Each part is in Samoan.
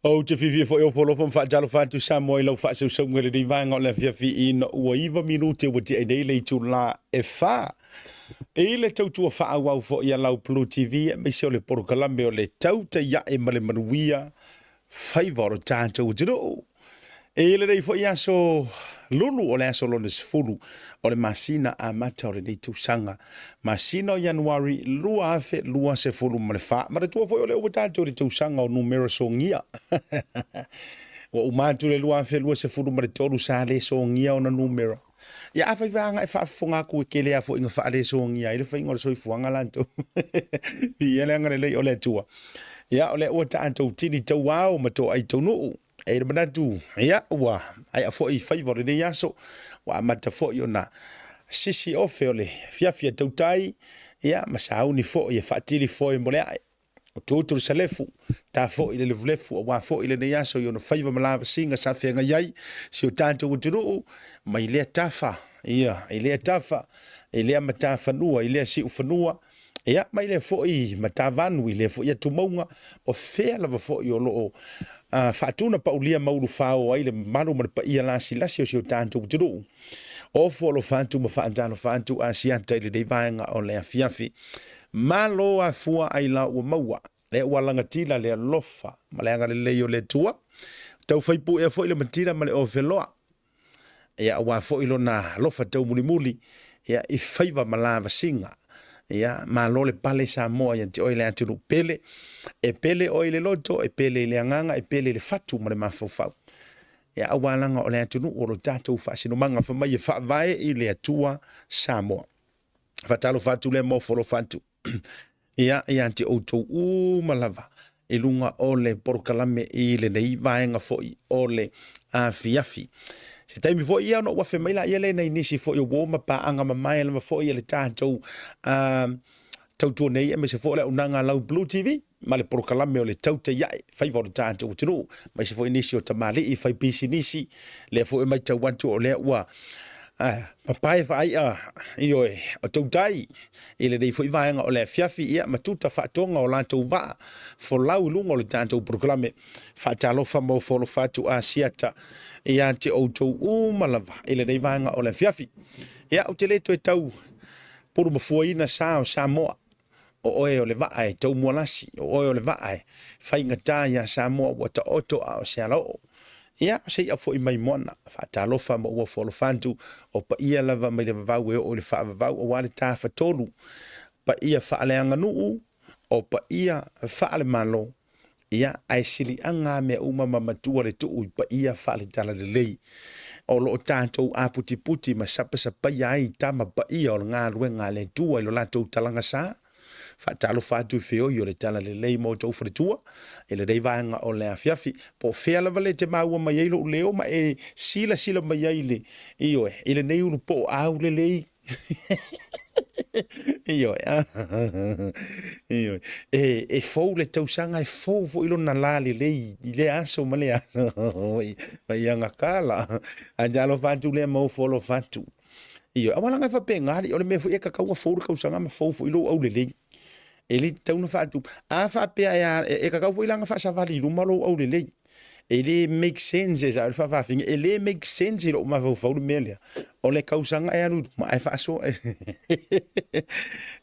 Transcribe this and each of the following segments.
Ou te fiafia foi ofo alofa ma faatalofa atu Samoa i lau faasausauga i lenei vaega o le afiafi ina ua 9 minute ua tea nei le itula e 4 i le tautua faaauau foi a lau Blue TV aemaise o le polokalame o le Tautai Ae ma le Manuia Faiva o lo tatou atunuu. I lenei foi aso lulu o le aso lona 10 o le masina amata o lenei tausaga, masina o Ianuari 2024. Manatua foi o lea ua tatou i le tausaga o numera sogia. Ua uma atu le 2023 sa le sogia ona numera. Ia afai foi a e faafofoga atu e tele lava foi ina faalesogia ai le faiga o le soifuaga latou. Viia le agalelei o le Atua. Ia o lea ua tatou tini tauao ma toai taunuu. E i le manatu, ia ua aea foi faiva o lenei aso, ua amata foi ona sisi ofe o le fiafi a tautai, ia ma sauni foi e faatili foe mo le ae. O tutu le salefu, ta foi le lefulefu aua foi lenei aso i ona faiva ma lavasiga sa feagai ai si o tatou atunuu mai lea tafa, ia, i lea tafa, i lea matafanua, i lea siufanua, ia, mai lea foi matavanu, i lea foi atumauga, o fea lava foi o lo o faatuna paulia ma ulufao ai le mamalu ma le paia lasilasi o si o tatou atunuu. Ofo alofa atu ma faatalofa atu Asiata i lenei vaega o le afiafi. Malo afua ailao ua maua, lea ua lagatila le alofa ma le agalelei o le Atua. Tau faipuea foi le matila ma le ofeloa, ia aua foi lona alofa taumulimuli, ia i faiva ma lavasiga. Ia malo le pale Samoa ia te oe le atunuu pele, e pele oe i le loto, e pele i le agaga, e pele i le fatu ma le mafaufau. Ia aua laga o le atunuu o lo tatou faasinomaga fai mai e faavae i le Atua Samoa. Faatalofa atu lea ma ofo alofa atu ia ia te outou uma lava i luga o le polokalame i lenei vaega foi o le afiafi. Se taimi foi ia ona ou afe mai laia lea nai nisi foi o uo ma paaga mamae lava foi a le tatou tautua nei aemaise foi o le auaunaga a lau Blue TV ma le polokalame o le Tautai Ae, Faiva o le tatou atunuu, aemaise foi nisi o tamalii fai pisinisi, lea foi e matau atu o lea ua papae faai'a, ioe, o tautai i lenei foi vaega o le afiafi, ia ma tuta faatoga o latou vaa folau i luga o le tatou polokalame. Faatalofa ma ofo alofa atu Asiata ia te outou uma lava i lenei vaega o le afiafi. Ia, ou te le toe tau pulumafuaina sa o Samoa. O oe o le vaa e taumualasi, o oe o le vaa e faigata iā Samoa ua taoto a o se alaoo. Ia, se i'a foi mai moana, faatalofa ma ua ofo alofa atu, o paia lava mai le vavau e oo i le faavavau aua le tafatolu, paia faaleaganuu, o paia faalemalo, Ia, ae siliaga a mea uma ma matua le tuu i paia faale-talalelei o lo o tatou aputiputi ma sapasapaia ai tama paia o le galuega a le Atua i lo latou talaga sa. Faatalofa atu i feoi o le talalelei ma outou faletua i lenei vaega o le afiafi. Po o fea lava le te maua mai ai lou leo ma e silasila mai ai i le, ioe, i lenei ulupoo aulelei. Ioe, ioe. E fou le tausaga, e fou foi lona la lelei i lea aso ma lea aso. Mai agakala. Ae talofa atu lea ma ofo alofa atu. Ioe, aua leaga e faapena alii, o le mea foi e tatau ona fou le tausaga ma fou foi lou aulelei. E le tatau ona faatu. A faapea e tatau foi la ona faasavali i luma lou aulelei. E le make sense e sao le faafafine, e le make sense i lou mafaufau le mea lea. O le tausaga e alu i luma ae faasoa.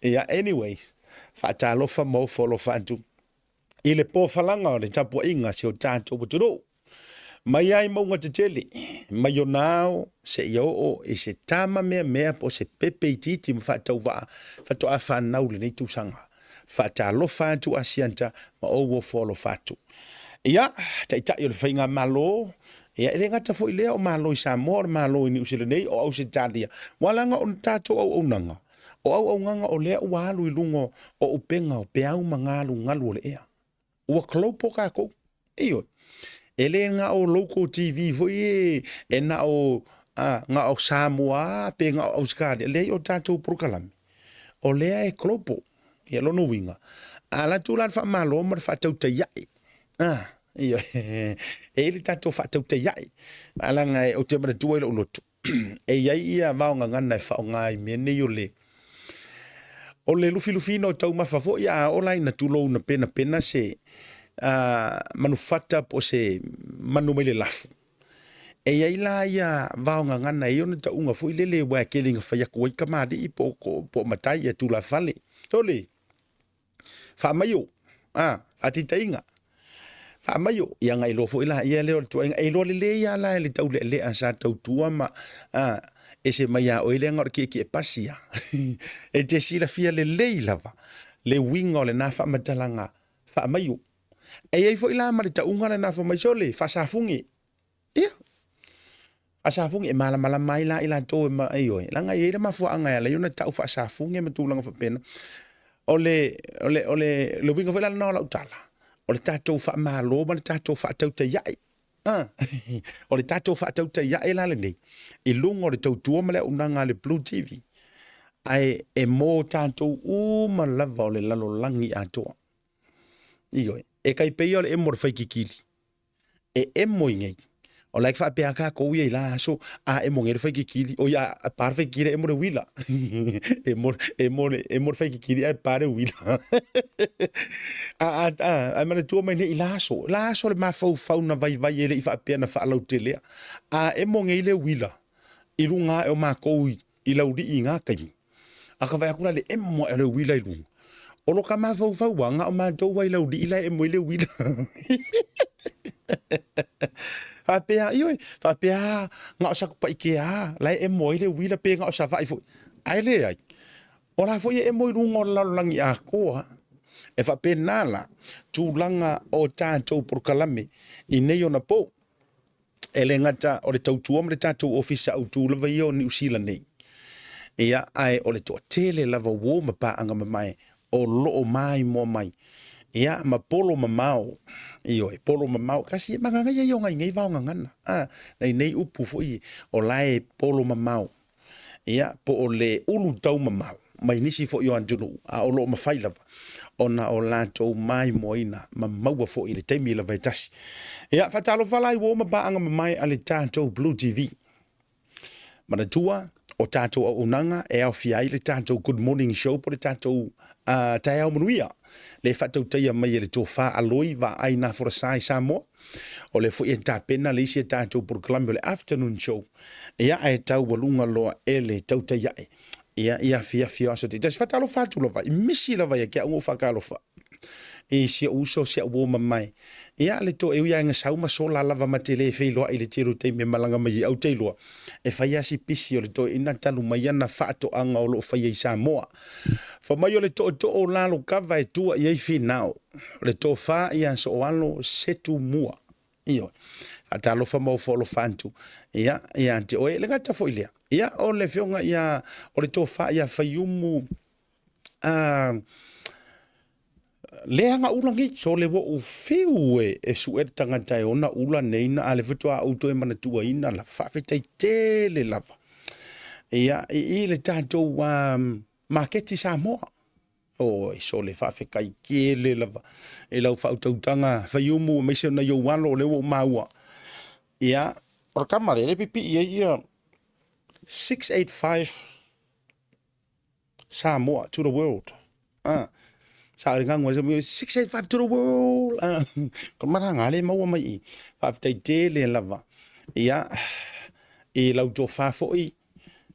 Ia, anyways, faatalofa ma ofo alofa atu i le pofalaga o le tapuaiga a si o tatou atunuu. Mai ai mauga tetele, mai ona ao seia oo i se tama meamea po o se pepe itiiti ma faatauvaa faatoa fanau lenei tausaga. Faatalofa atu Asiata ma ou ofo alofa atu. Ia, Taitai o le Faigamalo, ia e le gata foi lea o Malo i Samoa, o le Malo i Niu Sila nei, o Ausetalia, ua leaga o tatou auaunaga, o auaunaga o lea ua alu i luga o upega o peau ma galugalu o le ea. Ua global tatou. Ioe. E le na o local TV foi e, e na o, a, na o Samoa pe na o Ausetalia. Leai, o tatou polokalame, o lea e global. Ia lona uiga, a alu atu la le faamalo ma le faatautaiai, a, ioe, e i ai le tatou faatautaiai. Ae leaga ou te manatua i lou loto, e i ai ia vaogagana e faaaoga i mea nei o le o le lufilufiina o taumafa foi a oo la ina tulou na penapena se Manufata po o se manu mai le lafu. E i ai la ia vaogagana e i ai ona tauga foi lele aua e tele ina fai atu ai tamalii po o matai ia tulafale. Sole, faamaio, a, faataitaiga, faamaio, ia ona iloa foi laia lea o le tuuaiga. E iloa lelei lava la e le taulealea sa tautua ma, a, ese mai ia oe lea na o le tietie pasi lava. E te silafia lelei lava le uiga o lena faamatalaga faamaio. E i ai foi la ma le tauga lena fai mai, sole, faasafune. Ia, faasafune, e malamalama ai la i latou e ma, ioe, leaga e i ai le mafuaaga e ala ai ona tau faasafune ma tulaga faapena. O le, o le, o le, le uiga foi la lena o lau tala, o le tatou faamalo ma le tatou faatautaiai. Ah, o le tatou faatautaiai la lenei, i luga o le tautua ma le auaunaga a le Blue TV, ae e mo tatou uma lava o le lalolagi atoa. Ioe, e tai pei o le emo o le faikikili, e emo i nei. O la e faapea tatou ia i la aso, a emo nei le faikikili, oi a pa le faikikili emo le uila. Emo, emo, emo le faikikili ae pa le uila. A, a, a, ae manatua mai nei i la aso, la aso le mafaufau na vaivai e le i faapea na faalautelea. A emo nei le uila i luga ae o matou i Laulii i na taimi, a ka vaai atu la i le emo ae o le uila i luga, o lo ta mafaufau lava, na o matou lava i Laulii la e emo ai le uila. Faapea, ioe, faapea na o Satupaitea lava la e emo ai le uila pe na o Savaii foi, ae leai. O la foi e emo i luga o le lalolagi atoa. E faapena la tulaga o tatou polokalame i nei ona po. E le gata o le tautua ma le tatou ofisa autu lava ia o Niu Sila nei, ia, ae o le toatele lava uo ma paaga mamae o lo o maimoa mai, ia, ma polo mamao, ioe, polo mamao, kasi e manaia ia o nai nei vaogagana, a, nai nei upu foi o la e polo mamao. Ia, po o le ulu taumamao mai nisi foi o atunuu, a o lo o mafai lava ona o latou maimoaina ma maua foi i le taimi lava e tasi. Ia, faatalofa la i uo ma paaga mamae a le tatou Blue TV. Manatua, o tatou auaunaga e aofia ai le tatou Good Morning Show po o le tatou Taeao Manuia, le faatautaia mai e le Tofa Aloi Vaai Naforasa i Samoa. O lea foi e tapena le isi a tatou polokalame o le Afternoon Show, ia ae taualuga loa e le tautai ae ia i afiafi o aso taitasi. Faatalofa atu lava i misi lava ia te au ou faatalofa i si ou uso si au uo mamae. Ia le to e ui lava ina sau ma sola lava ma te le feiloai i le tele o taimi e malaga mai ai, au te iloa e fai lava si pisi o le toeaina talu mai ana faatoaga o lo o faia i Samoa. Fai mai o le tootoo o Lalokava e tua i ai Finao, o le tofa ia Sooalo se tumua. Ioe. Faatalofa ma ofo alofa atu ia ia te oe. E le gata foi lea, ia o le afioga ia o le tofa ia Faiumu a leaga ula nei, so le ua ou fiu e sue le tagata e ona ula nei na a le faatoa ou toe manatuaina lava. Faafetai tele lava. Ia, i le tatou maketi Samoa. Oi, sole, faafetai tele lava i lau faautautaga Faiumu aemaise o nai ou alo o lea ua ou maua. Ia, o le tama lea, lea e pipii ai ia 685 Samoa to the world. Ah, sa le gago ai 685 to the world. Ah, ko malaga le maua mai i. Faafetai tele lava. Ia, i lau tofa foi,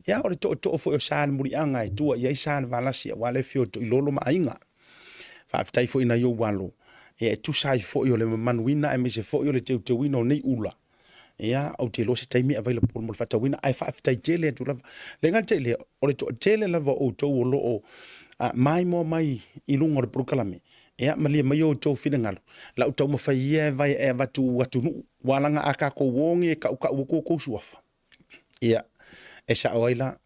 ia o le tootoo foi o Sa le Muliaga e tua i ai Sa le Valasi aua le afio o Toilolo ma aiga. Faafetai foi i nai ou alo, ia e tusa ai foi o le mamanuina aemaise foi o le teuteuina o nei ula. Ia, ou te iloa se taimi e available mo le faatauina, ae faafetai tele atu lava. Le gata i lea, o le toatele lava o outou o lo o maimoa mai i luga o le polokalame, ia malie mai outou finagalo, lau taumafai ia e vae e avatu atunuu, ua laga a tatou o nei e tautau atu outou suafa. Ia, e sao ai la,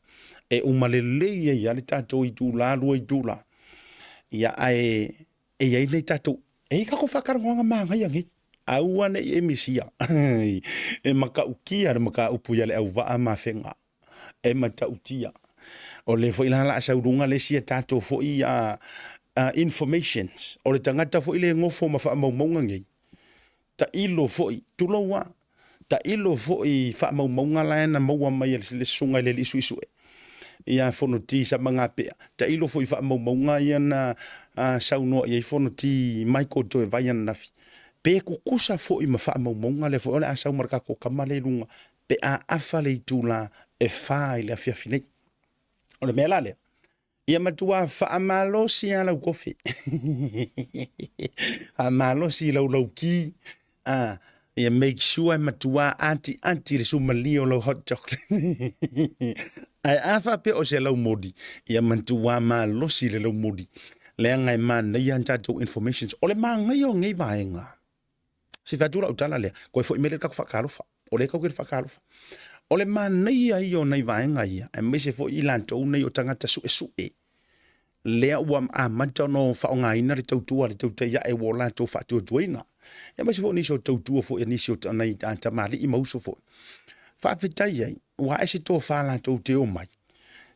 e uma lelei ai lava le tatou itula, lua itula. Ia, ae e i ai nei tatou, e i ai tatou faatalanoaga manaia nei. Aua ne i e misia. E matautia le mataupu ia Leauvaa ma Afega. E matautia. O lea foi la o le a sau i luga le isi a tatou foi informations. O le tagata foi lea e nofo ma faamaumauga nei, tailo foi, tulou lava, tailo foi i faamaumauga la e na maua mai e le susuga i le alii suesue. ia Fonoti Samagapea, tailo foi i faamaumauga ia na saunoa i ai Fonoti Michael Toevai ananafi, pe tutusa foi ma faamaumauga lea foi o le a sau ma le tatou tama lea i luga pe a afa le itula e 4 i le afiafi nei. O le mea la lea, ia matua faamalosi lava lau kofi. Faamalosi i lau lauki. Ah, ia make sure e matua ati ati le sumalia o lau hot chocolate. Ae a faapea o se laumoli, ia matua malosi le laumoli. Leaga e manaia a tatou informations. O le manaia o nei vaega, se i fai atu lau tala lea, toe foi mai lea i le tatou faatalofa. O lea tatou te faatalofa. O le manaia ia o nai vaega ia, aemaise foi i latou nei o tagata suesue, lea ua amata ona faaaogaina le tautua a le tautai ae ua latou faatuatuaina. Aemaise foi o nisi o tautua foi a nisi o nai tamalii ma uso foi. Faafetai ai, ua ae se tofa latou te omai,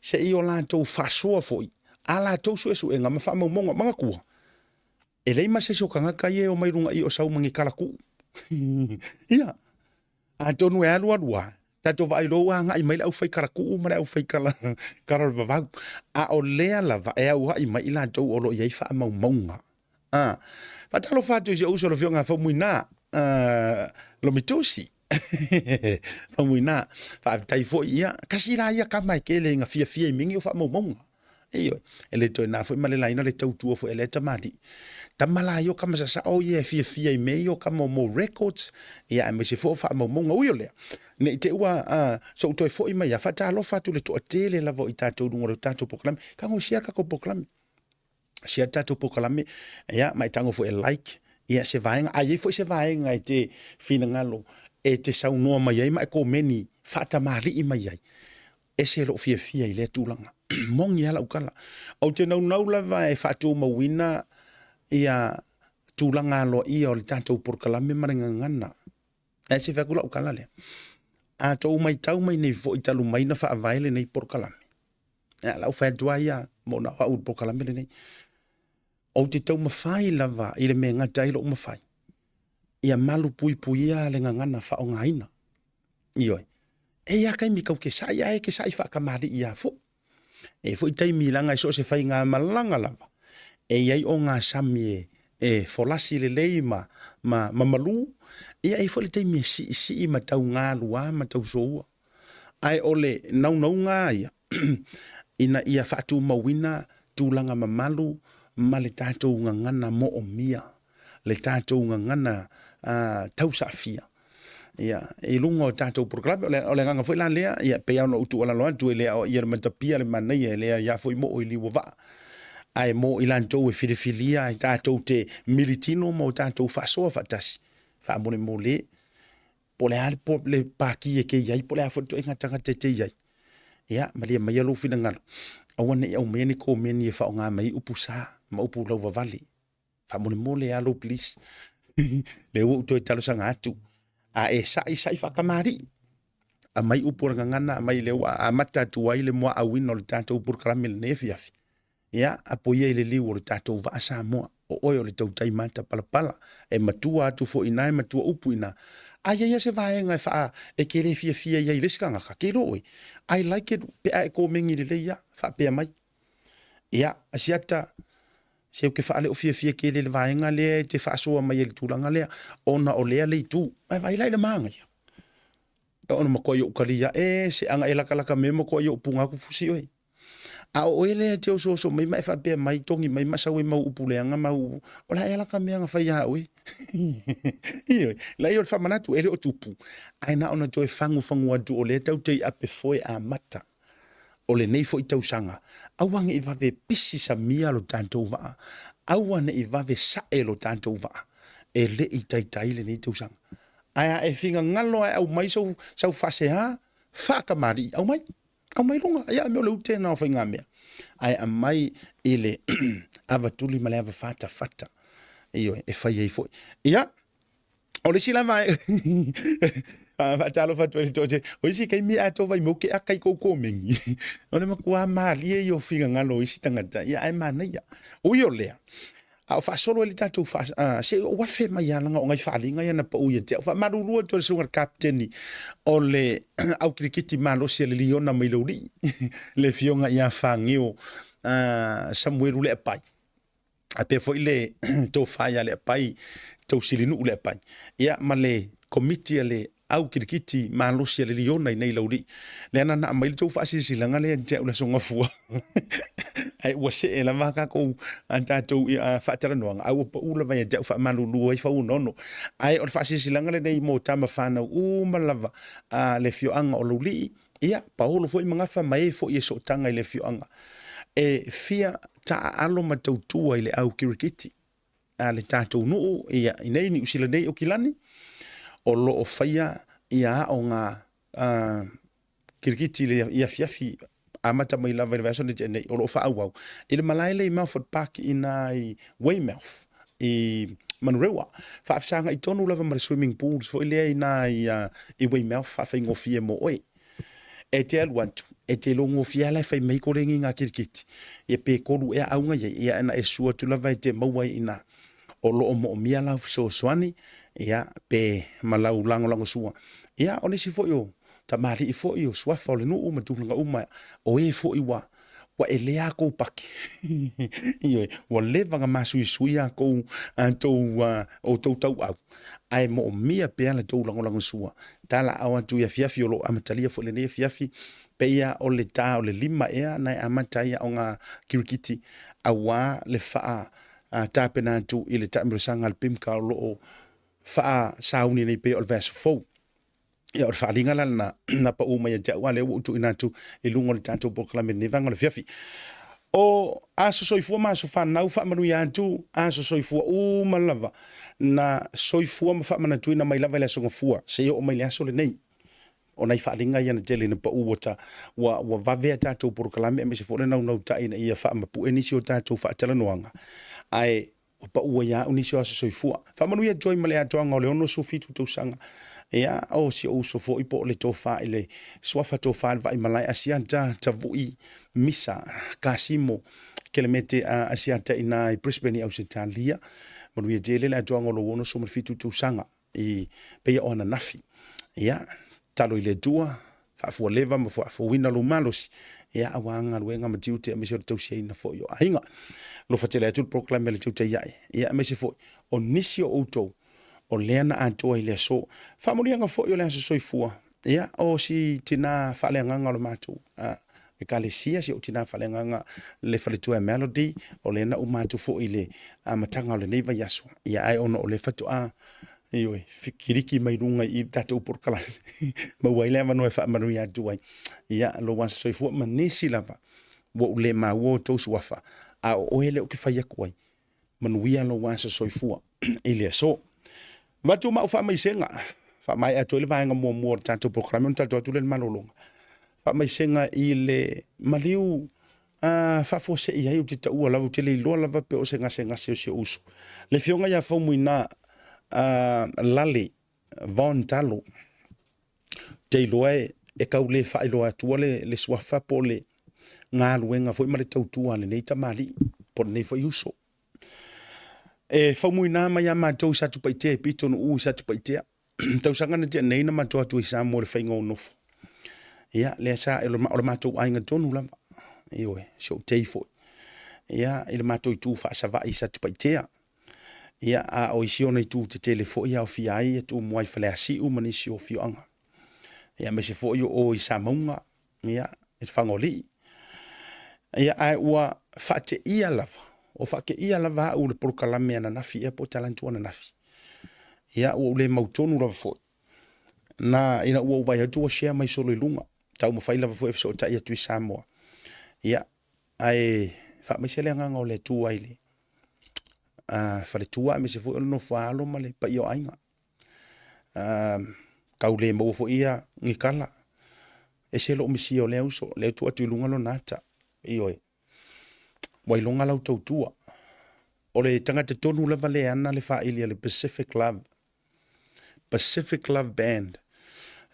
se i o latou faasoa foi a latou suesuega ma faamaumauga. Manatua, e leai ma se isi o tagata ia e omai i luga i o sau ma ni talatuu. Ia, atonu e alu alu lava, tatou vaai loa ua agai mai le aufai talatuu ma le aufai tala tala o le vavau. A o lea lava e auai mai i latou o lo o i ai faamaumauga. Ah, faatalofa atu i si ou uso le Afioga ia Faumuina, Lomitusi. Faumuina, faafetai foi ia, tasi la ia tama e tele ina fiafia i mea nei o faamaumauga. Ioe, e le toe na foi ma le laina le tautua foi a lea tamalii. Tama la ia o tama sasao ia e fiafia i mea ia o tama mo records, ia aemaise foi o faamaumauga. Ui o lea, ne i te i ua so'u toe foi mai lava, faatalofa atu i le toatele lava o i tatou i luga o le tatou polokalame. Tago e share le tatou polokalame. Share le tatou polokalame, ia ma e tago foi e like ia se vaega. A i ai foi se vaega e te finagalo e te saunoa mai ai ma e komeni faatamalii mai ai, ese lou fiafia i lea tulaga. Moni lava lau tala. Ou te naunau lava e faatumauina ia tulaga aloaia o le tatou polokalame ma le gagana. Ae se fai atu lau tala lea. A tou matau mai nei foi talu mai na faavae lenei polokalame. Ia, lau fai atu ai ia, mo na au le polokalame lenei. Ou te taumafai lava i le mea e gata ai lou mafai, ia malu puipuia le gagana faaaogaina. Ioe. E i ai taimi tau te sa'i ae te sa'i faatamalii lava foi. E i ai foi taimi leaga e so o se faigamalaga lava, e i ai ogasami e folasi lelei ma, ma, ma malu, ia e i ai foi le taimi e siisii ma tau galua ma tau soua. Ae o le naunauga lava ia, ina ia faatumauina tulaga mamalu ma le tatou gagana moomia, le tatou gagana tausaafia ia, i luga o tatou polokalame. O le, o le agaga foi la lea, ia, pei lava ona ou tuualalo atu, e le aoaia le matapia le manaia, e le aia foi moo i liu o vaa. Ae mo i latou e filifilia e tatou te militino ma o tatou faasoa faatasi, faamolemole, po o le a le, le paki e te i ai, po o le a foi le ituaiga tagata e te i ai. Ia, malie maia lou finagalo, aua ne i aumaia ni komeni e faaaoga mai ai upu sa ma upu lauvavale. Faamolemole lava lou please. Lea ua ou toe talosaga atu. A e sa'i, sa'i faatamalii. Aumai upu o le gagana, aumai lea ua amata atu ai le muaauina o le tatou polokalame i lenei afiafi. Ia, apo ia i le liu o le tatou vaa Samoa, o oe o le tautai matapalapala, e matua atu foi i ina, e matua upu i ina. A i ai lava se vaega e faa, e te le fiafia i ai i le isi tagata, ke iloa oe, I like it pe a e komeni lelei lava, faapea mai. Ia, Asiata, se ou te faaleo fiafia tele i le vaega lea e te faasoa mai ai i le tulaga lea, ona o lea le itu. Ae vaai la i le manaia. Ona matuai ou talia e se aga e latalata me matuai ou puna atu fusi oe. A o oe lea e te osooso mai ma e faapea mai, togi mai ma sau ai mau upu leaga ma au, o le a ea la ta mea na fai ia oe? Ioe, leai o le faamanatu e le o tupu, ae na ona toe fagufagu atu o lea tatou te i ape foe amata o lenei foi tausaga, aua ne i vave pisi samia lo tatou vaa, aua ne i vave sae lo tatou vaa, e le i taitai lenei tausaga. Ae a e finagalo ae aumai sau, sau faasea, faatamalii, aumai. Aumai luga, ia mea o le ute na o faigamea. Ae aumai i le ava tuli ma le ava fatafata. Ioe, e fai ai foi. Ia, o le isi lava e faatalofa atu ai le toatele. O isi taimi a tou vaimau ke aka i kou komeni. O le matua malie ia o finagalo o isi tagata, ia ae manaia. Ui o lea, A o faasolo ai le tatou faa, se i ou afe mai lava leaga o nai faaaliga ia na pau ia te au. Faamalulu atu i le susuga i le Kapeteni o le au kirikiti malosi a le Liona mai Laulii, le afioga ia Fageo Samuelu Leapai, faapea foi le tofa ia Leapai Tausilinuu Leapai, ia ma le komiti a le au kirikiti malosi a le Liona i nei Laulii. Lea na aumai le tou faasilasilaga lea ia te au i le Aso Gafua, ae ua see lava a tatou, a tatou faatalanoaga, ae ua pau lava ia te au faamalulu ai Fauonono. Ae o le faasilasilaga lenei mo tama fanau uma lava a le afioaga o Laulii, ia, paolo foi ma gafa ma e foi e sootaga i le afioaga e fia taaalo ma tautua i le au kirikiti a le tatou nuu ia i nei Niu Sila nei Aukilani o lo o faia ia aoga kirikiti i afiafi amata mai lava i le vaiaso na tea nei o lo o faaauau i le malae lea i Melford Park i ina i Weymouth i Manurewa. Faafesagai tonu lava ma le swimming pools foi lea i ina i Weymouth faafaigofie mo oe. E te alu atu, e te iloa gofie lava la e fai mai koleni ngā kirikiti. Ia pe kolu ea auga i ai, ia na e sua atu lava e te maua ai i ina. O lo o moomia lau fesoasoani, ia, pe ma lau lagolagosua. Ia, o nisi foi o tamalii foi o suafa o le nuu ma tulaga uma, o e foi ua ua elea a kou paki. Ioe, ua leva ona masuisui a kou a tou o tou tauau, ae moomia pea la tou lagolagosua. Talaau atu i afiafi o lo o amatalia foi lenei afiafi, peia o le ta o le 5 ea na e amata ai aoga kirikiti, auā le faa tapena atu i le taamilosaga a le PIMCA o lo o faasauni nei pei o le vaiaso fou. Ia, o le faaaliga la lena na pau mai ia te au, a lea ua ou tuuina atu i luga o le tatou polokalame i lenei vaega o le afiafi. O aso soifua ma aso fanau, faamanuia atu aso soifua uma lava na soifua ma faamanatuina mai lava i le Aso Gafua seia oo mai le aso lenei. O nai faaaliga ia na tele ina pau ua, ta, ua, ua vave a tatou polokalame aemaise foi o le naunautai ina ia faamapue nisi o tatou faatalanoaga. Ae ua pau ai au nisi o aso soifua. Faamanuia atu ai ma le atoaga o le 67 tausaga. Ia, o si ou uso foi po o le tofa i le suafa tofa i le Vaimalae Asiata Tavui Misa Kasimo Kelemete a Asiata i na i Brisbane i Ausetalia. Manuia tele le atoaga o lou 67 tausaga i peia o ananafi. Ia, talo i le Atua, faafualeva ma faafouina lou malosi, ia, aua galuega ma tiute aemaise o le tausiaina foi o aiga. Alofa tele atu le polokalame a le Tautai Ae, ia, aemaise foi o nisi o outou o lea na atoa i le aso. Faamanuiaga foi o le aso soifua, ia, o si tina faaleagaga o le matou ekalesia, si ou tina faaleagaga le faletua Melody, o lea na uma atu foi i le amataga o lenei vaiaso, ia, ae ona o lea faatoa Ioe, kiliki mai luga i le tatou polokalame, maua ai le avanoa e faamanuia atu ai. Ia, lou aso soifua ma nisi lava, ua ou le maua outou suafa, a o oe lea ou te fai atu ai, manuia lou aso soifua i le aso. Avatu ma au faamaisega, faamaea atu ai le vaega muamua o le tatou polokalame ona tatou atu lea i le malologa. Faamaisega i le maliu faafuasei ai, ou te taua lava, ou te le iloa lava pe o se gasegase o si ou uso. Le afioga ia Faumuina Lale Von Talo, ou te iloa e tau le faailoa atua le suafa po o le galuega foi ma le tautua a lenei tamalii po o lenei foi uso. E Faumuina mai ia matou i Satupaitea i Pitonuu i Satupaitea. Tausaga na tea nei na matou atu i Samoa i le faiga o nofo. Ia, lea sa, o le matou aiga tonu lava. Ioe, si ou tei foi. Ia, i le matou itu faasavaii i Satupaitea. Ia, a o isi ona itu tetele foi e aofia ai ia Tumua i Faleasiu ma nisi o afioaga. Ia, aemaise foi o o i Samauga, ia, i le Fagolii. Ia, ae ua faateia lava, ua faateia lava au i le polokalame ananafi ea po o talaatu ananafi. Ia, ua ou le mautonu lava foi. Na, ina ua ou vaai atu ua share mai solo i luga. Taumafai lava foi e fesootai atu i Samoa. Ia, ae faamaise le agaga o le Atua i le faletua aemaise foi o le nofo-a-alo ma le paia o aiga. Tau le maua foi ia ni tala. Ese lou misia o lea uso, lea e tuu atu i luga lona ata. Ioe, ua iloga lau tautua. O le tagata tonu lava lea e ana le faili a le Pacific Love, Pacific Love Band,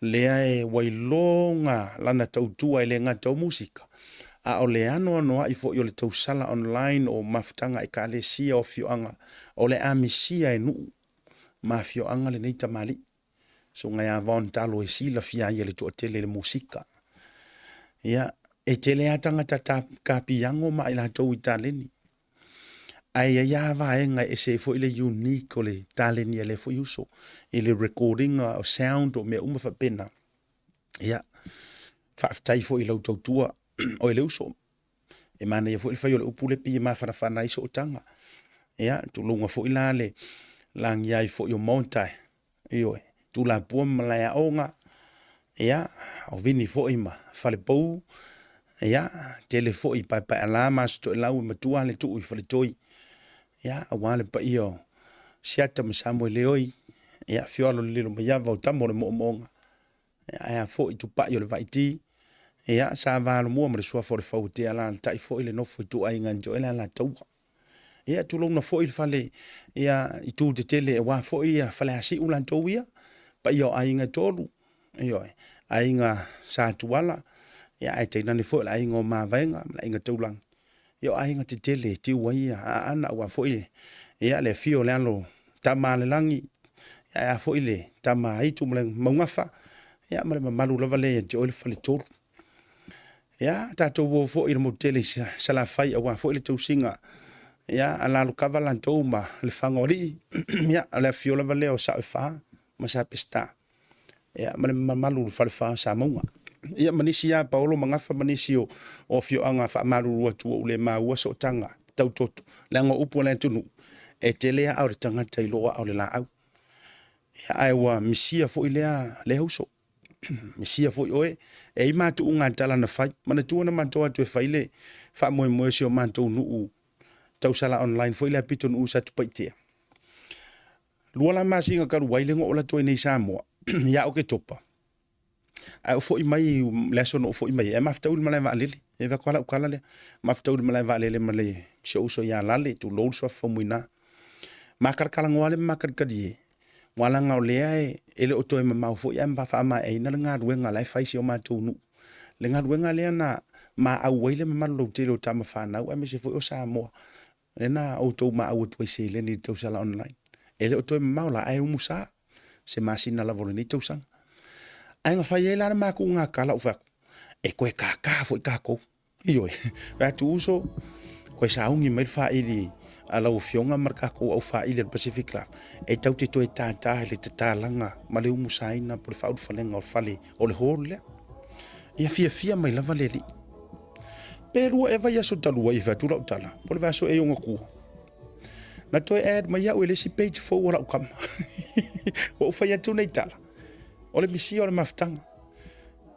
lea e ua iloga lana tautua e le gata o musika, A o le anoanoai foi o le tausala online o mafutaga a Ekalesia o afioaga, o le a misia e nuu ma afioaga lenei tamalii. Susuga ia Von Talo e silafia ai e le toatele i le musika. Ia, e tele lava tagata ta kapiano ma i latou i taleni. Ae i ai lava vaega e ese ai foi le unique o le taleni a lea foi uso i le record ina o sound o mea uma faapena. Ia, faafetai foi i lau tautua oe le uso. E manaia foi le fai o le upu lea pei e mafanafana ai sootaga. Ia, tulouna foi la le lagia ai foi o Maota, ioe, Tulapua ma Malaeaoga, ia, o Vini foi ma Falepou, ia, tele foi Paepaeala ma Aso Toelau e matua le tuu i Faletoi, ia, aua le paia o Siata ma Samoeleoi, ia, afio alo o le Lilomaiava o tama o le Moomooga, ia, ae a foi Tupai o le Vaaiti, ia, Sa Valomua ma le Suafa o le Fauatea, alaalatai foi le nofo a ituaiga ia te oe le Alataua. Ia, tulouna foi le fale, ia, itu tetele aua foi ia Faleasiu latou ia, paia o aiga e tolu, ioe, aiga Sa Tuala, ia ae tainane foi le aiga o Mavaega ma le aiga Taulagi, ia o aiga tetele e tiu ai ia Aana aua foi ia le afio o le alo o Tamaalelagi, ae a foi le tama a Aitu ma le Maugafa, ia ma le mamalu lava lea ia te oe le Faletolu. Ia, tatou o foi i le motu tele i Salafai aua foi le tausiga ia a Lalokava latou ma Lefaga o Alii, ia o le afifio lava lea o Sao e Fa ma Sa Peseta, ia ma le mamalu i le Falefa o Samauga. Ia ma nisi lava Paolo ma Gafa ma nisi o afioaga faamalulu atu ua ou le maua sootaga tau toto, leaga o upu a le atunuu, e tele aa o le tagata i lo aa o le laau. Ia, ae ua misia foi lea uso. Misia foi oe, e i ai matuuga tala na fai. Manatua na matou atu e fai le faamoemoe o si o matou nuu tausala online foi lea pitonuu i Satupaitea. 2 la masina talu ai lea na ou alu atu ai nei i Samoa ia Oketopa, ae ou foi mai i le aso na ou foi mai ai, ae mafutaui i le malae vaalele. E avatu lava lau tala lea, mafutaui i le malae vaalele ma le si ou uso ia Lale, tulou le suafa Faumuina. Ma talatalanoa lea ma ma talitalie, aua leaga o lea e le o toe mamao foi ae faamaeaina le galuega la e fai i si o matou nuu. Le galuega lea na maau ai le mamalu lautele o tama fanau aemaise foi o Samoa, lea na outou maau atu ai i seleni i le tausala online. E le o toe mamao la, ae umusa se masina lava o lenei tausaga. Ae na fai ai la le matou tala ou fai atu, e toe tata foi tatou. Ioe, fai atu uso, toe sauni mai le faili a lau afioga ma le tatou au faili a le Pacific Club, e tau te toe tata i le tatalaga ma le umusaina po o le faaulufalega o le fale o le hall lea. Ia fiafia mai lava le alii. Pe 2 ea vaiaso talu ai e fai atu lau tala, po o le vaiaso ea i ona tua. Na toe add mai au e le isi page fou o lau tama. Ua ou fai atu nei tala, o le misia o le mafutaga.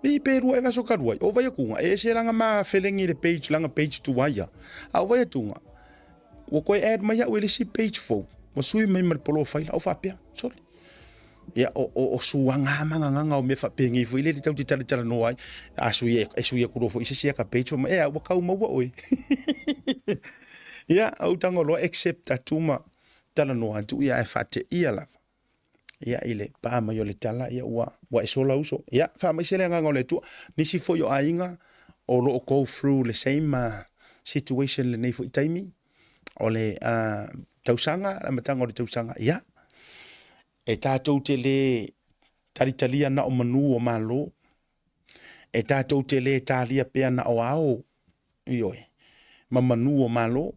Pe pe 2 ea vaiaso talu ai, o vai atuga, e ese lana ma felegi i le page, lana page tuai ia. A o vai atuga, ua toe add mai au e le isi page fou, ua sui mai ma le polofaila, o faapea, sorry. Ia, o suaga lava ma gagaga o mea faapenei foi lele tatou te talatalanoa ai. A sui, e sui atu loa foi se isi ata page, fai mai, ea, ua tau maua oe. Ia, ou tago loa accept atu ma talanoa atu, ia, ae faateia lava. Ia, i le pa mai o le tala, ia, ua e sola uso. Ia, faamaise le agaga o le Atua. Nisi foi o aiga o lo o go through le same situation lenei foi taimi, o le tausaga, le amataga o le tausaga, ia, e tatou te le talitalia na o manu o Malo, e tatou te le talia pea na o ao, ioe, ma manu o Malo,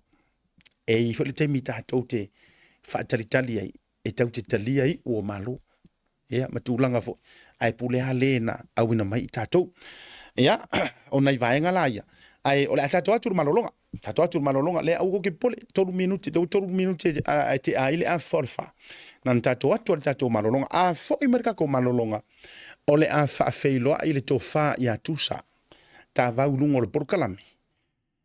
e i ai foi le taimi tatou te faatalitali ai, e tatou te talia iu o Malo, ia, ma tulaga foi, ae pule lava le na auina mai i tatou. Ia, o nai vaega la ia, ae o le a tatou atu i le malologa. Tatou atu i le malologa, lea aua tou te popole, 3 minute, lea ua 3 minute ae tea ai le afa o le 4. Na ona tatou atu lava i le tatou malologa. A foi mai le tatou malologa, o le a faafeiloai le tofa ia Tusa Tavau i luga o le polokalame.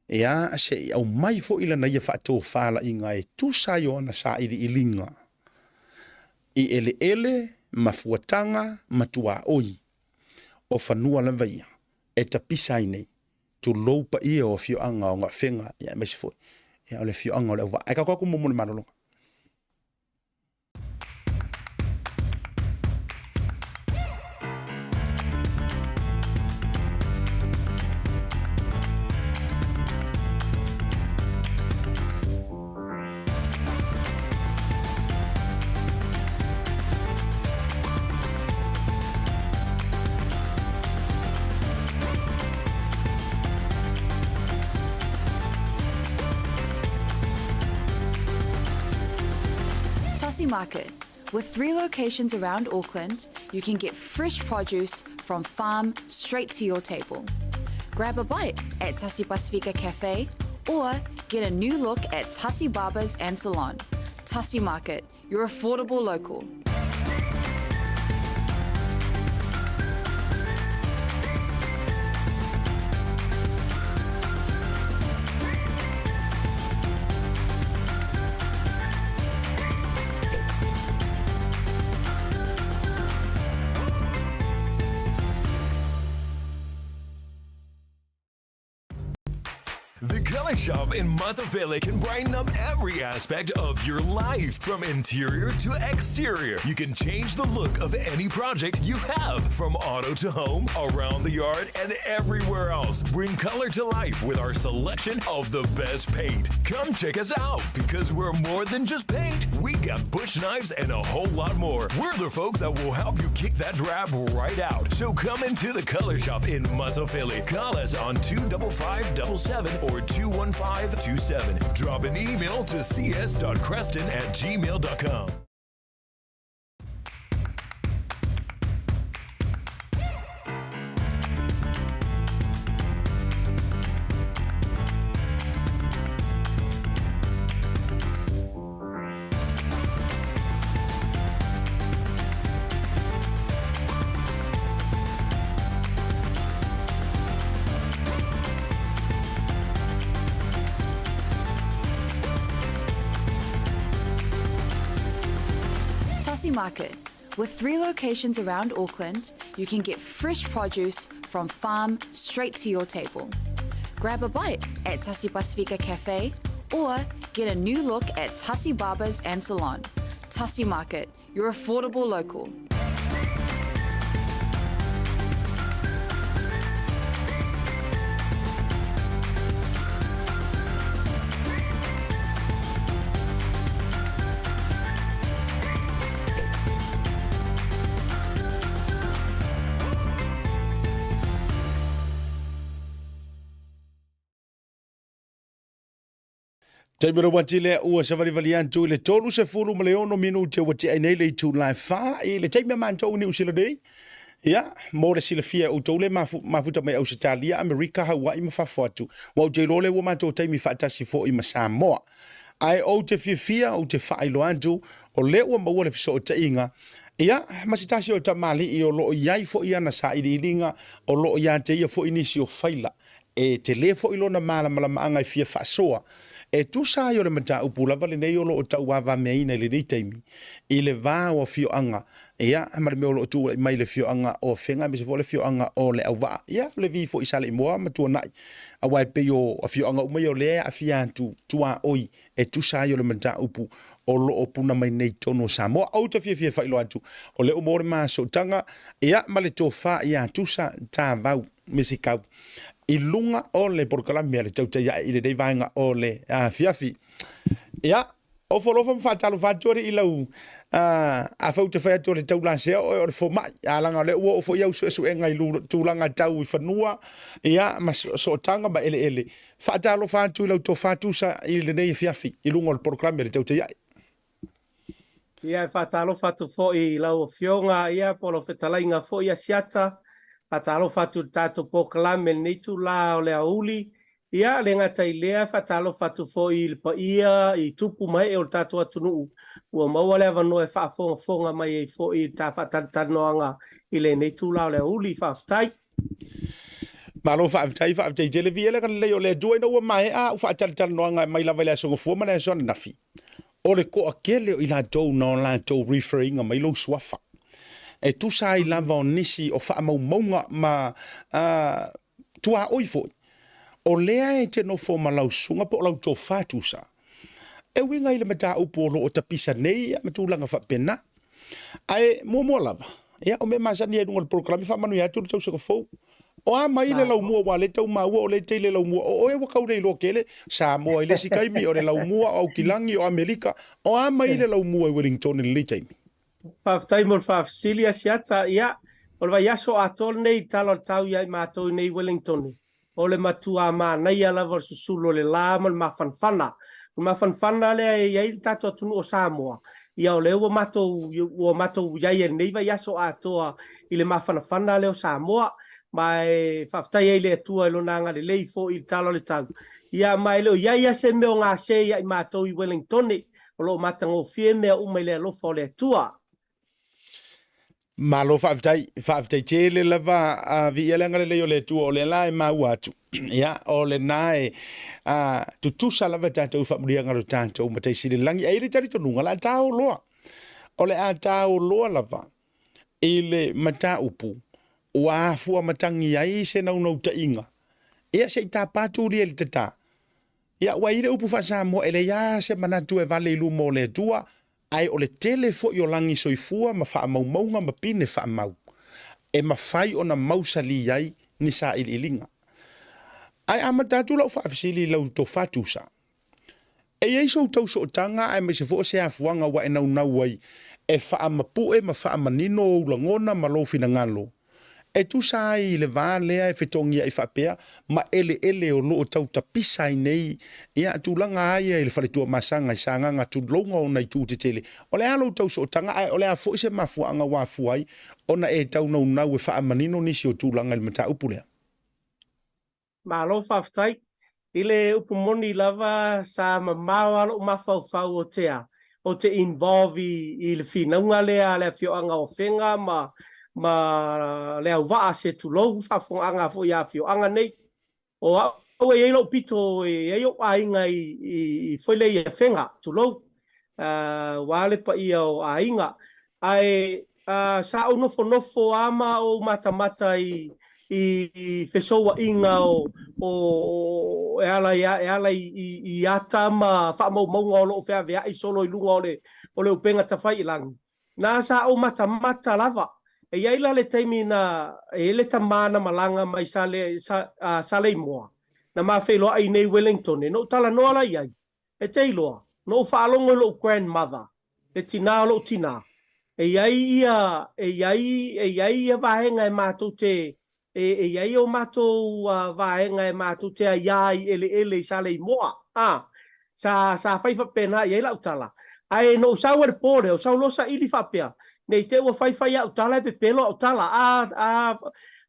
Ia, se i aumai foi lana ia faatofalaiga e tusa ai o ana sailiiliga i eleele ma fuataga ma tuaoi o fanua lava ia e tapisa ai nei, tulou paia o afioaga o Gafega, ia aemaise foi ia o le afioaga o Leauvaa. Ae tatou atu muamua i le malologa. Tasi Market. With three locations around Auckland, you can get fresh produce from farm straight to your table. Grab a bite at Tasi Pasifika Cafe or get a new look at Tasi Barbers and Salon. Tasi Market, your affordable local. The Color Shop in Matafele can brighten up every aspect of your life, from interior to exterior. You can change the look of any project you have, from auto to home, around the yard, and everywhere else. Bring color to life with our selection of the best paint. Come check us out because we're more than just paint. We got bush knives and a whole lot more. We're the folks that will help you kick that drab right out. So come into the Color Shop in Matafele. Call us on 25577 or 21527. Drop an email to cs.creston at gmail.com. Tasi Market. With three locations around Auckland, you can get fresh produce from farm straight to your table. Grab a bite at Tasi Pasifika Cafe or get a new look at Tasi Barbers and Salon. Tasi Market, your affordable local. Taimi o le lea ua savalivali atu i le 36 minute ua tea ai nei le itula e fa i le taimi a matou i Niu Sila nei. Ia, mo le silafia e outou le mafu, mafuta mai Ausetalia, Amerika, Hawaii ma fafo atu. Ua ou te iloa lea ua matou taimi faatasi foi ma Samoa. Ae ou te fiafia, ou te faailoa atu, o lea ua maua le fesootaiga, ia, ma se tasi o tamalii o lo o i ai foi ana sailiiliga, o lo o ia te ia foi nisi o faila E tele foi lona malamalamaaga e fia faasoa e tusa ai o le mataupu lava lenei o lo o tauavameaina i lenei taimi i le va o afioaga, ia, ma le mea o lo o tulai mai i le afioaga o Afega aemaise foi o le afioaga o Leauvaa, ia, le vi foi i Saleimoa ma Tuanai, aua e pei o afioaga uma ia o lea e aafia atu tuaoi e tusa ai o le mataupu o lo o puna mai nei i totonu o Samoa. Ou te fiafia e faailoa atu, o lea ua maua le masoutaga, ia, ma le tofa ia Tusa Tavau. Misikau i luga o le polokalame a le tautai ae i lenei vaega o le afiafi. Ia, ofo alofa ma faatalofa atu alii i lau afai ou te fai atu o le taulasea oe o le fomai, a leaga o lea ua oo foi au suesuega i tulaga tau i fanua, ia, ma sootaga ma eleele. Faatalofa atu i lau tofa tusa i lenei afiafi i luga o le polokalame a le tautai ae. Ia, e faatalofa atu foi i lau Afioga, ia, po o lau fetalaiga foi Asiata. Faatalofa atu i le tatou polokalame i lenei itula o le aoauli. Ia, le gata i lea, e faatalofa atu foi i le paia i tupu ma ee o le tatou atunuu ua maua le avanoa e faafogafoga mai ai foi i le ta faatalatalanoaga i lenei itula o le aoauli. Faafetai. Malo faafetai, faafetai tele. Viia le agalelei o le Atua ina ua maea au faatalatalanoaga e mai lava i le Aso Gafua ma le Aso Ananafi. O le toatele o i latou na o latou refer ina mai lou suafa e tusa ai lava o nisi o faamaumauga ma tuaoi foi o lea e te nofo ma lau susuga po o lau tofa tusa e uiga i le mataupu o lo o tapisa nei ma tulaga faapena. Ae muamua lava, ia o mea masani ai i luga o le polokalame faamanuia atu le tausaga fou. O a mai le laumua aua o lea e tau maua o lea e tei le laumua. O oe ua tau le iloa tele, Samoa i le isi taimi, o le laumua o Aukilagi, o Amerika. O a mai le laumua i Wellington i lenei taimi? Faafetai mo le faafesili Asiata. Ia, o le vaiaso atoa lenei i le tala o le tau ia i matou i nei i Wellington. O le matuā manaia lava o le susulu o le la ma le mafanafana. O le mafanafana lea e i ai le tatou atunuu o Samoa. Ia o lea ua matou ua matou i ai i lenei vaiaso atoa i le mafanafana lea o Samoa, ma e faafetai ai i le Atua i Lona agalelei foi i le tala o le tau. Ia ma e le o i ai lava se mea o gase ia i matou i Wellingtone, o lo o matagofie mea uma i le alofa o le Atua. Malo faafetai, faafetai tele lava a viia le agalelei o le Atua o lea la e maua atu. Ia, o lena e a, tutusa lava tatou i faamuliaga o le tatou Matai Sili i le lagi. Ae i ai le talitonuga, o le a tao loa. O le a tao loa lava i le mataupu ua afua matagi ai se naunautaiga. Ia, se i tapa tulia i le tata. Ia, ua i ai le upu faa-Samoa, e leai lava se manatu e vale i luma o le Atua, ae o le tele foi o lagi soifua ma faamaumauga ma pine faamau e mafai ona mausali ai ni sailiiliga. Ae amata atu lau faafesili i lau tofa tusa, E i ai sou tau sootaga aemaise foi o se afuaga ua e naunau ai e faamapue ma faamanino ou lagona ma lou finagalo e tusa ai i le va lea e fetogiai faapea ma eleele o lo o tau tapisa ai nei ia tulaga a ia i le fale Tuamasaga i Sagaga tulouga ona itu tetele. O le a lou tau sootaga ae o le a foi se mafuaaga ua afua ai ona e tau naunau e faamanino nisi o tulaga i le mataupu lea? Malo faafetai. I le upu moni lava, sa mamao lava lou mafaufau o te a, o te involve i le finauga lea a le afioaga o Afega ma ma Leauvaa se tulou, faafofogaaga foi a afioaga nei. O au e i ai lou pito, e i ai ou aiga i foi lea i Afega, tulou, aua le paia o aiga. Ae sa ou nofonofo lava ma ou matamata i fesouaiga o e ala e ala i ata ma faamaumauga o lo o feaveai solo i luga o le upega tafailagi. Na sa ou matamata lava. E i ai la le taimi na e i ai le tama na malaga mai Saleimoa, na ma feiloai i nei Wellingtone, na ou talanoa la i ai. E te iloa, na ou faalogo i lou grandmother, le tinā o lou tinā, e i ai ia, e i ai, e i ai ia vaega e matou te, e, e i ai o matou vaega e matou te aiā i eleele i Saleimoa, a, sa, sa fai faapena i ai lau tala. Ae na ou sau ai le pō lea, ou sau loa saili faapea, ne i te i ua faifai au tala e pepelo au tala, a, a,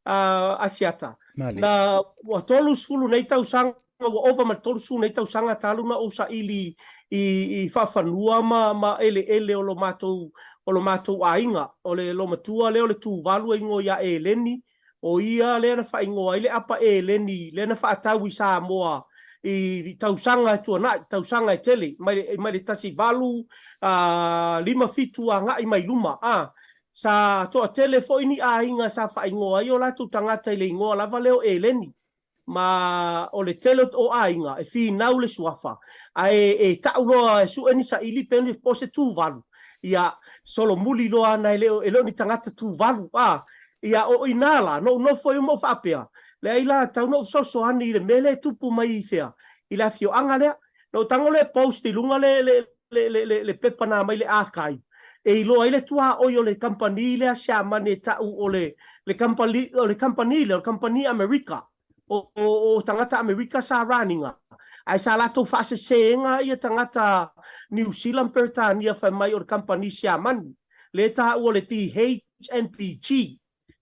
a, Asiata. Na, ua 30 nei tausaga Ua ova ma le 30 nei tausaga talu na ou saili i faafanua ma eleele o lo matou o lo matou aiga. O le loomatua lea o le Tuvalu e igoa ia Eleni, o ia lea na faaigoa ai le apa Eleni lea na faatau i Samoa i tausaga e tuanai, tausaga e tele, mai le 1857 agai mai luma. Sa toatele foi ni aiga sa faaigoa ai o latou tagata i le igoa lava lea o Eleni. Ma o le tele o aiga e finau le suafa, ae e tau loa e sue ni saili pe o se Tuvalu, ia, solomuli loa ana e le o, e le o ni tagata Tuvalu, a. Ia, o inā la, na ou nofo ai ma ou faapea, Leai la, tau na ou fesoasoani i le mea lea e tupu mai i fea, i le afioaga lea. Na ou tago lea e post i luga le, le, le, le, le, le pepa na mai le archive, e iloa ai le tuaoi o le kamupani lea Siamani e tau o le, le kamupani, o le kamupani lea, o le kamupani Amerika, o, o, o tagata Amerika sa raniga, ae sa latou faasesēga ia tagata Niu Sila ma Peretania fai mai o le kamupani Siamani, lea e taua o le DHNPG.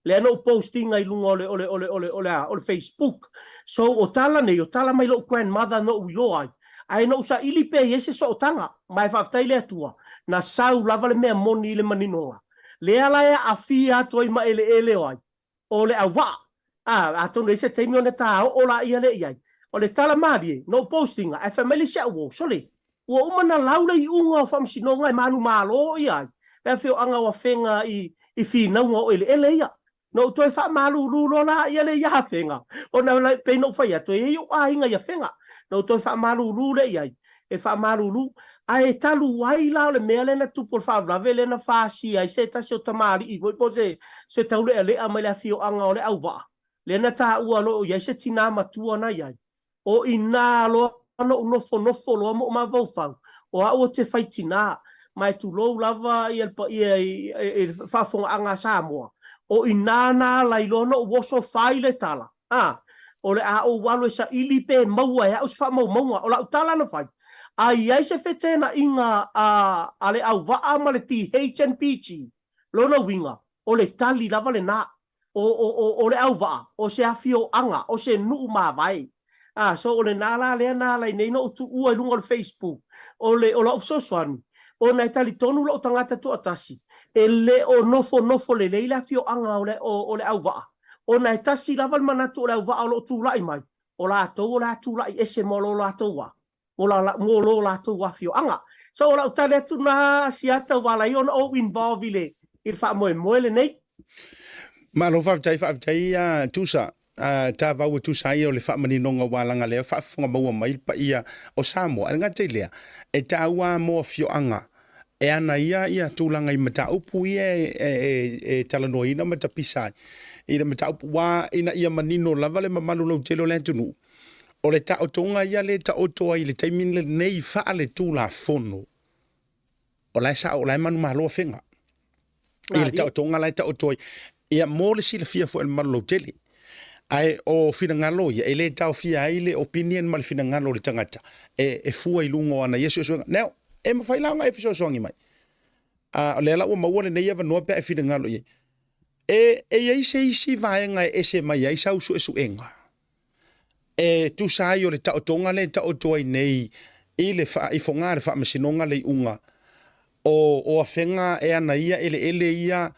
Lea na ou post ina i luga o le o le o le o le o le a o le Facebook. So o tala nei o tala mai lo'u grandmother na ou iloa ai. Ae na ou saili pea i ai se sootaga, ma e faafetai i le Atua, na sau lava le mea moni i le maninoga. Lea la e aafia atu ai ma eleele o ai? O le auvaa. A, atonu e i ai se taimi ona ta oo laia lea i ai. O le tala malie, na ou post ina, ae fai mai le isi au uo, sole, Ua uma na lau le iuga o faamasinoga e manumalo ia ai le afioaga o Afega i i finauga o eleele ia. Na ou toe faamalulu loa la ia lea ia Afega, ona pei na ou fai atu, e i ai ou aiga i Afega. Na ou toe faamalulu lea i ai, e faamalulu. Ae talu ai la o le mea lea na tupu o le faalavelave lea na fasia ai se tasi o tamalii foi po o se se taulealea mai le afioaga o Leauvaa, lea na taua loa o i ai se tina matua na i ai. O i nā loa na ou nofonofo loa ma ou mafaufau, o au ou te fai tinā, ma e tulou lava ia le paia i le faafofogaaga a Samoa, o i nā na ala ai loa na ou oso fai le tala, a, o le a ou alu e saili pe maua e au se faamaumauga. O lau tala na fai, A i ai se feteenaiga a a le auvaa ma le DHNPG, lona uiga, o le tali lava lena. O, o, o, o le auvaa, o se afioaga, o se nuu mavae. A, so o lena la lea na ala ai nei ona ou tuua i luga o le Facebook, o le, o lau fesoasoani, ona e talitonu lou tagata toatasi, e le o nofonofo lelei le afioaga o le, o, o le auvaa, ona e tasi lava le manatu o le auvaa o lo o tulai mai, o latou o le a tulai ese mo lo latou wā, mo, la, mo lo latou afioaga. So o lau tali atu na Asiata ua ala ai ona ou involve i le, i le faamoemoe lenei. Malo faafetai, faafetai a Tusa. A tavau e tusa ai o le faamaninoga ua alaga lea faafofoga maua mai le paia o Samoa. Ae le gata i lea, e taua a mo afioaga e ana ia ia tulaga i mataupu ia e, e, e, e talanoaina ma tapisa ai i le mataupu ua ina ia manino lava le mamalu lautele o le atunuu. O le taotoga ia le taoto ai i le taimi lenei faaletulafono, o la e sao, o la e manumalo Afega i le taotoga la e taoto ai. Ia mo le silafia foi e le mamalu lautele. Ae o finagalo ia, e le taofia ai le opinion ma le finagalo o le tagata e, e fua i luga o ana ia suesuega. Now, e mafai la ona e fesoasoani mai. A, o lea la ua maua lenei avanoa pe a e finagalo i ai. E, e i ai se isi vaega e ese mai ai sau suesuega e tusa ai o le taotoga lea e taoto ai nei i le ifoga a le Faamasinoga le iuga o, o Afega e ana ia eleele ia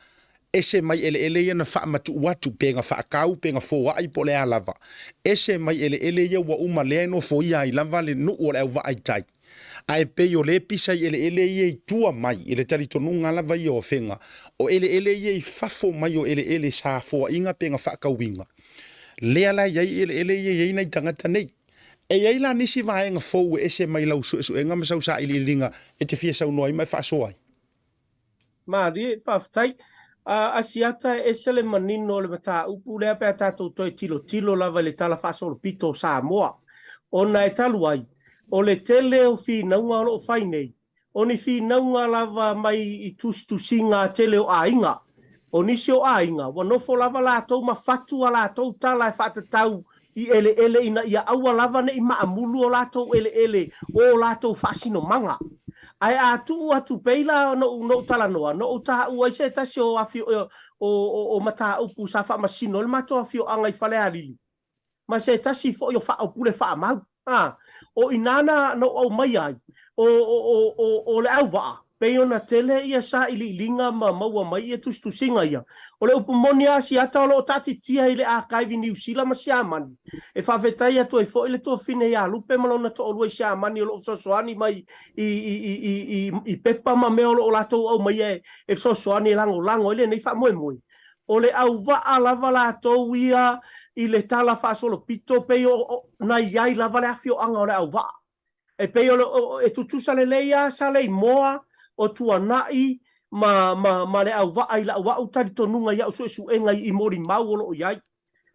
ese mai eleele ia na faamatuu atu pe na faatau pe na foai po o le a lava, ese mai eleele ia ua uma lea e nofoia ai lava le nuu o le auvaa i tai. Ae pei o lea e pisa i eleele ia i tua mai i le talitonuga lava ia o Afega, o eleele ia i fafo mai o eleele sa foaiina pe na faatauina, lea la e i ai eleele ia e i ai nai tagata nei. E i ai la nisi vaega fou e ese mai lau suesuega ma sau sailiiliga e te fia saunoa ai ma e faasoa ai? Malie, faafetai. A Asiata e ese le manino o le mataupu lea pe a tatou toe tilotilo lava i le Tala Faasolopito o Samoa. Ona e talu ai, o le tele o finauga o lo o fai nei, o ni finauga lava mai i tusitusiga tele o aiga. O nisi o aiga, ua nofo lava latou ma fatu a latou tala e faatatau i eleele ina ia aua lava ne i maamulu o latou eleele o o latou faasinomaga. Ae a tuu atu pei la noʻu noʻu talanoa, noʻu taua ai se tasi o afio o o o mataupu sa faamasino ai le matou afioaga i Falealili, ma se tasi foi o faaupule faamau. A, o i ina na na ou aumaia ai, o, o, o, o, o le auvaa, pei ona tele ia sailiiliga ma maua mai ia tusitusiga ia. O le upu moni a Asiata o lo o taatitia i le archive i Niu Sila ma Siamani. E faafetai atu ai foi le tuafine ia Lupe ma lona toalua i Siamani o lo o fesoasoani mai i, i, i, i, i, i pepa ma mea o lo o latou aumaia e, e fesoasoani e lagolago ai lenei faamoemoe. O le auvaa lava latou ia i le tala faasolopito pei o, o, na i ai lava le afioaga o le auvaa. E pei o le, o, e tutusa lelei lava Saleimoa, o Tuanai ma, ma, ma le auvaa i lau au talitonuga i au suesuega i, i molimau o lo o i ai.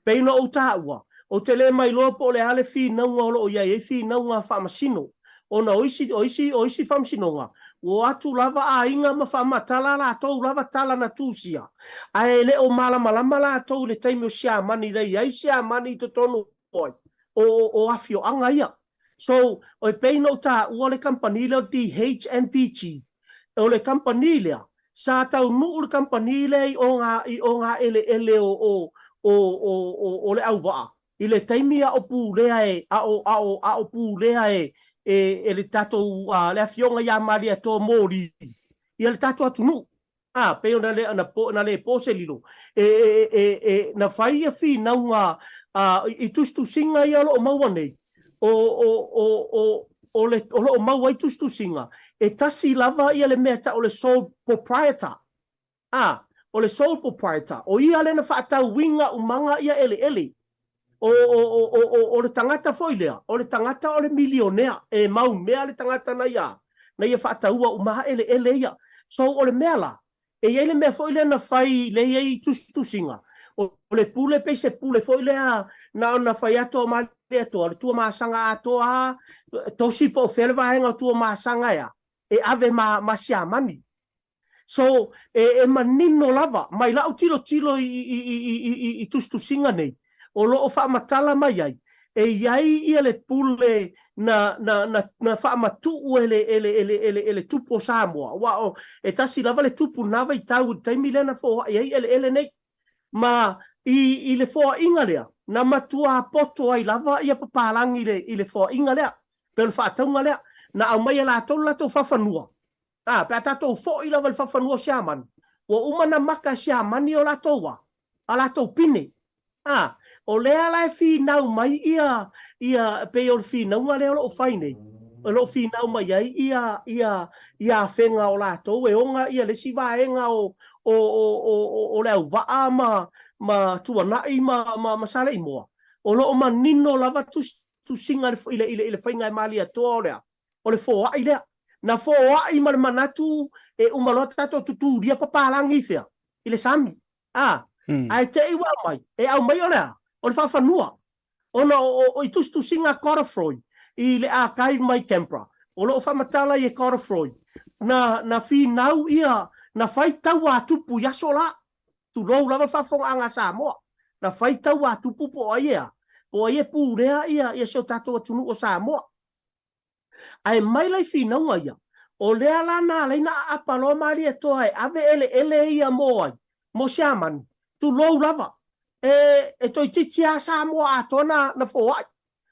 Pei ona ou taua, ou te le mailoa po o le a le finauga o lo o i ai ai finauga a faamasino, ona o isi, o isi, o isi faamasinoga, ua o atu lava aiga ma faamatala a latou lava tala na tusia, ae le o malamalama latou i le taimi o Siamani lea i ai Siamani i totonu o ai, o, o, o afioaga ia. So, e pei ona ou taua le kamupani lea o DHNPG, o le kamupani lea, sa taunuu le kamupani lea i o ngā, i o ngā eleele o, o, o, o, o, o le auvaa, i le taimi a o pulea e, a o, a o, a o pulea e, e, e le tatou, a, le Afioga ia Malietoa Moli, ia le tatou atunuu. A, pei ona le, na, po, na le po se lilo, e, e, e, e, na fai ia finauga a, i, i tusitusiga ia o lo o maua nei, o, o, o, o, o, le, o lo o maua ai tusitusiga, e tasi lava ia le mea e tau o le sole proprietor. A, o le sole proprietor, o ia lea na faatauina umaga ia eleele. O, o, o, o, o, o le tagata foi lea, o le tagata o le milionea, e mau mea le tagata na ia, na ia faataua uma eleele ia. So, o le mea la, e i ai le mea foi lea na fai, lea i ai tusitusiga, o le pule pei se pule foi lea na ona fai atu o Malietoa, o le Tuamasaga atoa a, tosi po o fea le vaega o Tuamasaga ea, e ave ma, ma Siamani. So, e, e manino lava, mai lau tilotilo i, i, i, i, i, i, i tusitusiga nei, o lo o faamatala mai ai, e i ai ia le pule na, na, na, na faamatuu e le, e le, e le, e le, e le tupu o Samoa, aua o, e tasi lava le tupu na vaitau i le taimi lea na foai ai eleele nei. Ma i, i le foaiga lea, na matua poto ai lava ia papalagi i le, i le foaiga lea, pe o le faatauga lea. Na aumai e latou le latou fafanua. A, pe a tatou foi lava i le fafanua o Siamani, ua uma na maka e Siamani o latou a, a latou pine. A, o lea la e finau mai ia, ia, pei o le finauga lea o lo o fai nei, o lo o finau mai ai ia, ia, ia afega o latou e ona ia le isi vaega o, o, o, o, o, o Leauvaa ma, ma Tuanai ma, ma, ma Saleimoa. O lo o manino lava tus, tusiga i le, i le, i le faiga e Malietoa o le a? O le foai lea. Na foai ma le manatu e uma loa tatou tutulia papalagi i fea? I le sami. A, mm. Ae te i ua aumai, e aumai o le a? O le faafanua. Ona o, o, o i tusitusiga Godefroy i le archive mai Canberra, o lo o faamatala i e Godefroy, na, na finau ia, na fai taua a tupu i aso la. Tulou lava le faafofogaaga a Samoa. Na fai taua a tupu po o ai e a? Po o ai e pulea ia, ia si o tatou atunuu o Samoa. Ae mai la i finauga ia, o lea la na ala ai na aapa loa Malietoa e ave eleele ia mo ai, mo Siamani, tulou lava, e, e toeitiiti lava Samoa atoa na, na foai.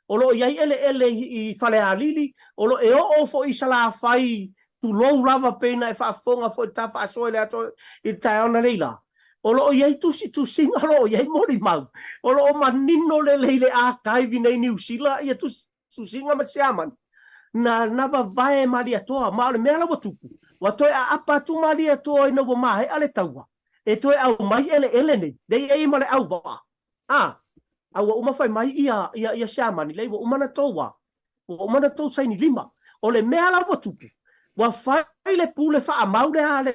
O lo o i ai eleele i, i Falealili, o lo e oo foi i Salafai, tulou lava pei na e faafofoga foi i le ta faasoa i le aso i le taeao analeila la. O lo o i ai tusitusiga, o lo o i ai molimau, o lo o manino lelei i le archive i nei Niu Sila ia tusi Susiga ma Siamani, na na vavae Malietoa, ma o le mea la ua tupu, ua toe aapa atu Malietoa ina ua maea le taua, e toe aumai eleele nei, lei ai ma le auvaa, a, a ua uma fai mai ia, ia, ia Siamani, lei ua uma na tou a, ua uma na tou saini lima. O le mea la ua tupu, ua fai le pule faamau lea a le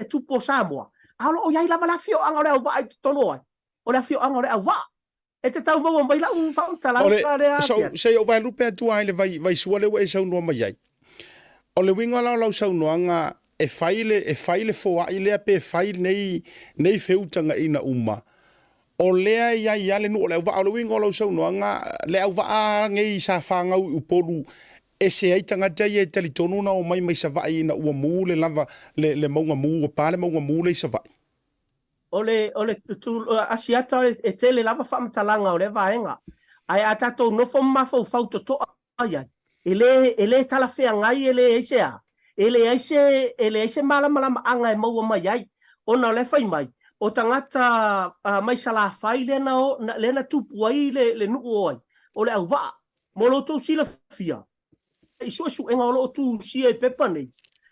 tupu o Samoa, a o lo o i ai lava le afioaga o Leauvaa i totonu o ai? O le afioaga o Leauvaa. E te tau maua mai lau faamatalaga lea. So, se i ou vaelupe atu lava i le vai, vaisua lea ua e saunoa mai ai. O le uiga la o lau saunoaga, e fai le, e fai le foai lea pe fai nei, nei feutagaiga uma, o lea e i ai lava le nuu o Leauvaa. O le uiga o lau saunoaga, Leauvaa nei sa fanau i Upolu ese ai tagata ia e talitonu na omai mai Savaii ina ua mu le lava le, le mauga mu, ua pa le mauga mu lea i Savaii. O le, o le tu, Asiata e tele lava faamatalaga o lea vaega. Ae a tatou nofo ma mafaufau totoa i ai, e le, e le talafeagai e leai se a, e leai se, e leai se malamalamaaga e maua mai ai, ona o la e fai mai, o tagata mai Salafai lea na, lea na tupu ai le, le nuu o ai, o Leauvaa. Mo lo outou silafia, i suesuega o lo o tusia i pepa nei,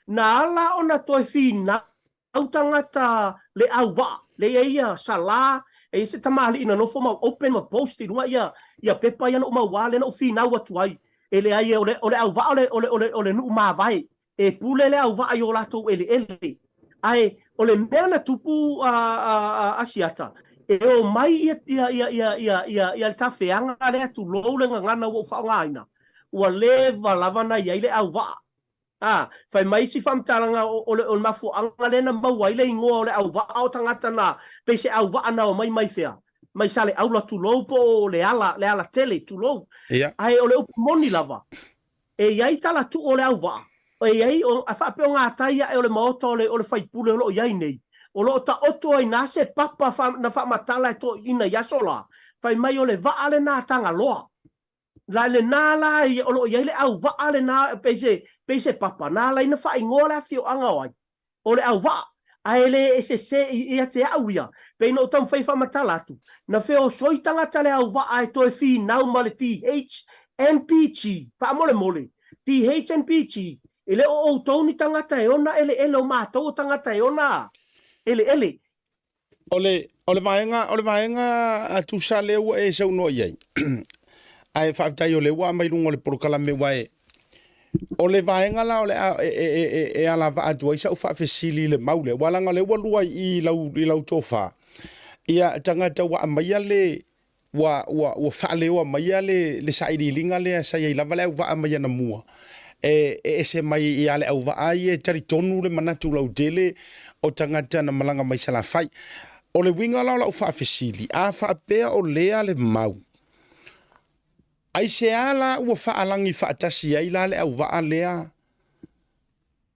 na ala ona toe finau tagata le auvaa, le i ai ia Sala, e i ai se tamalii na nofo ma open ma post i luga ia, ia pepa ia na ou maua lea na ou finau atu ai, e leai o le, o le auvaa o le, o le, o le, o le nuu mavae, E pule le auvaa i o latou eleele. Ae o le mea na tupu a, a, a Asiata, e omai ia, ia, ia, ia, ia, ia, ia le tafeaga lea tulou le gagana ua ou faaaogaina, ua leva lava na i ai le auvaa. A, fai mai isi faamatalaga o, o le, o le mafuaaga lea na maua ai le igoa o le auvaa o tagata na, pei se auvaa na omai mai fea? Mai Saleaula tulou po o Leala, Lealatele tulou. Ia. Ae o le upu moni lava, E i ai tala tuu o le auvaa, e i ai, a faapea o gatai ae o le maota o le, o le faipule o lo o i ai nei, o lo o taoto ai na se papa fa, na faamatala e toeaiina i aso la, fai mai o le vaa lena a Tagaloa. La, lena la o lo o i ai le auvaa lena pei se, pei se papa, na ala ai na faaigoa le afioaga o ai? O le auvaa, ae le e sese ia te au ia, pei na ou taumafai e faamatala atu, na feosoi tagata le auvaa e toe finau ma le THNPG, faamolemole, THNPG, e le o outou ni tagata e ona eleele o matou o tagata e ona eleele. O le, o le vaega, o le vaega a Tusa lea ua e saunoa i ai, ae faafetai o lea ua aumai luga o le polokalame aua e, o le vaega la o le a, e, e, e, e, e alavaa atu ai sau faafesili i le mau lea, aua leaga o lea ua lua i i i lau, i lau tofa, ia tagata ua aumaia le, ua, ua, ua faaleoa maia le, le sailiiliga lea sa i ai lava le auvaa mai anamua, e, e ese mai ia le auvaa ia e talitonu le manatu lautele o tagata na malaga mai Salafai. O le uiga la o lau faafesili, a faapea o lea le mau, Aisea la ua faalagi faatasi ai la le auvaa lea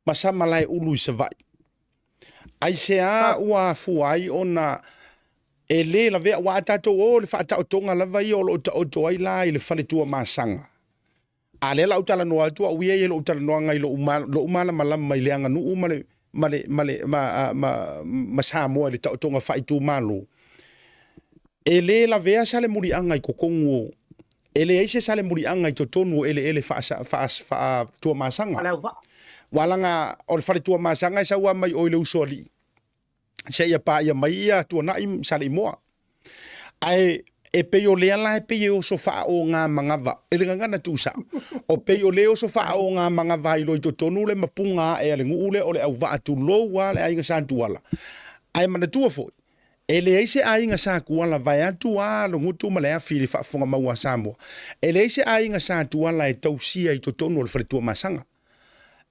ma Samalaeulu i Savaii? Aisea ua afua ai ona e le lavea, aua a tatou o i le faataotoga lava ia o lo o taoto ai la i le fale Tuamasaga? A lea la ou talanoa atu au ia i lou talanoaga i lou, lou malamalama i le aganuu ma le, ma le, ma le, ma, ma, ma Samoa i le taotoga faaitumalo. E le lavea Salemuliaga i totonu o, e leai se Salemuliaga i totonu o eleele faa-Tuamasaga. Ua laga o le fale Tuamasaga e sau lava mai o i le Usoalii seia paia mai ia Tuanai ma Saleimoa. Ae e pei o lea la e pei e oso faaoga manava, i le gagana tuusao, o pei o lea e oso faaoga manava ai loa i totonu le mapuga ae a le nuu lea o le auvaa tulou lava le aiga Sa Tuala. Ae manatua foi, E leai se aiga Sa Tuala vaeatu a Logutu ma le afi i le faafofoga mau a Samoa. E leai se aiga Sa Tuala e tausia i totonu o le fale Tuamasaga.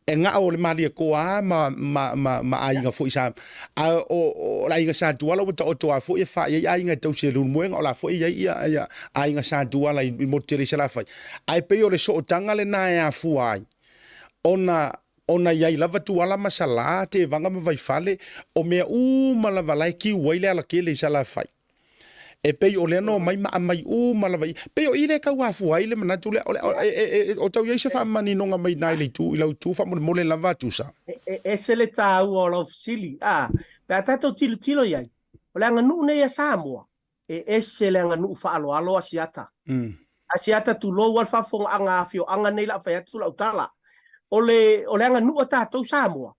E gao o le Malietoa a ma, ma, ma, ma aiga foi sa, a o, o le aiga Sa Tuala ua taoto a foi e fa i ai aiga e tausia i Leulumoega, o la foi e i ai ia, ia aiga Sa Tuala i, i motu tele i Salafai. Ae pei o le sootaga lena e afua ai ona Ona i ai lava Tuala ma Salā, Tevaga ma Vaifale, o mea uma lava la e kiu ai le alakele i Salafai. E pei o lea na omai ma aumai uma lava i, pei o i lea e tau afua ai le manatu lea, o le, e, e, e, o tau i ai se faamaninoga mai i ina i le itu, i lau itu faamolemole lava Tusa. E, e ese le taua o lau fesili, a, pe a tatou tilotilo i ai, o le aganuu nei a Samoa, E ese le aganuu faaaloalo Asiata. Asiata tulou a le faafofogaaga a afioaga nei la fai atu lau tala. O le o le aganuu a tatou Samoa,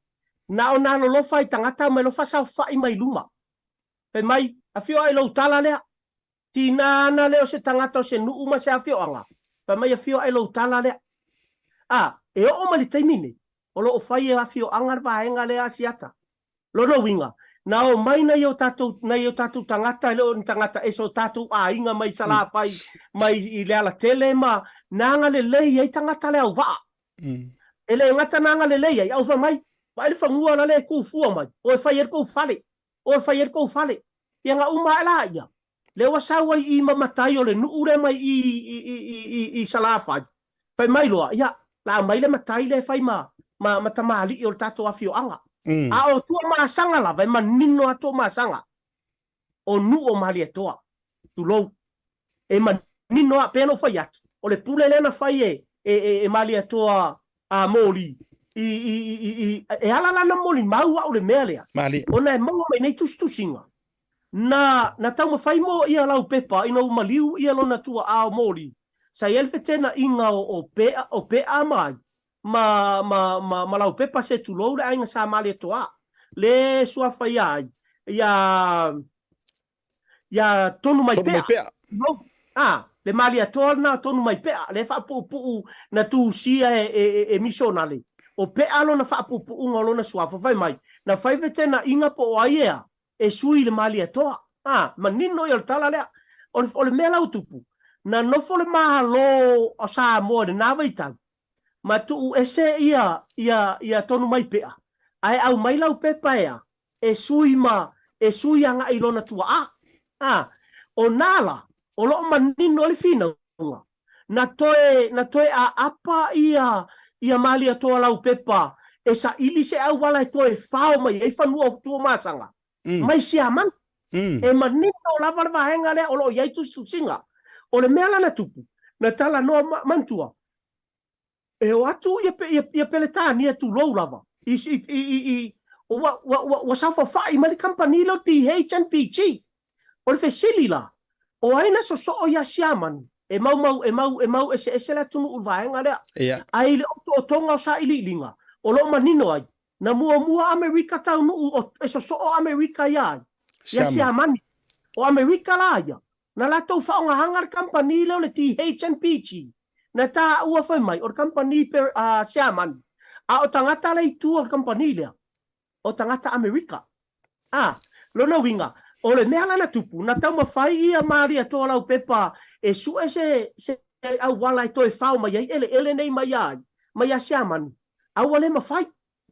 na o na lolofa i tagata ma alofa saofai mai luma. Fai mai, afioa i lou tala lea. Tina ana lea o se tagata o se nuu ma se afioaga, fai mai afioa i lou tala lea. A, e oo mai le taimi nei, o lo o fai e afioaga le vaega lea Asiata. Lona uiga, na omai nai o tatou, nai o tatou tagata, e le o ni tagata ese, o tatou aiga mai Salafai, mai i Lealatele ma na agalelei ai tagata le auvaa. E le gata na agalelei ai, a ua fai mai, vaai le fanua la le e tu fua mai, o e fai ai le tou fale, o e fai ai le tou fale. Ia na uma ae laia, Lea ua sau ai i ma matai o le nuu lea mai i i i i Salafai, fai mai loa, ia, la aumai le matai lea e fai ma ma ma tamalii o le tatou afioaga. A o Tuamasaga lava, e manino lava Tuamasaga, o nuu o Malietoa, tulou. E manino lava, pei ona ou fai atu, o le pule lea na fai e e e Malietoa a moli i i i i e ala la ona molimau au i le mea lea, ona e maua mai nei tusitusiga Na, na taumafai mo ia laupepa ina ua maliu ia lona tuaʻa o Moli, sa i ai le fetenaʻiga o, o Peʻa, o Peʻa ma ai, ma, ma, ma, ma laupepa se tulou le aiga Sa Malietoa, le suafa ia ai, ia, ia Tonumaipea. Tonumaipea. Tulou. A, le Malietoa lena o Tonumaipea, le faapuupuu na tusia e, e, e, e misionale. O Peʻa lona faapuupuuga o lona suafa, fai mai, na fai fetenaʻiga po o ai ea, e sui i le Malietoa. A, manino ia o le tala lea. O le, o le mea la ua tupu, na nofo le Malo o Samoa i lena vaitau, ma tuu ese ia, ia, ia Tonumaipea, ae aumai laupepa ea, e sui ma, e sui agai i lona tuaa. A, o na la, o lo o manino ai le finauga, Na toe, na toe aapa ia, ia Malietoa Laupepa e saili se auala e toe fao mai ai fanua o Tuamasaga mai Siamani. E manino lava le vaega lea o lo o i ai tusitusiga. O le mea la na tupu, na talanoa, manatua, e o atu ia, ia, ia Peretania tulou lava, i, i, i, i, i ua, ua, ua, ua saofafai mai le kamupani lea o DHNPG. O le fesili la, o ai na sosoo iā Siamani? E mau mau, e mau, e mau eseese le atunuu i le vaega lea. Ia. Ae i le otootoga o sailiiliga, o lo o manino ai, na muamua Amerika taunuu o, e sosoo Amerika iā ai? Iā Siamani. O Amerika la ia, na latou faaaogaina le kamupani lea o le DHNPG, na taua fai mai o le kamupani per, a Siamani, a o tagata la i tua o le kamupani lea, o tagata Amerika. A, lona uiga, o le mea la na tupu, na taumafai ia Malietoa Laupepa e sue se, se auala e toe fao mai ai eleele nei mai ia ai, mai ia Siamani, a ua le mafai.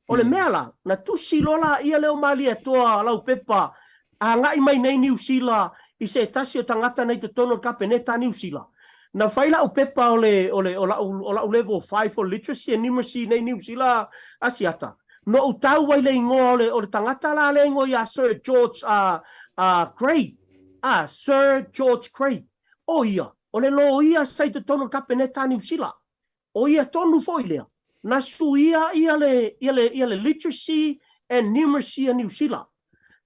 O le mea la, na tusi loa laia lea o Malietoa Laupepa agai mai nei Niu Sila i se tasi o tagata nei totonu o le Kapeneta a Niu Sila. Na fai la'u pepa o le, o le, o la'u, o la'u level 5 o literacy and numeracy i nei Niu Sila Asiata, na ou tau ai le igoa o le, o le tagata la lea igoa ia Sir George uh, uh, Grey. Ah, Sir George Grey. O ia, o le loia sa i totonu o le Kapeneta a Niu Sila. O ia tonu foi lea, na suia ia le, ia le, ia le literacy and numeracy a Niu Sila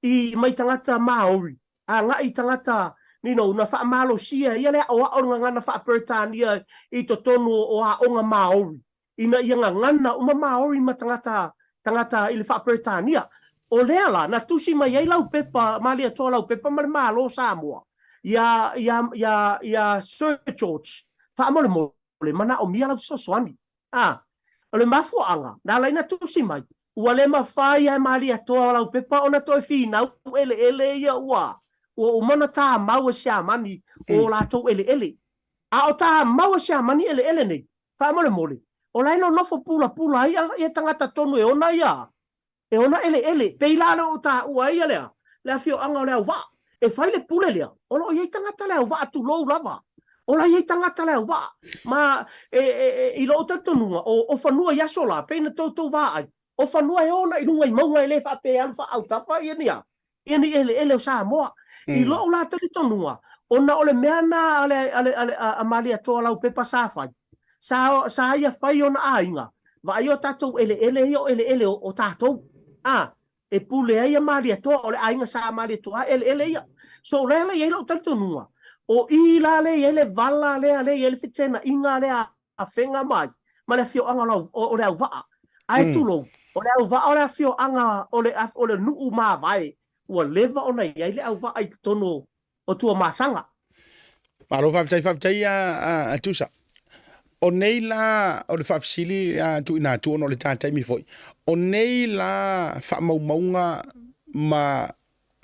i mai tagata Māori agai i tagata you know, na faamalosia ia le aʻoaʻo o le gagana faa-Peretania i totonu o aoga Māori, ina ia gagana uma Māori ma tagata, tagata i le faa-Peretania. O lea la, na tusi mai ai lau pepa, Malietoa Laupepa ma le Malo o Samoa, iā, iā, iā, iā Sir George, faamolemole, manaomia lau fesoasoani. A, o le mafuaaga, na ala ai na tusi mai, ua le mafai e Malietoa Laupepa ona toe finau eleele ia ua, ua uma ona tamau e Siamani o latou eleele. A o tamau e Siamani eleele nei, faamolemole, o la e nonofo pulapula ai ia tagata tonu e ona ia E ona eleele, pei la lea o taua ai ia lea, le afioaga o Leauvaa. E fai le pule lea, o lo o i ai tagata Leauvaa tulou lava. O la i ai tagata Leauvaa. Ma e, e, e, i lou talitonuga, o, o fanua i aso la, pei na toutou vaai, o fanua e ona i luga i mauga e le faapea e alu faaautafa ia ni a, ia ni eleele o Samoa. I lou la talitonuga, ona o le mea na a le, a le, a le, a, a Malietoa Laupepa sa fai, sa, sa ia fai ona aiga, vaai o tatou eleele ia o eleele o, o tatou. A, e pule ai ia Malietoa, o le aiga sa Malietoa eleele ia. So, o lea la i ai lou talitonuga, o i la lea i ai le vala lea, lea i ai le fetenaiga lea afega mai ma le afioaga o, lau, o, o Leauvaa. Ae mm. tulou, o Leauvaa o le afioaga o le, o le nuu mavae, ua leva ona i ai Leauvaa i totonu o Tuamasaga. Malo faafetai, faafetai a, a, a Tusa. O nei la, o le faafesili a tuuina atu ona o le ta taimi foi, o nei la faamaumauga ma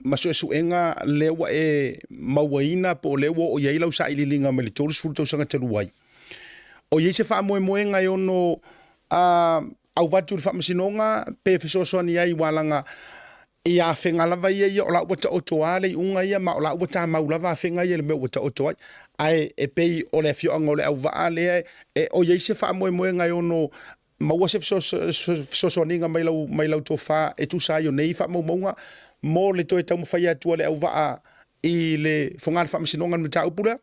ma suesuega lea ua e mauaina po o lea ua oo i ai lau sailiiliga mai le 30 tausaga talu ai. O i ai se faamoemoega e ono uh, auvatu i le faamasinoga pe fesoasoani ai ualaga i afega lava ia ia o la ua taoto a le iuga ia ma o la ua tamau lava afega ia i le mea ua taoto ai. Ae e pei o le afioaga o Leauvaa lea e o i ai se faamoemoega e ono maua se fesoasoaniga mai lau, mai lau tofa e tusa ai o nei faamaumauga mo le toe taumafai atu a Leauvaa i le foga le faamasinoga i le mataupu lea?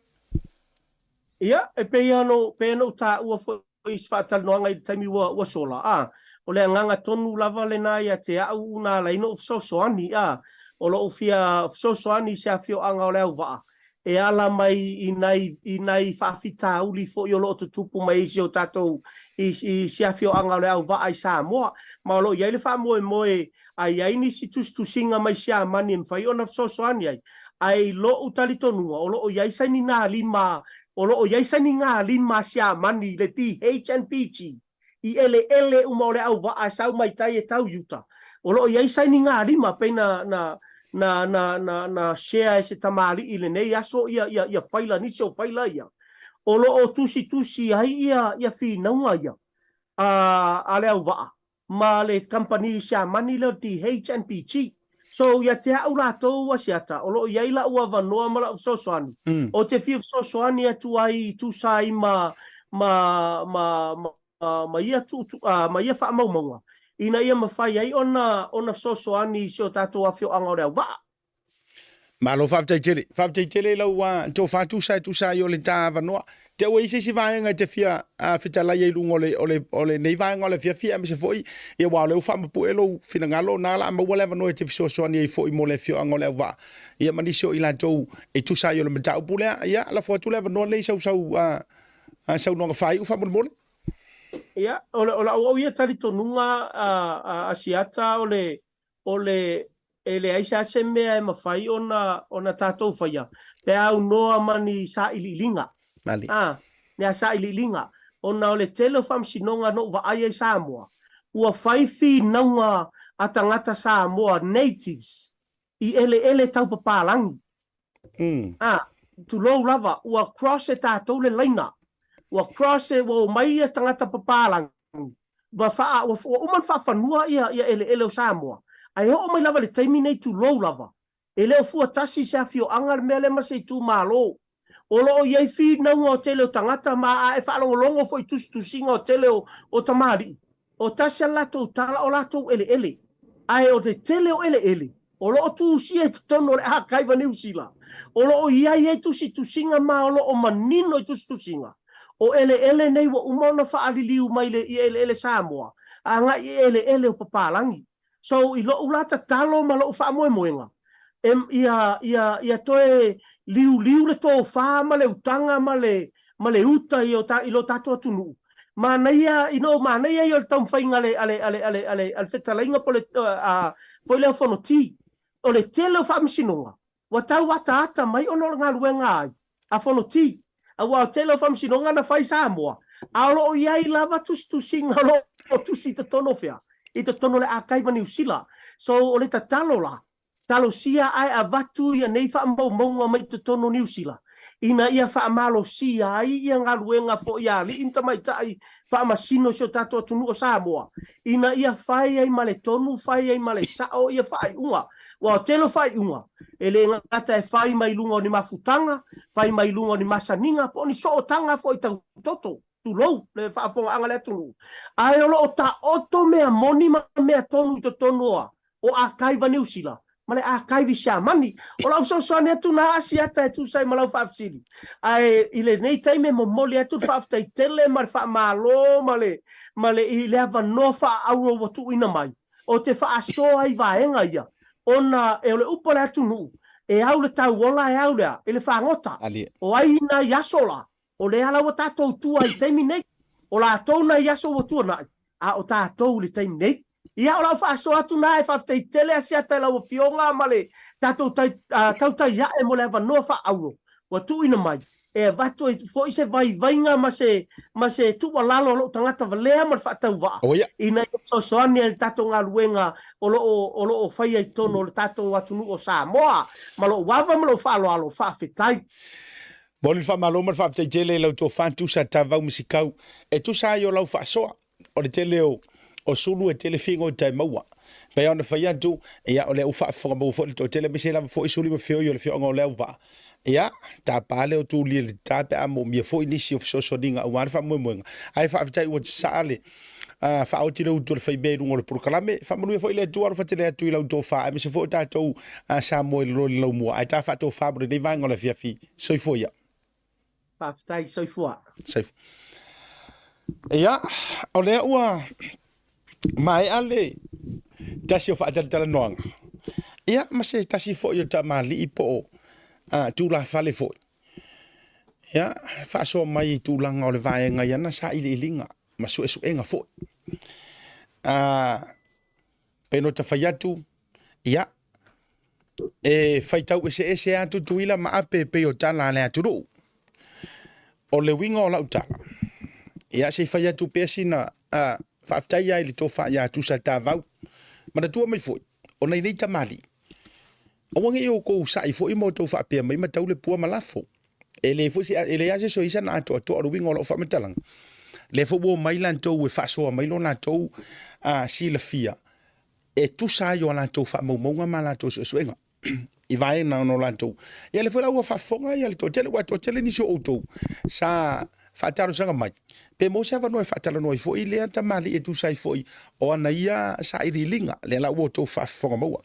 Ia, e pei lava ona, pei ona ou taua foi i se faatalanoaga i le taimi ua, ua sola, a, o le agaga tonu lava lena ia te au na ala ai ona ou fesoasoani, a, o lou fia fesoasoani i se afioaga o Leauvaa, e ala mai i nai, i nai faafitauli foi o lo o tutupu mai i si o tatou, i, i si afioaga o Leauvaa i Samoa. Ma o lo o i ai le faamoemoe a i ai nisi tusitusiga mai Siamani e mafai ona fesoasoani ai. Ae i lo'u talitonuga, o lo o i ai sainigalima, o lo o i ai sainigalima a Siamani i le DHNPG, i eleele uma o le auvaa e sau mai tai e tau i uta. O lo o i ai sainigalima pei na, na, na, na, na, na share e se tamalii i lenei aso ia, ia, ia faila, nisi o faila ia. O lo o tusitusi ai ia, ia finauga ia a, a le auvaa ma le kamupani Siamani lea o DHNPG. So, ia te au latou Asiata, o lo o i ai la'u avanoa ma la'u fesoasoani, mm. o te fia fesoasoani atu ai i tusa ai ma, ma, ma, ma, ma ia, tu, tu, uh, ma ia faamaumauga, ina ia mafai ai ona, ona fesoasoani i si o tatou afioaga o Leauvaa. Malo faafetai tele. Faafetai tele i lau uh, tofa tusa e tusa ai o le ta avanoa. Te ua i se isi vaega e te fia uh, fetalai ai luga o le, o le, o lenei vaega o le afiafi aemaise foi ia aua o lea ua faamapue lou finagalo na la maua le avanoa e te fesoasoani ai foi mo le afioaga o Leauvaa ia ma nisi o i latou e tusa ai o le mataupu lea. Ia lafo atu le avanoa lenei i sau sau uh, uh, saunoaga faaiu faamolemole. Ia, o, le, o lau au ia talitonuga a, a Asiata o le, o le e leai se se mea e mafai ona ona tatou faia pe a aunoa ma ni sailiiliga. Mali. A, ni a sailiiliga, ona o le tele o faamasinoga na ou vaai ai Samoa, ua fai finauga a tagata Samoa, natives, i eleele tau papalagi. Mm. A, tulou lava, ua cross e tatou le laina. Ua cross e, ua omai ia tagata papalagi, ua, faa, ua, ua uma ona faafanua ia, ia eleele o Samoa, ae oo mai lava i le taimi nei, tulou lava, e le o fua tasi i se afioaga le mea lea ma se itumalo. O lo o i ai finauga o tele o tagata ma a e faalogologo foi i tusitusiga o tele o, o tamalii, o tasi a latou tala o latou eleele. Ae o le tele o eleele o lo o tusia i totonu o le Akaiva Niu Sila, o lo o i ai ai tusitusiga ma o lo o manino i tusitusiga, o eleele nei ua uma ona faaliliu mai le, i eleele Samoa, agai i eleele o papalagi. So i loʻu la tatalo ma loʻu faamoemoega, e, ia, ia, ia toe liuliu le tofa ma le utaga ma le, ma le uta i, o ta, i lo tatou atunuu. Manaia, you know, manaia ia o le taumafaiga a le, a le, a le, a le, a le, a le fetalaiga po le, a, foi lea o Fonoti. O le tele o faamasinoga, Ua tau ataata mai ona o le galuega ai a Fonoti, aua o tele o faamasinoga na fai i Samoa, a o lo o i ai lava tusitusiga o lo o tusi i totonu o fea? I totonu o le Akaiva Niu Sila. So, o le tatalo la, talosia ae avatu ia nei faamaumauga mai totonu o Niu Sila, ina ia faamalosia ai ia galuega foi a alii ma tamaitai faamasino i si o tatou atunuu o Samoa, ina ia fai ai ma le tonu, fai ai ma le sao ia faaiuga. Aua o tele o faaiuga, e le gata e fai mai luga o ni mafutaga, fai mai luga o ni masaniga, po o ni sootaga foi tau toto, tulou le faafofogaaga a le atunuu, ae o lo o taoto mea moni ma mea tonu i totonu o a? O Akaiva Niu Sila ma le Akaivi Siamani. O lau fesoasoani atu na Asiata e tusa ai ma lau faafesili. Ae i lenei taimi e momoli atu le faafetai tele ma le faamalo ma le, ma le, i le avanoa faaauro ua tuuina mai. Ou te faasoa i vaega ia, ona e o le upu a le atunuu, e au le tauola e au le a? I le fagota. O ai nai aso la? O lea la ua tatou tua i le taimi nei. O latou nai aso ua tuanai, a o tatou i le taimi nei. Ia, o lau faasoa atu na e faafetai tele Asiata i lau Afioga ma le tatou tautai ae mo le avanoa faaauro ua tuuina mai e avatu ai foi se vaivaiga ma se ma se tuualalo a lou tagata valea ma le faatauvaa ina ia fesoasoani ai i le tatou galuega o lo o o lo o faia i totonu o le tatou atunuu o Samoa. Ma lou ava ma lou faaaloalo, faafetai. Momoli le faamalo ma le faafetai tele i lau tofa Tusa Tavau Misikau e tusa ai o lau faasoa. O le tele o, o sulu e tele figo i tai maua. Pei ona fai atu, ia o lea ua faafofoga maua foi le toatele aemaise lava foi suli ma feoi o le afioaga o Leauvaa. Ia, tapa lea o Tulia i le ta pe a moomia foi nisi o fesoasoaniga aua le faamoemoega. Ae faafetai ua sasaa le uh, faaoti le utu o le faimea i luga o le polokalame. Faamanuia foi le Atua alofa tele atu i lau tofa aemaise foi o tatou uh, Samoa i le loli laumua. Ae ta faatofa mo lenei vaega o le afiafi. Soifua ia. Faafetai, soifua. Soifua. Ia, o lea ua maea le tasi o faatalatalanoaga. Ia, ma se tasi foi o tamalii po o uh, tulafale foi. Ia, faasoa mai i tulaga o le vaega i ana sailiiliga ma suesuega foi. Uh, pei ona ta fai atu, ia, e faitau eseese lava Tutuila ma Ape e pei o tala a le atunuu. O le uiga o lau tala, ia se i fai atu pea sina a, faafetai lava i le tofa ia Tusa Tavau. Manatua mai foi, o nai nei tamalii, aua ne i outou sa'i foi ma outou faapea mai ma tau le pua ma lafo. E le foi se, e leai lava se soisa na atoatoa o le uiga o lau faamatalaga. Lea foi ua omai latou e faasoa mai lo latou a, silafia e tusa ai o a latou faamaumauga ma a latou suesuega i vaega o latou. Ia lea foi la ua faafofoga ia le toatele, ua toatele nisi o outou sa faatalosaga mai, pe maua se avanoa e faatalanoa ai foi lea tamalii e tusa ai foi o ana ia sailiiliga, lea la ua outou faafofoga maua.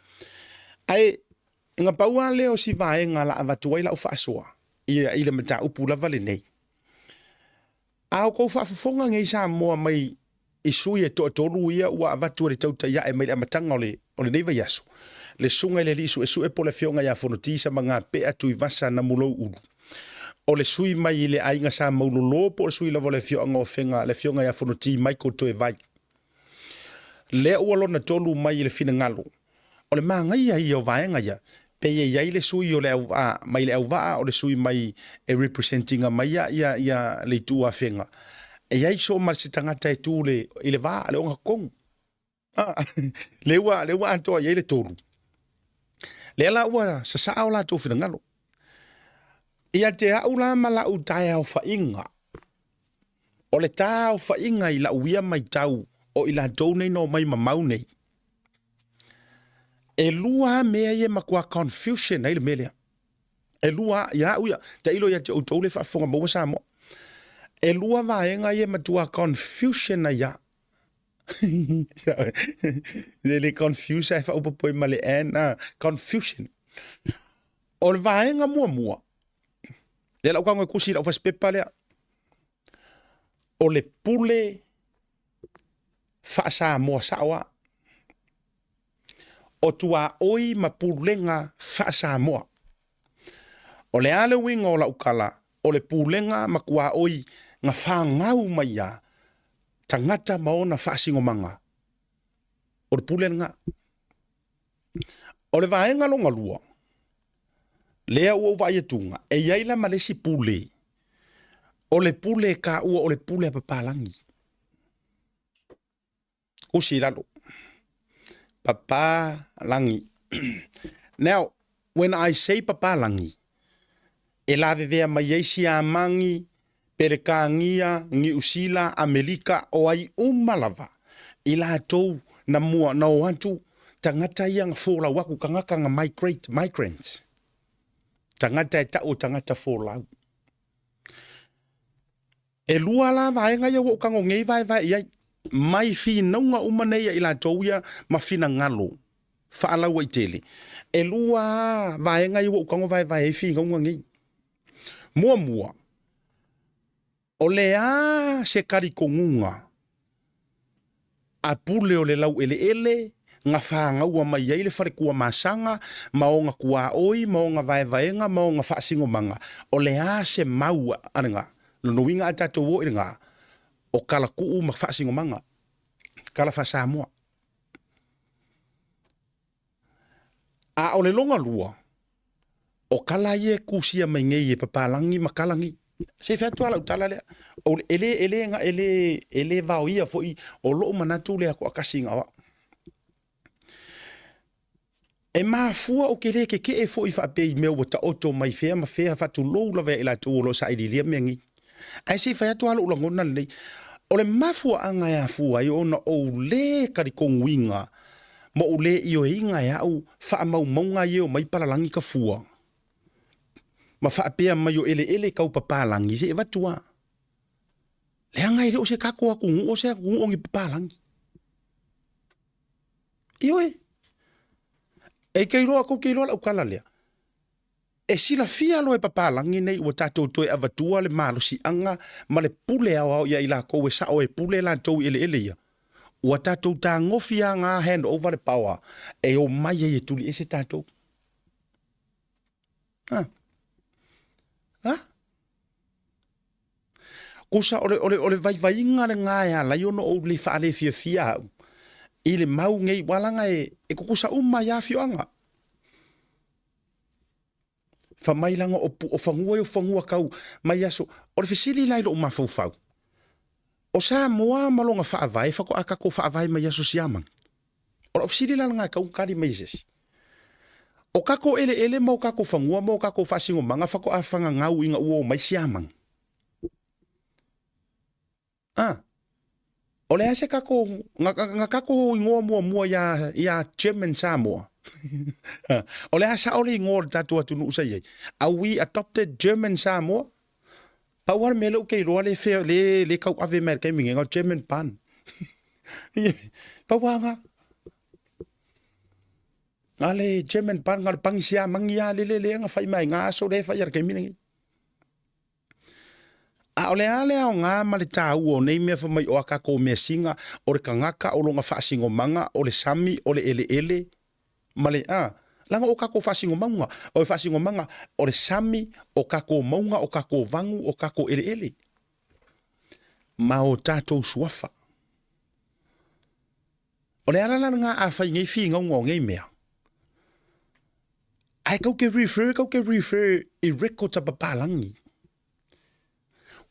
Ae na pau lava lea o si vaega la avatu ai lau faasoa i, i le mataupu lava lenei. A outou faafofoga nei Samoa mai i sui e toatolu ia ua avatu e le tautai ae mai le amataga o le o lenei vaiaso, le Susuga i le Alii Suesue po o le Afioga ia Fonoti Samagapea Tuivasa Namulou Ulu, o le sui mai i le aiga Sa Maulolo po o le sui lava o le afioaga o Afega, le Afioga ia Fonoti Michael Toevai. Lea ua lona tolu mai i le finagalo O le manaia ia o vaega ia, pei e i ai le sui o le auvaa, mai le auvaa o le sui mai e represent ina mai ia, ia, ia le itu afega. E i ai so ma se tagata e tu le, i le va, le ogatotonu. Ah, le ua, le ua atoa i ai le tolu. Lea la ua sasaa o latou finagalo. Ia te au la ma lau taeaofaiga, o le taofaiga i lau ia matau o i latou nei na omai mamau nei, E lua lava mea ia e matua confusion ai le mea lea. Elua ia au ia, tailo ia te outou le faafofoga maua Samoa. Elua vaega ia e matua confusion ai ia. Le le confuse ae faaopoopo ai ma le N, confusion. O le vaega muamua, lea la ou tago e tusi i lau fasipepa lea, o le pule faa-Samoa sao lava. O tuaoi ma pulega faa-Samoa. O le a le uiga o lau tala, o le pulega ma tuaoi na fanau mai ia tagata ma ona faasinomaga, o le pule lena. O le vaega lona lua, lea ua ou vaai atuga, e i ai la ma le isi pule, o le pule e taua o le pule a papalagi. Usi i lalo. Papalagi. Now, when I say papalagi, e lavevea mai ai Siamani, Peretania, Niu Sila, Amelika, o ai uma lava i latou na mua na o atu tagata ia na folau aku, tagata na migrate, migrants. Tagata e tau o tagata folau. Elua la vaega ia ua ou tago nei vaevae i ai, mai finauga uma nei a i latou ia ma finagalo faalauaitele. Elua lava vaega ia ua ou tago vaevae ai finauga nei. Muamua, o le a se talitonuga a pule o le laueleele na fanaua mai ai le faletuamasaga ma ona tuaoi ma ona vaevaega ma ona faasinomaga, o le a se mau a lena? Lona uiga a tatou o i lena, o talatuu ma faasinomaga, tala faa-Samoa. A o le lona lua, o tala ia e tusia mai nei e papalagi ma tala nei. Se i fai atu lava lau tala lea, o le, e le, e le, e le, e le vaoia foi o lou manatu lea toatasi na o au. E mafua ou te le tetee foi faapea i mea ua taoto mai fea ma fea, faatulou lava ia i latou o lo o sailiilia mea nei. Ae se i fai atu lava lou lagona lenei, o le mafuaaga e afua ai ona ou le talitonuina ma ou le ioeina e au faamaumauga ia e omai palalagi ka fua ma faapea mai o eleele tau papalagi, se i avatu lava. Leaga e le o se tatou atunuu o se atunuu o ni papalagi. Ioe. E te iloa, tou te iloa lau tala lea. E silafia loa e papalagi nei ua tatou toe avatua le malosiaga ma le pule aoao ia i latou e sao e pule latou i eleele ia. Ua tatou tagofi a na hand over le power e omai ai e tuliese tatou. Ha. Ha? Kusa o le, o le, o le vaivaiga lena e ala ai ona ou le faalefiafia au i le mau nei, ua laga e, e kukusa uma ia afioaga. Fa mai laga o, o fanua ia o fanua kau mai aso. O le fesili la i lou mafaufau, o Samoa ma lona faavae faatoa tatou faavae mai aso siamani. O lau fesili la lena e tau tali mai e se isi. O tatou eleele ma o tatou fanua ma o tatou faasinomaga faatoa fagagau ina ua omai siamani. A, o le a se tatou, na, na tatou igoa muamua ia, ia German Samoa. O le a sao le igoa o le tatou atunuu sa i ai? Are we adopted German Samoa? Pau lava le mea lea ou te iloa le, fea, le, le tauave mai i le taimi nei, na o German Bun. Pau lava na. Na le German Bun, na o le pani siamani lava lele lea na fai mai na aso lea e fai i le taimi lenei. A o le a le aoga ma le taua o nei mea fai mai o a tatou measina, o le tagata, o lona faasinomaga, o le sami, o le eleele, ma le, a, leaga o tatou faasinomauga, o le faasinomaga, o le sami, o tatou mauga, o tatou vanu, o tatou eleele, ma o tatou suafa. O le ala la lena a fai nei finauga o nei mea, ae tou te refer, tou te refer i records a papalagi.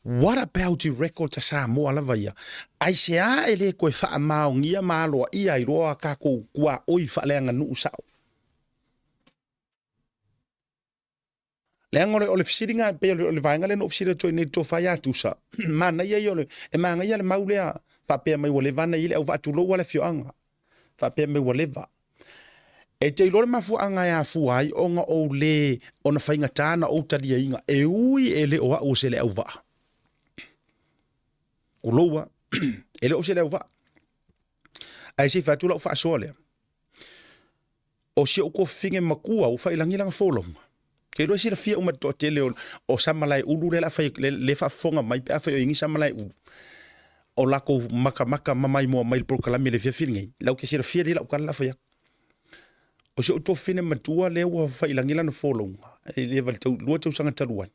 What about i records a Samoa lava ia? Aisea e le toe faamaonia ma aloaia ai loa a tatou tuaoi faaleaganuu sao? Leaga o le, o le fesiliga e pei o le vaega lea na ou fesili atu ai nei i le tofa ia Tusa, manaia ia o le, e manaia le mau lea faapea mai ua leva ana i ai le auvaa, tulou lava le afioaga, faapea mai ua leva. E te iloa le mafuaaga e afua ai ona ou le ona faigata na ou taliaina e ui e le o au o se le auvaa. Tulou a, e le o se le auvaa. Ae se i fai atu lau faasoa lea. O si ou tuafafine matua ua faiilagi lana folauga. Ke iloa e silafia uma e le toatele o, o Samalaeulu lea la fai, le, le faafofoga mai pe afai o i ai ni Samalaeulu o latou matamata ma maimoa mai i le polokalame i le afiafi lenei, lau te silafia lelei lau tala la fai atu. O si ou tuafafine matua lea ua faiilagi lana folauga i le 2 tausaga talu ai,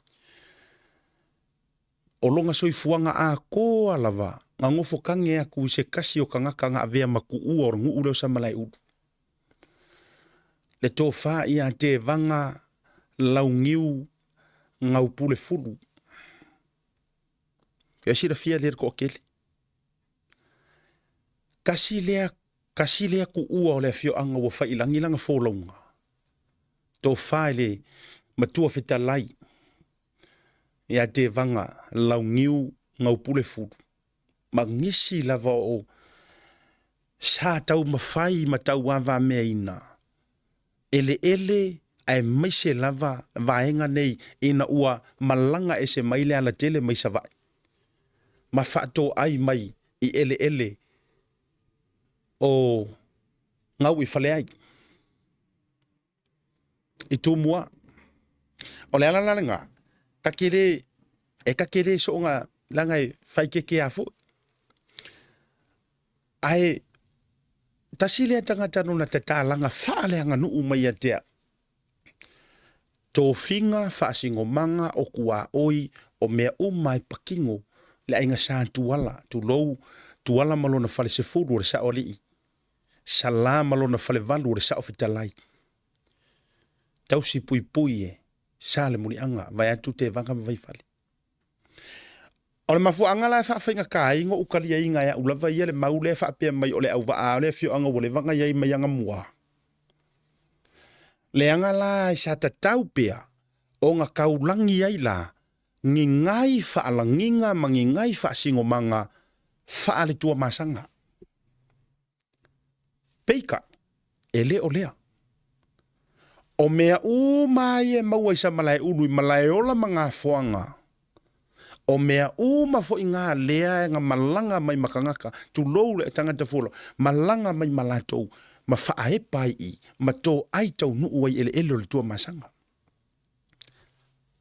o lona soifuaga atoa lava na nofotage atu i se tasi o tagata na avea ma tuua o le nuu lea o Samalaeulu. Le tofa ia Tevaga Launiu Gaupulefulu. Ia silafia lea le toatele. Tasi lea, tasi lea tuua o le afioaga ua faiilagi lana folauga. Tofa i le matua fetalai ia Tevaga Launiu Gaupulefulu ma nisi lava o sa taumafai ma tauavameaina eleele aemaise lava vaega nei ina ua malaga ese mai le alatele mai Savaii ma faatoai mai i eleele o Gauifaleai i Tumua. O le ala la lena, ta te le, e ta te le soona leaga e faikeke a foi. Ae tasi lea tagata lona tatalaga faaleaganuu mai ia te au. Tofiga, faasinomaga, o tuaoi, o mea uma e patino le aiga Sa Tuala, tulou, Tuala ma lona falesefulu o le Saoalii, Sala ma lona falevalu o le Saofetalai. Tausi puipui e Sa le Muliaga, vaeatu Tevaga ma Vaifale. O le mafuaaga la e faafaigata ai ona ou taliaina e au lava ia le mau lea e faapea mai o le auvaa o le afioaga ua leva ona i ai mai Agamua. Leaga la e sa tatau pea ona taulagi ai la ni nai faalagiga ma ni nai faasinomaga faale-tuamasaga. Peitai, e le o lea. O mea uma ia e maua i Samalaeulu i Malaeola ma Gafoaga, o mea uma foi ngā lea e nga malaga mai ma tagata, tulou le tagata fualaau, malaga mai ma latou ma faaepa ai i, ma toai taunuu ai eleele o le Tuamasaga.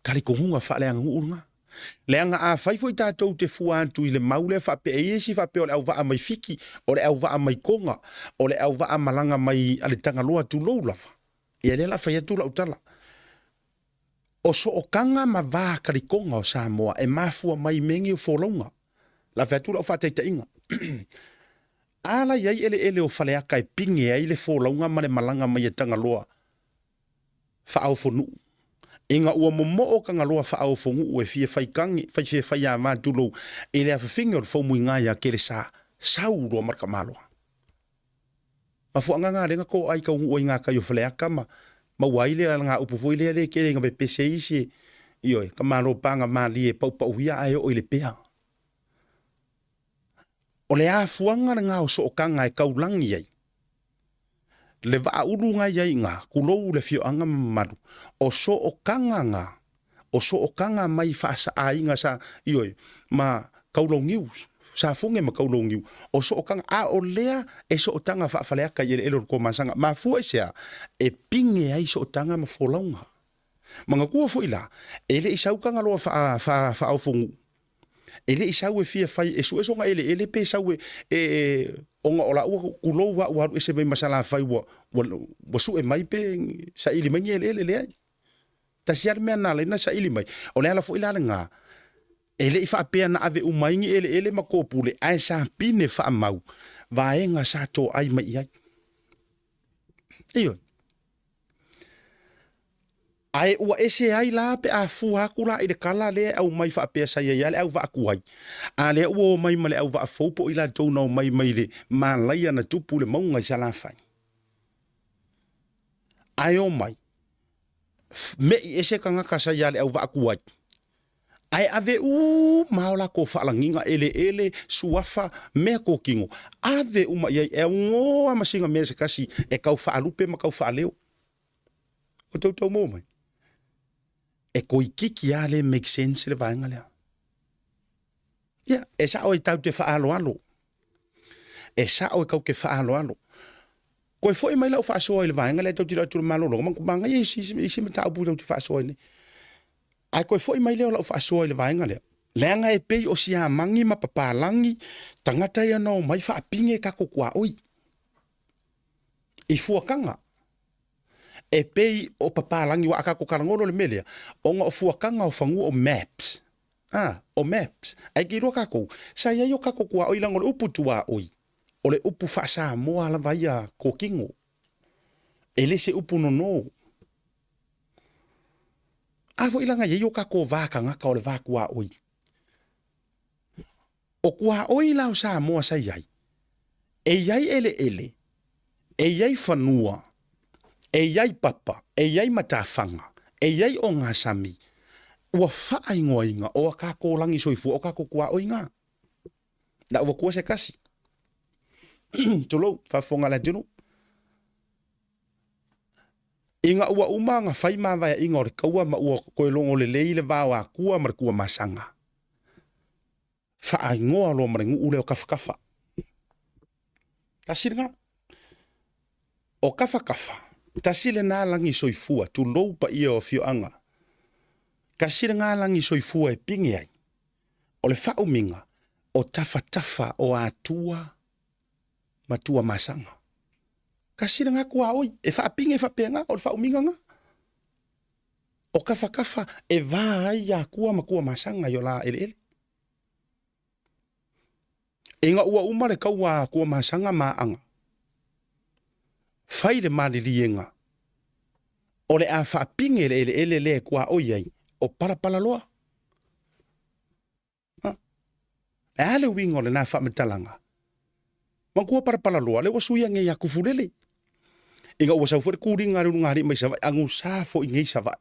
Talitonuga faaleaganuu lena. Leaga afai foi tatou te fua atu i le mau lea faapea e i ai isi faapea o le auvaa mai Fiti, o le auvaa mai Toga, o le auvaa malaga mai a le Tagaloa tulou lava. Ia lea la fai atu lau tala. O sootaga ma va talitoga o Samoa e mafua mai i mea nei o folauga. La fai atu lau faataitaiga. A la i ai eleele o Faleata e pine ai le folauga ma le malaga mai a Tagaloa faaofonuu. Ina ua momoo Tagaloa faaofonuu e fia fai kage, fai fia fai ava tulou, i le afafine o le faumuiga ia Kelesa, sau loa ma le tamaloa. Mafuaaga nga lea na toa ai taunuu ai nga tai o Faleata ma maua ai lea nga upu foi lea le tele ina pepese ai isi, ioe, ka malo paga malie e paupauia ae oo i le pea. O le afuaga lena o sootaga e taulagi ai le vaa ulu na i ai iina, tulou le afioaga ma mamalu, o sootaga na, o sootaga mai faasaaiga sa, ioe, ma Kauloniu, Safune ma Kauloniu, o sootaga, a o lea e sootaga faafaleata i eleele o le Toamasaga. Mafua i se a? E pine ai sootaga ma folauga. Manatua foi la, e le i sau Tagaloa faa, faa, faaofonuu E le i sau e fia fai e sue sona eleele pe sau e, e, ona o laua tulou a ua alu ese mai ma Salafai ua, ua, ua sue mai pe saili mai ni eleele, leai. Tasi lava le mea na ala ai ona saili mai, o le ala foi la lena, e le i faapea na ave uma ai ni eleele ma topule, ae sa pine faamau vaega sa toai mai i ai. Ioe. Ae ua ese ai la pe a fua atu la i le tala lea e aumai faapea sa i ai lava le auvaa tuai, a lea ua omai ma le auvaa fou po o i latou na omai mai le malaia na tupu i le mauga i Salafai. Ae omai, me'i ese tagata sa ia le auvaa tuai. Ae ave uma o lakou faalagiga, eleele, suafa, mea kokino, ave uma i ai, e augoa ma sina mea se tasi e tau faalupe ma tau faaleo. O tou tau maua mai? E toeitiiti lava le make sense le vaega lea. Ia, e sao e tatou te faaaloalo. E sao e tatou te faaaloalo. Toe foi mai lau faasoa i le vaega lea e tautino atu i le malologa, manaia isi, isi mataupu tatou te faasoa ai nei. Ae toe foi mai lea o lau faasoa i le vaega lea, leaga e pei o siamagi ma papalagi tagata ia na omai faapine tatou tuaoi i fuataga. E pei o papalagi, aua a tatou talanoa loa i le mea lea, ona o fuataga o fanua o maps, a, o maps. Ae te iloa tatou, sa i ai o tatou tuaoi, leaga o le upu tuaoi, o le upu faa-Samoa lava ia totino. E le se upu nono. A foi leaga e i ai o tatou va tagata o le va tuaoi. O tuaoi la o Samoa sa i ai, e i ai eleele, e i ai fanua, e i ai papa, e i ai matafaga, e i ai ogasami, ua faaigoaina o a tatou lagi soifua, o tatou tuaoi na. La ua kua se kasi. Tulou, faafofoga a le atunuu. Ina ua uma ona fai mavaeaiga o le taua ma ua toe logo lelei le va o Akua ma le Tuamasaga, faaigoa loa ma le nuu lea o Kafakafa. Tasi lena. O Kafakafa, tasi lena lagi soifua, tulou paia o afioaga. Tasi lena lagi soifua e pine ai. O le faaumiga, o tafatafa o Atua ma Tuamasaga. Tasi lena tuaoi, e faapine faapena, o le faaumiga lena. O Kafakafa e va ai Atua ma Tuamasaga i o la eleele. Ina ua uma le taua a Tuamasaga ma Aana, fai le maliliega o le a faapine le eleele lea e tuaoi ai o Palapalaloa. O le a le uiga o lena faamatalaga? Manatua Palapalaloa, lea ua suia nei ia Tufulele. Ina ua sau foi le tuliga a le ulugalii mai Savaii, agusa foi nei Savaii.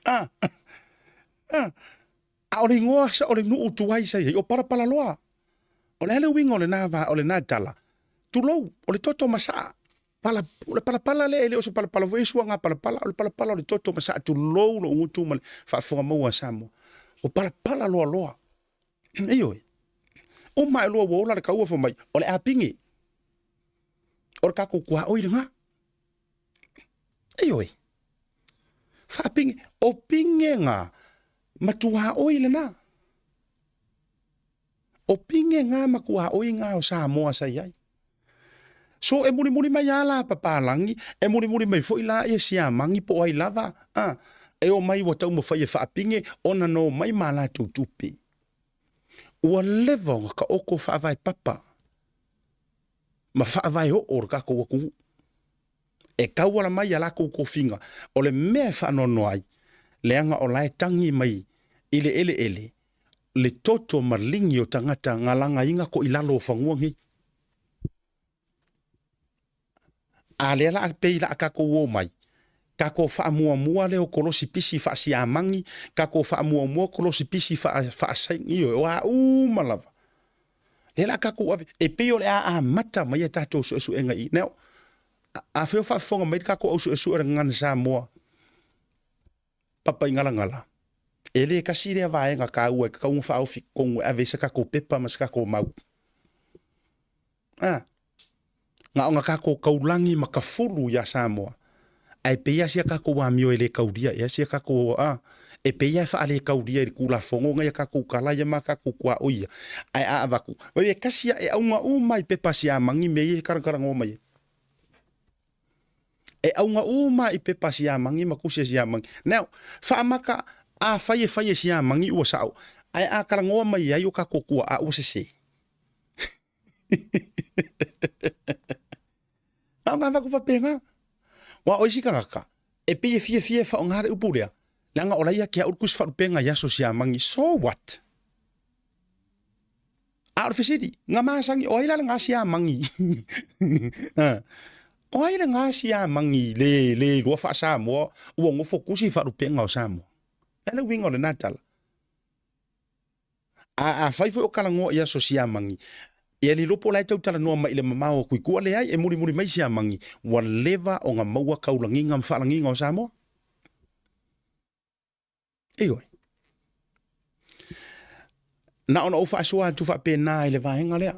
Ah, ah. A o le igoa o le nuu tuai sa i ai, o Palapalaloa. O le a le uiga o lena, o lena tala? Tulou, o le toto masaa. Pala, o le palapala lea e le o se palapala foi e suaga palapala, o le palapala o le toto masaa, tulou lou gutu ma le faafofoga maua a Samoa. Ua palapala loaloa. Ioe. Uma ae loa ua ola le taua fai mai, o le a pine. O le tatou tuaoi lena. Ioe. Faapine, o pine na ma tuaoi lena. O pine na ma tuaoi na o Samoa sa i ai. So e mulimuli mai lava la papalagi, e mulimuli mai foi la ia siamagi po o ai lava, a, e omai ua taumafai e faapine ona na omai ma latou tupe. Ua leva ona taoto faavae papa ma faavae oo o le tatou atunuu. E tauala mai ia latou tofiga, o le mea e faanoanoa ai, leaga o la e tagi mai i le eleele le toto maligi o tagata na lagaina toilalo o fanua nei. A lea la pei la tatou o mai, tatou faamuamua lea o kolosi pisi faasiamagi, tatou faamuamua kolosi pisi faasaini, ioe, o a uma lava. Lea la tatou ave, e pei o le a amata mai a tatou suesuega i i. Now, afai o faafofoga mai le tatou au suesue o le Gagana Samoa, Papaigalagala, e le tasi lea vaega taua e tatau ona faaofi i totonu e ave ai se tatou pepa ma se tatou mau. A, na ona tatou taulagi ma tafulu iā Samoa, ae pei lava sia tatou amio e le taulia ea sia tatou, a, e pei lava e faaletaulia i le Tulafono nai a tatou tala ia ma tatou tuaoi ia, ae a avatu, e tasi lava, e auga uma lava i pepa siamagi mea ia e talatalanoa mai ai. E auga uma i pepa siamagi ma tusi a siamagi. Now, faamata, afai e fai e siamagi ua sao, ae a talanoa mai ai o tatou tuaa ua sese. Na ona avatu faapena. Aua o isi tagata, e pei e fiafia e faaaoga le upu lea, leaga o la e ia te au le tusi faalupega i aso siamagi. So what? A o le fesili, na masani, o ai la lena siamagi? O ai lena siamagi le, le iloa faa-Samoa ua nofo tusi faalupega o Samoa? Le a le uiga o lena tala? A afai foi o talanoa i aso siamagi, ia le iloa po o la e tau talanoa mai i le mamao o Tuitua, leai, e mulimuli mai siamagi, ua leva ona maua taulagiga ma faalagiga o Samoa. Ioe. Na ona ou faasoa atu faapena i le vaega lea.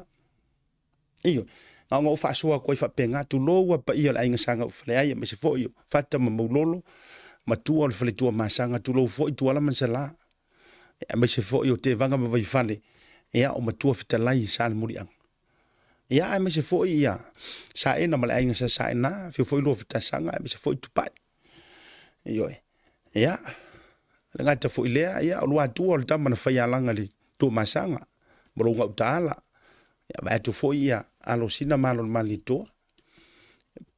Ioe. Na ona ou faasoa atu ai faapena, tulou a paia o le aiga Sa Gauifaleai, aemaise foi o Fata ma Maulolo, matua o le faletua Masaga, tulou foi Tuala ma Sala, aemaise foi o Tevaga ma Vaifale, ia, o matua fetalai i Salemuliaga. Ia, aemaise foi ia Saena ma le aiga Sa Saena, afio foi Luafatasaga, aemaise foi Tupai. Ioe. Ia, le gata foi lea, ia, o Luatua o le tama na faialaga i le Tuamasaga, ma lou gautaala. Ia, vae atu foi ia Alosina ma Alo o le Malietoa,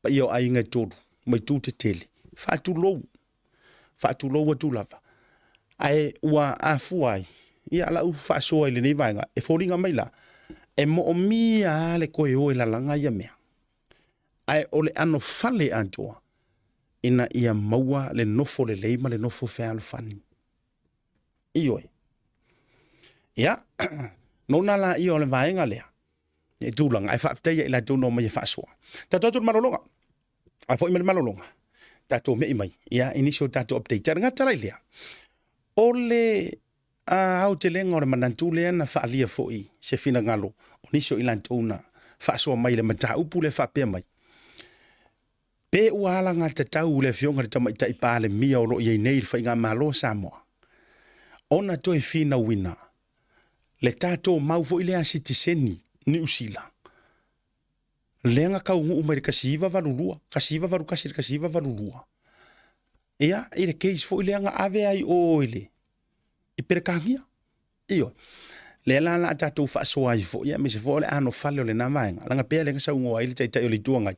paia o aiga e tolu, ma itu tetele, faatulou, faatulou atu lava. Ae ua afua ai, ia, lau faasoa i lenei vaega, e foliga mai la, e moomia lava le toe o e lalaga ia mea. Ae o le ʻano fale atoa ina ia maua le nofo lelei ma le nofo fealofani. Ioe. Ia, nona la ia o le vaega lea, e tulaga, ae faafetai ia i latou na omai e faasoa. Tatou atu i le malologa. A foi mai le malologa, tatou me'i mai, ia, i nisi o tatou update. A le gata la i lea, o le aotelega o le manatu lea na faaalia foi se finagalo o nisi o i latou na faasoa mai i le mataupu lea faapea mai, pe ua alagatatau i le Afioga i le Tamaitai Palemia o lo o i ai nei i le Faigamalo a Samoa ona toe finauina le tatou mau foi lea sitiseni Niu Sila lea na taunuu mai i le 1982, 1981 i le 1982, ia, i le case foi lea na ave ai o i le i Peretania. Ioe. Lea la la tatou faasoa ai foi, aemaise foi o le anofale o lena vaega, leaga pea lea na saunoa ai le Taitai o le Itu Agai,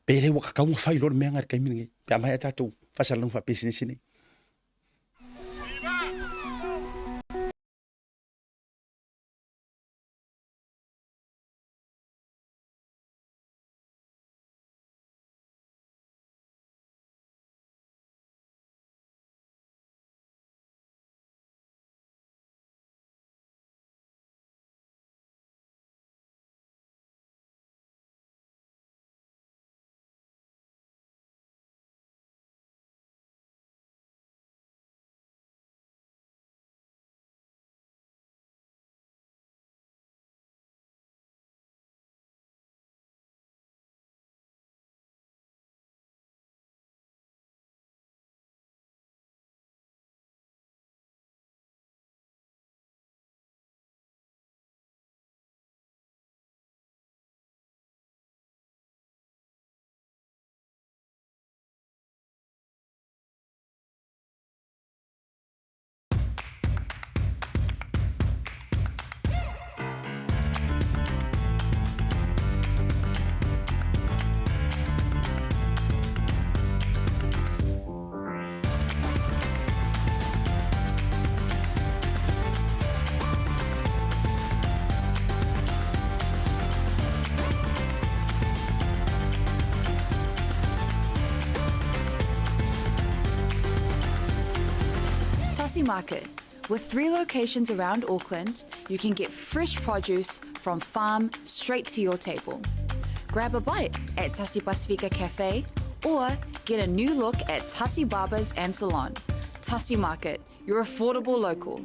pe le ua tatau ona fai loa le mea lena i le taimi lenei, pe a maea tatou faasalalauga faapisinisi nei. Tasi Market. With three locations around Auckland, you can get fresh produce from farm straight to your table. Grab a bite at Tasi Pasifika Cafe or get a new look at Tasi Barbers and Salon. Tasi Market, your affordable local.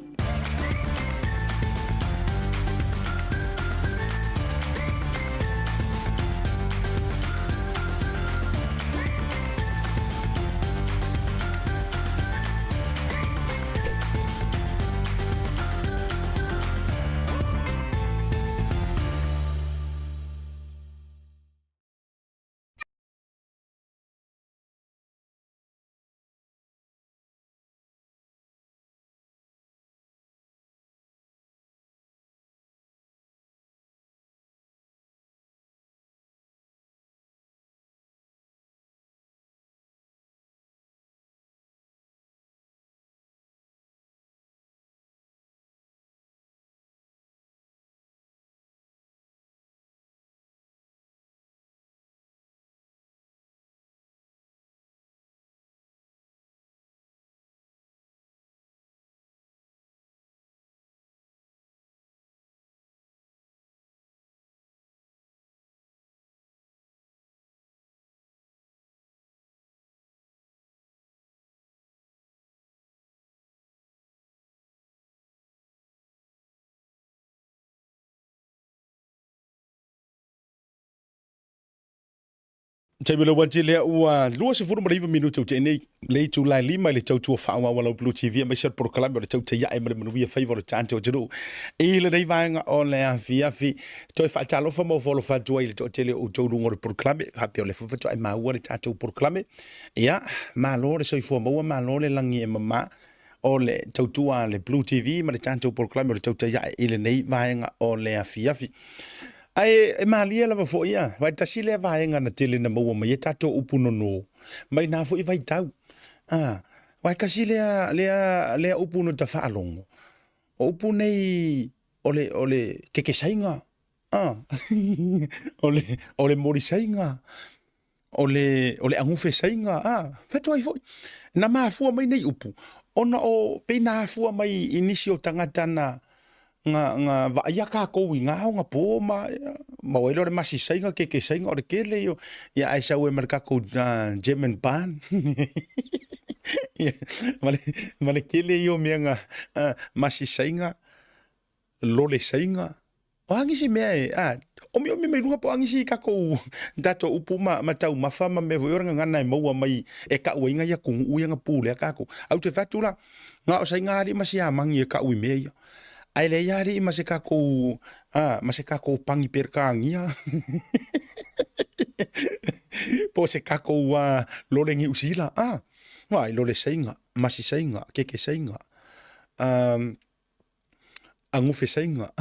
Taimi le wanti lea ua 29 minute o tenei le itula e lima i le tautua faaauau a lau Blue TV aemaise o le polokalame o le tautai ae ma le manuia faiva o le tatou atunuu. I lenei vaega o le afiafi, toe faatalofa ma ofo alofa atu ai i le toatele o outou luga o le polokalame, faapea o lea foi faatoa e maua le tatou polokalame. Ia, malo le soifua maua, malo le lagi e mama o le tautua a le Blue TV ma le tatou polokalame o le tautai ae i lenei vaega o le afiafi. Ae e malie lava foi ia, vai tasi lea vaega na tele na maua mai e tatou upu nono, mai na foi vaitau. Ah, vai kasi lea, lea, lea upu no ta faalogo. O upu nei o le, o le kekesaiga, ah, o le, o le molisaiga, o le, o le agufe saiga, a, fatu ai foi. Na mafua mai nei upu, ona o pei na afua mai i nisi o tagata na, na, na vaaia kākou i ngā ona pō ma, ma wai o le masi saiga, keke saiga, o le kele ia, ia ai sau e ma le kākou German Bahn. Ia, ma le, ma le kele ia o mea nga, masi saiga, lole saiga, O a nisi mea e, a, omiomi mai luga po o a nisi tatou, tatou upu ma, ma taumafa ma mea foi o le gagana e maua mai e kau ai nai atunuu ia na pulea tatou. Ae ou te fai atu la, na o saiga alii ma siamagi e kau i mea ia. Ae leai alii ma se tatou, a, ma se tatou pani Peretania po o se tatou a, lole Niu Sila, a, vaai, lole saiga, masi saiga, keke saiga, a, agufe saiga,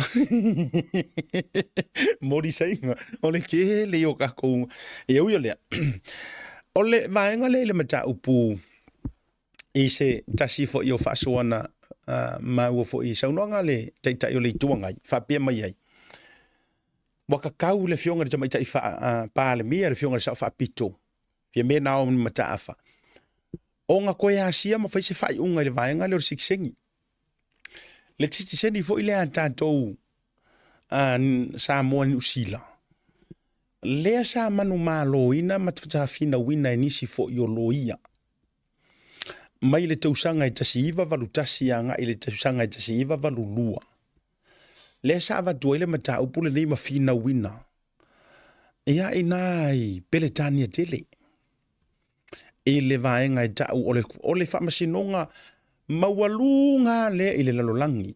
moli saiga, o le kele ia o kākou. E ui o lea, o le vaega lea i le mataupu i se tasi foi o faasoana uh, maua foi i saunoaga a le Taitai o le Itu Agai, faapea mai ai, ua kakau le Afioga i le Tamaitai uh, Palemia, le Afioga i le Sao Faapito, Fiame Naomi Mataafa, ona toe asia ma fai se faaiuga i le vaega lea o le sitiseni. Le sitiseni foi lea a tatou Samoa Niu Sila, lea sa manumaloina ma sa finauina e nisi foi o loia mai le tausaga e 1981 agai i le tausaga e 1982, lea sa avatu ai le mataupu lenei ma finauina ia ina i Peretania tele i le vaega e ta'u o le, o le faamasinoga maualuga lea i le lalolagi.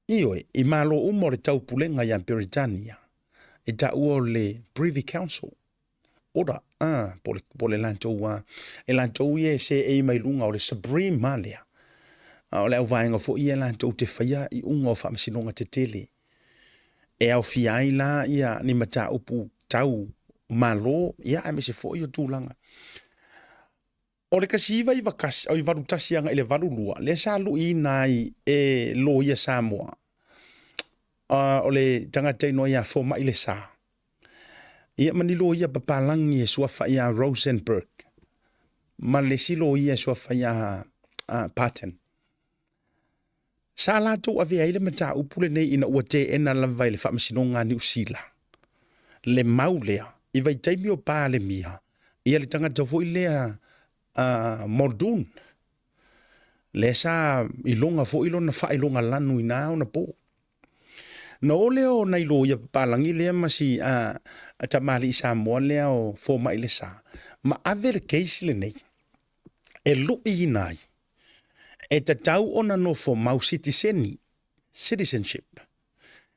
Ioe, i Malo uma o le taupulega ia Peretania, e ta'ua o le Privy Council Order, a, po le, po le latou, a, e latou ia e seei mai luga o le Supreme ma lea. A o le auvaega foi ia latou te faia iuga o faamasinoga tetele. E aofia ai la ia ni mataupu tau Malo, ia aemaise foi o tulaga. O le 1991, oi 81 agai i le 82, lea sa luiina ai e Loia Samoa, uh, o le tagata inoa ia Fomai Lesa. Ia ma ni loia papalagi e suafa ia Rosenberg, ma le isi loia e suafa ia uh, Parton. Sa latou avea ai le mataupu lenei ina ua teena lava e le Faamasinoga a Niu Sila le mau lea i vaitaimi o Palemia ia le tagata foi lea a Muldoon, lea sa iloga foi lona faailoga lanu i na ona po. Na o lea o nai loia papalagi lea ma si a, a tamalii Samoa lea o Fomai Lesa ma ave le case lenei e luiina ai E tatau ona nofo mau sitiseni, citizenship.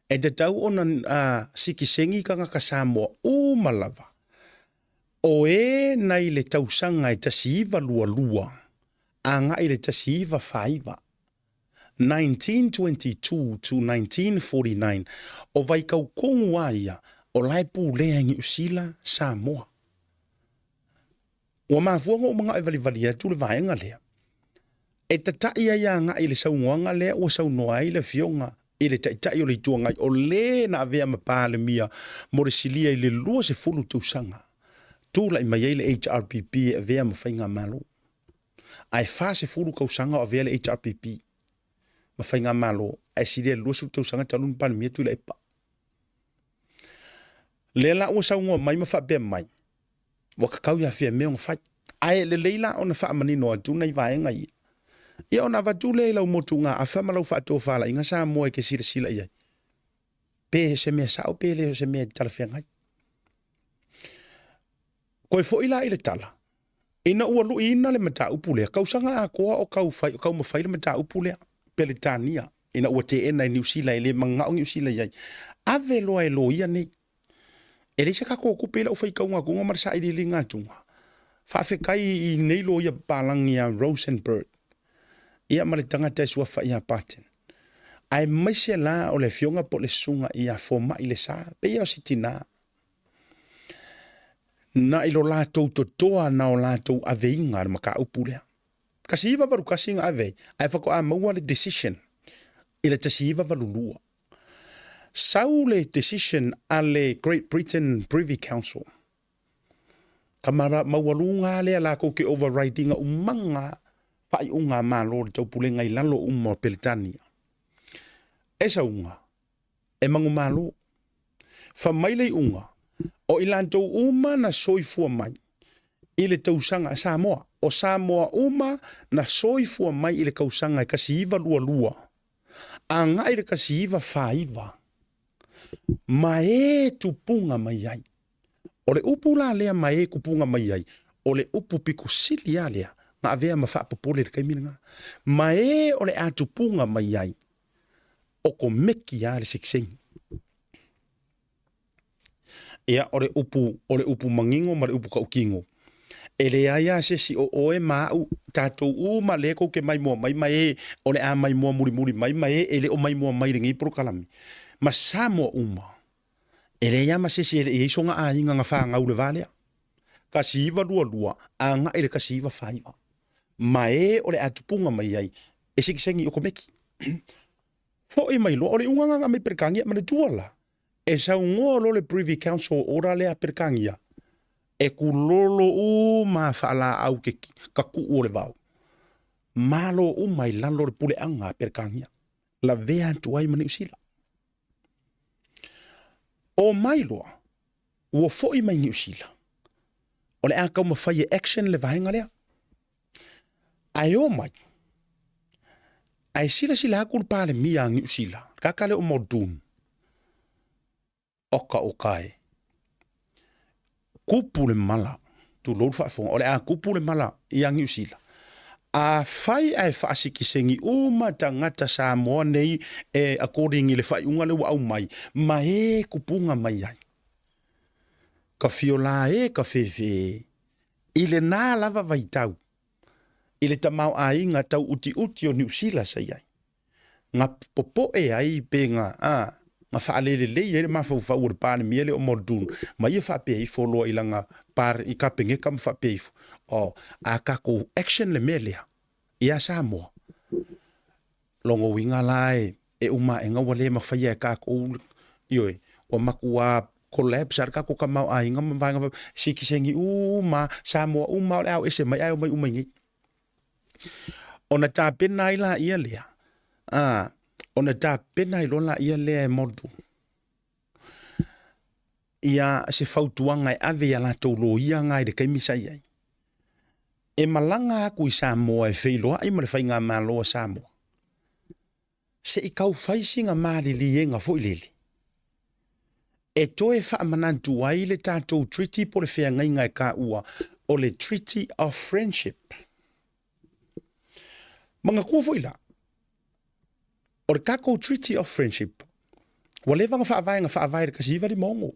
E tatau ona uh, sikiseni tagata Samoa uma lava. O e nai le tausaga e 1922 agai le 1949, 1922 to 1949, o vaikaukonu a ia o la e pulea e Niu Sila, Samoa. Ua mafua ona ou manao e valivali atu le vaega lea e tataʻi ai agai i le saunoaga lea ua saunoa ai le Afioga i le Taitai o le Itu Agai o le na avea ma Palemia mo le silia i le 20 tausaga tulai mai ai le HRPP e avea ma faigamalo. Ae 40 tausaga o avea le HRPP ma faigamalo ae silia i le 20 tausaga talu ona Palemia Tuilaepa. Lea la ua saunoa mai ma faapea mai, ua kakau ia Fiame ona fai. Ae lelei la ona faamanino atu nai vaega ia. Ia ona avatu lea i lau motugaafa ma lau faatofalaiga Samoa e te silasila i ai. Pe se mea sao pe le o se mea e talafeagai. Koe foi la i le tala, ina ua luiina le mataupu lea, kausaga atoa o tau fai, o taumafai le mataupu lea, Peretania, ina ua teena e Niu Sila, e le manao Niu Sila i ai. Ave loa e loia nei. E leai se tatou tupe i lau faitauga atuga ma le sailiiliga atuga. Faafetai i nei loia papalagi ia Rosenberg, ia ma le tagata e suafa ia Barton. Aemaise la o le afioga po o le susuga ia Fomai Lesa, pei o se tina. Na i lo latou totoa na o latou aveiga le mataupu lea. 1981 na ave ai, ae faatoa maua le decision i le 1982. Sau le decision a le Great Britain Privy Council, ka maualuga lea latou te override ina umaga faaiuga a Malo o le Taupulega i lalo uma o Peretania. E sauga, e manumalo. Fa mai le iuga, o i latou uma na soifua mai i le tausaga a Samoa. O Samoa uma na soifua mai i le tausaga e 1922 agai i le 1949 ma e tupuga mai ai. O le upu la lea ma e tupuga mai ai, o le upu pito sili lava lea na avea ma faapopole i le taimi lena. Ma e o le a tupuga mai ai, okomeki lava le sitiseni. Ia, o le upu, o le upu manino ma le upu tautino, e leai lava se isi o oe ma au, tatou uma lea tou te maimoa mai ma e o le a maimoa mulimuli mai ma e e le o maimoa mai i lenei polokalame, ma Samoa uma, e leai lava ma se isi e le i i ai sona aiga na fanau i le va lea. 1922 agai i le 1949, ma e o le a tupuga mai ai e sitiseni okomeki. Foi mai loa, o le iuga lena na aumai Peretania, manatua la, e saunoa loa le Privy Council Order lea a Peretania, e kulolo uma faalaau ke kakuʻu o le vao. Malo uma i lalo o le puleaga a Peretania, lavea atu ai ma Niu Sila. O mai loa, ua foi mai Niu Sila, o le a taumafai e action le vaega lea. Ae o mai, ae silasila atu le Palemia a Niu Sila, le tagata lea o Muldoon, oka oka e, kupu le mala, tulou le faafofoga, o le a kupu le mala ia Niu Sila. Afai ae faasikisegi uma tagata Samoa nei e according i le faaiuga lea ua aumai, ma e kupuga mai ai. Ka fiola e, ka fefe e. I lena lava vaitau, i le tamaoaiga tau utiuti o Niu Sila sa i ai, na popoe ai pe na, a, na faalelelei ai le mafaufau o le Palemia lea o Muldoon, ma ia faapea ifo loa i lana par, i Kapeneta ma faapea ifo, oh, a tatou action le mea lea ia Samoa, Lona uiga la e, e uma aʻega ua le mafaia e kākou, ioe, ua makuā collapse lava le tatou tamaoaiga ma vaega faapea, sitiseni uma lava, Samoa uma lava o le a o ese mai ae omai uma i inei. Ona tapena ai laia lea, a, ona tapena ai loa laia lea e Muldoon ia se fautuaga e ave i a latou loia na i le taimi sa i ai. E malaga atu i Samoa e feiloai ma le Faigamalo a Samoa, se i tau fai sina maliliega foi lele, e toe faamanatu ai le tatou treaty po o le feagaiga e taua o le Treaty of Friendship. Manatua foi la, o le tatou Treaty of Friendship, ua leva ona faavae na faavae i le 1956.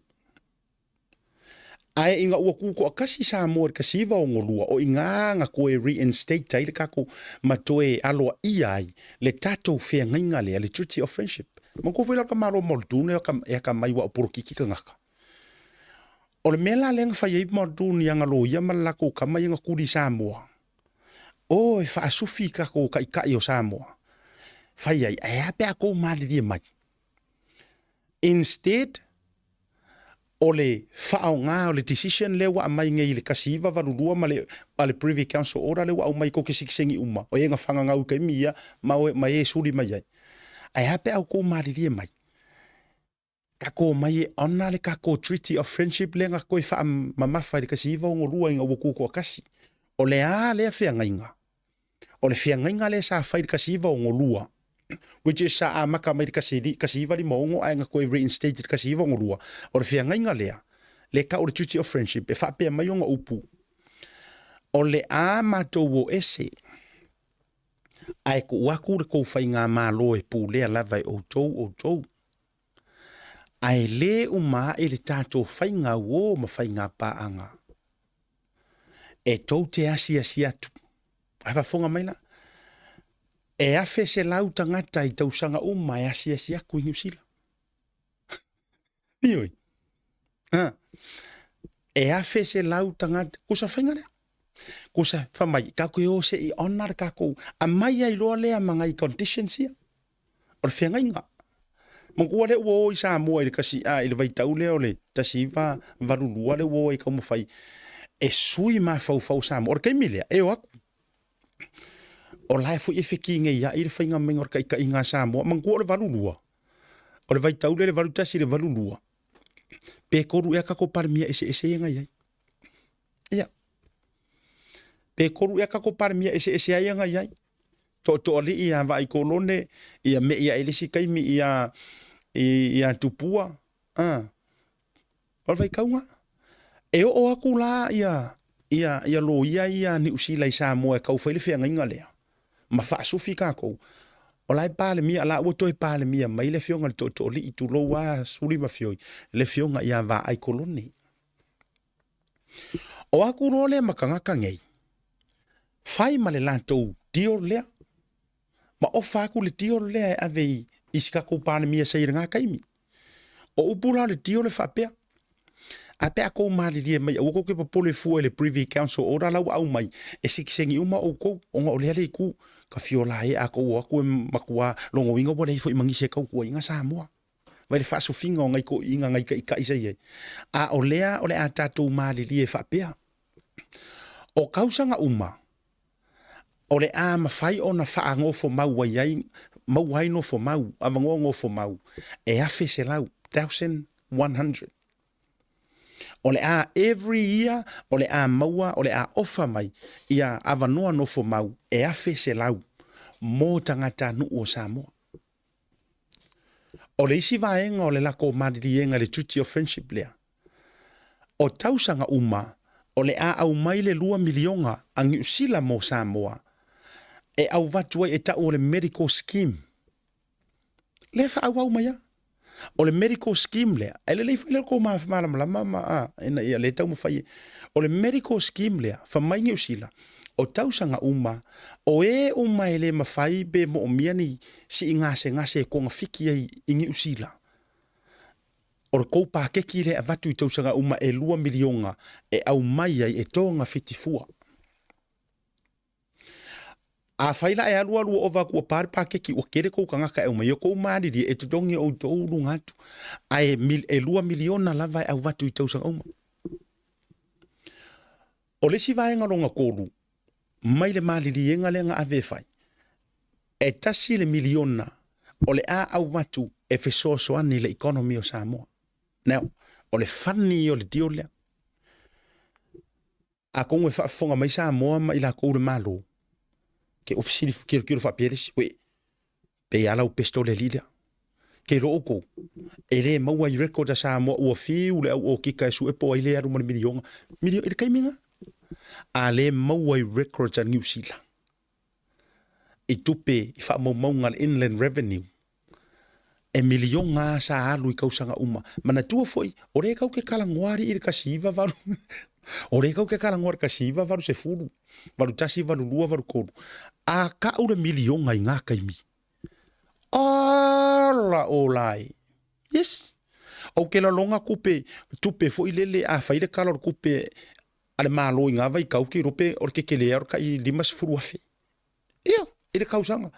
Ae ina ua tutoatasi Samoa i le 1962, o i ina na toe reinstate ai le tatou, ma toe aloaia ai le tatou feagaiga lea, le Treaty of Friendship. Manatua foi la o le tamaloa Muldoon e atamai aua o polokiki tagata. O le mea la lea na fai ai Muldoon i ana loia ma le latou tama ia na tuli i Samoa, o e faasufi i tatou taitai o Samoa, fai ai, ae a pe a tou malilie mai? Instead o le faaaoga o le decision lea ua aumai nei i le 1982 ma le, a le Privy Council Order lea ua aumai tou te sitiseni uma, o e na fagagau i taimi ia ma, o, ma e suli mai ai. Ae a pe a outou malilie mai? Tatou omai e honour le tatou Treaty of Friendship lea na toe faamamafa i le 1962 ina ua tutoatasi. O le a lea feagaiga? O le feagaiga lea sa fai i le 1962, which is sa amata mai i le 1956 ae na toe reinstate i le 1962, o le feagaiga lea, Lea e tau o le Treaty of Friendship, e faapea mai ona upu, o le a matou o ese, ae tuu atu le tou faigamalo e pulea lava e outou outou. Ae le uma ae le tatou faiga uo ma faiga paaga e tou te asiasi atu. Ae faafofoga mai la, e 1,100 tagata i tausaga uma e asiasi atu i Niu Sila. Ioe. Ha. E 1,100 tagata. Kusa faiga lea. Kusa fai mai, tatou te o se i ona le tatou, aumai ai loa lea ma nai conditions ia. O le feagaiga. Manatua lea ua o i Samoa i le kasi, a, i le vaitau lea o le 1982 lea ua o ai taumafai e sui mafaufau Samoa. O le taimi lea, e o atu. O la e foi e fekineiai le faiga maiga o le taitaiga a Samoa. Manatua o le 82, o le vaitau lea le 81 i le 82, pe tolu ea tatou Palemia eseese ia na i ai. Ia. Pe tolu ea tatou Palemia eseese ai na i ai. Toatoalii ia Vaai Kolone, ia me'i ae le isi taimi ia, ia Tupua. Ah. O le faitauga, e oo atu la ia, ia, ia loia ia Niu Sila i Samoa e tau fai le feagaiga lea, ma faasufi tatou, o la e Palemia, la ua toe Palemia mai le afioga i le Tootooalii, tulou lava Suli ma Fioi, le afioga ia Vaai Kolone. O atu loa lea ma tagata nei, fai ma le latou deal lea, ma ofa atu le deal lea e ave i, i si tatou Palemia sa i lena taimi. O upu la o le deal e faapea, a pe a tou malilie mai aua tou te popole fua i le Privy Council Order la ua aumai, e sitiseni uma outou, ona o lea le itu, ka fiola e a tou o atu e matua logoina ua leai foi ma nisi e tautuaina Samoa. Vai le faasufiga o nai toeaiina, nai taitai sa i ai. A o lea o le a tatou malilie faapea, o tausaga uma, o le a mafai ona faanofomau ai ai, maua ai nofomau, avanoa nofomau e 1,100, 1,100. O le a every year o le a maua, o le a ofa mai ia avanoa nofomau e 1,100 mo tagatanuu o Samoa. O le isi vaega o le lako maliliega i le Treaty of Friendship lea, o tausaga uma o le a aumai le $2 miliona a Niu Sila mo Samoa e auvatu ai e tau o le Medical Scheme. Lea e faaauau mai lava. O le Medical Scheme lea, e lelei foi le tou malamalama ma a, ina ia le taumafai e. O le Medical Scheme lea, fai mai Niu Sila, o tausaga uma, o e uma e le mafai pe moomia ni sii gasegase e togafiti ai i Niu Sila, o le tou pakeki lea e avatu i tausaga uma e $2 miliona e aumai ai e togafiti fua. Afai la e alu alu ova atu ua pa le pakeki ua tele tou tagata e aumai o tou malilie e totogi e outou luga atu, ae e $2 miliona lava e avatu i tausaga uma. O le isi vaega lona tolu, mai le maliliega lea na ave e fai, e $1 miliona o le a avatu e fesoasoani i le economy o Samoa. Now, o le funny ia o le deal lea. Atonu e faafofoga mai Samoa ma i latou le Malo, ke ua fesili kilokilo faapea le isi, Uē, pei a lau pistol le alii lea? Ke iloa outou, e le maua i record a Samoa ua fiu le au okika e sue po o ai le alu ma le miliona, miliona i le taimi lena. A le maua i records a Niu Sila i tupe i faamaumauga a le Inland Revenue, e miliona lava sa alu i tausaga uma. Manatua foi, o lea kau ke talanoa alii i le 198, o lea kau ke talanoa i le 1980, 81, 82, 83, a kau le miliona i ngā taimi. Ala ola e! Yes! Ou ke lalonga kupe, tupe foi lele a fai le kala o le kupe a le Malo i ngā vaitau ke iloa pe o le kekelea o le kai 50,000. Ia, i le tausaga,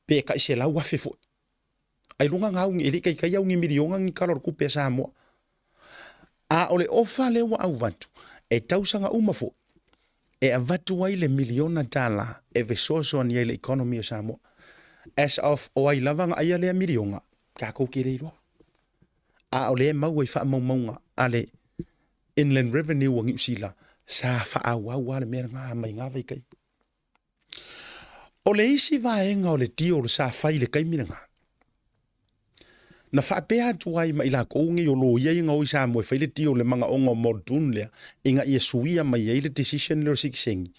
pe tai 100,000 foi. Ai luga ngā uni, e le i taitai au ni miliona ni tala o le tupe a Samoa. A o le ofa lea ua avatu, e tausaga uma foi, e avatu ai le miliona tala e fesoasoani ai le economy o Samoa. As of o ai lava na aia lea miliona, tatou te le iloa. A o lea e maua i faamaumauga a le Inland Revenue a Niu Sila, sa faaauau lava le mea lena mai na vaitaimi. O le isi vaega o le deal sa fai i le taimi lena, Na faapea atu ai ma i lakou nei o loia ia na o i Samoa e fai le deal le manaoga o Muldoon lea ina ia suia mai ai le decision lea o le sitiseni.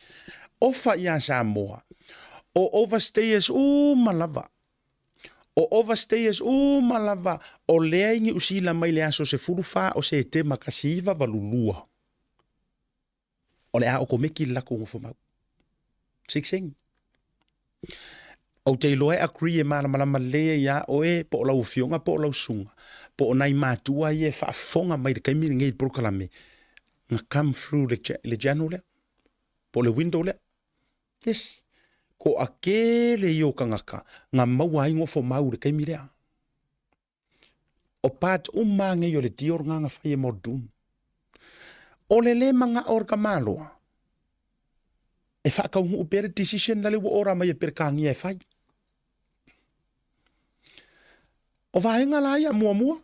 Ofa ia Samoa o overstayers uma lava o overstayers uma lava o lea i Niu Sila mai le aso 14 o Setema 1982 o le a okomeki le latou nofomau. Sitiseni. Ou te iloa e agree e malamalama lelei ai ia oe po o lau afioga po o lau susuga po o nai matua ia e faafofoga mai i le taimi lenei i le polokalame na come through le, le channel lea po o le window lea. Yes. Toatele ia o tagata na maua ai nofomau i le taimi lea. O part uma nei o le deal lena na fai e Muldoon. O le le manao o le tamaloa e faataunuu pea le decision lale ua ora mai e Peretania e fai. O vaega la ia muamua,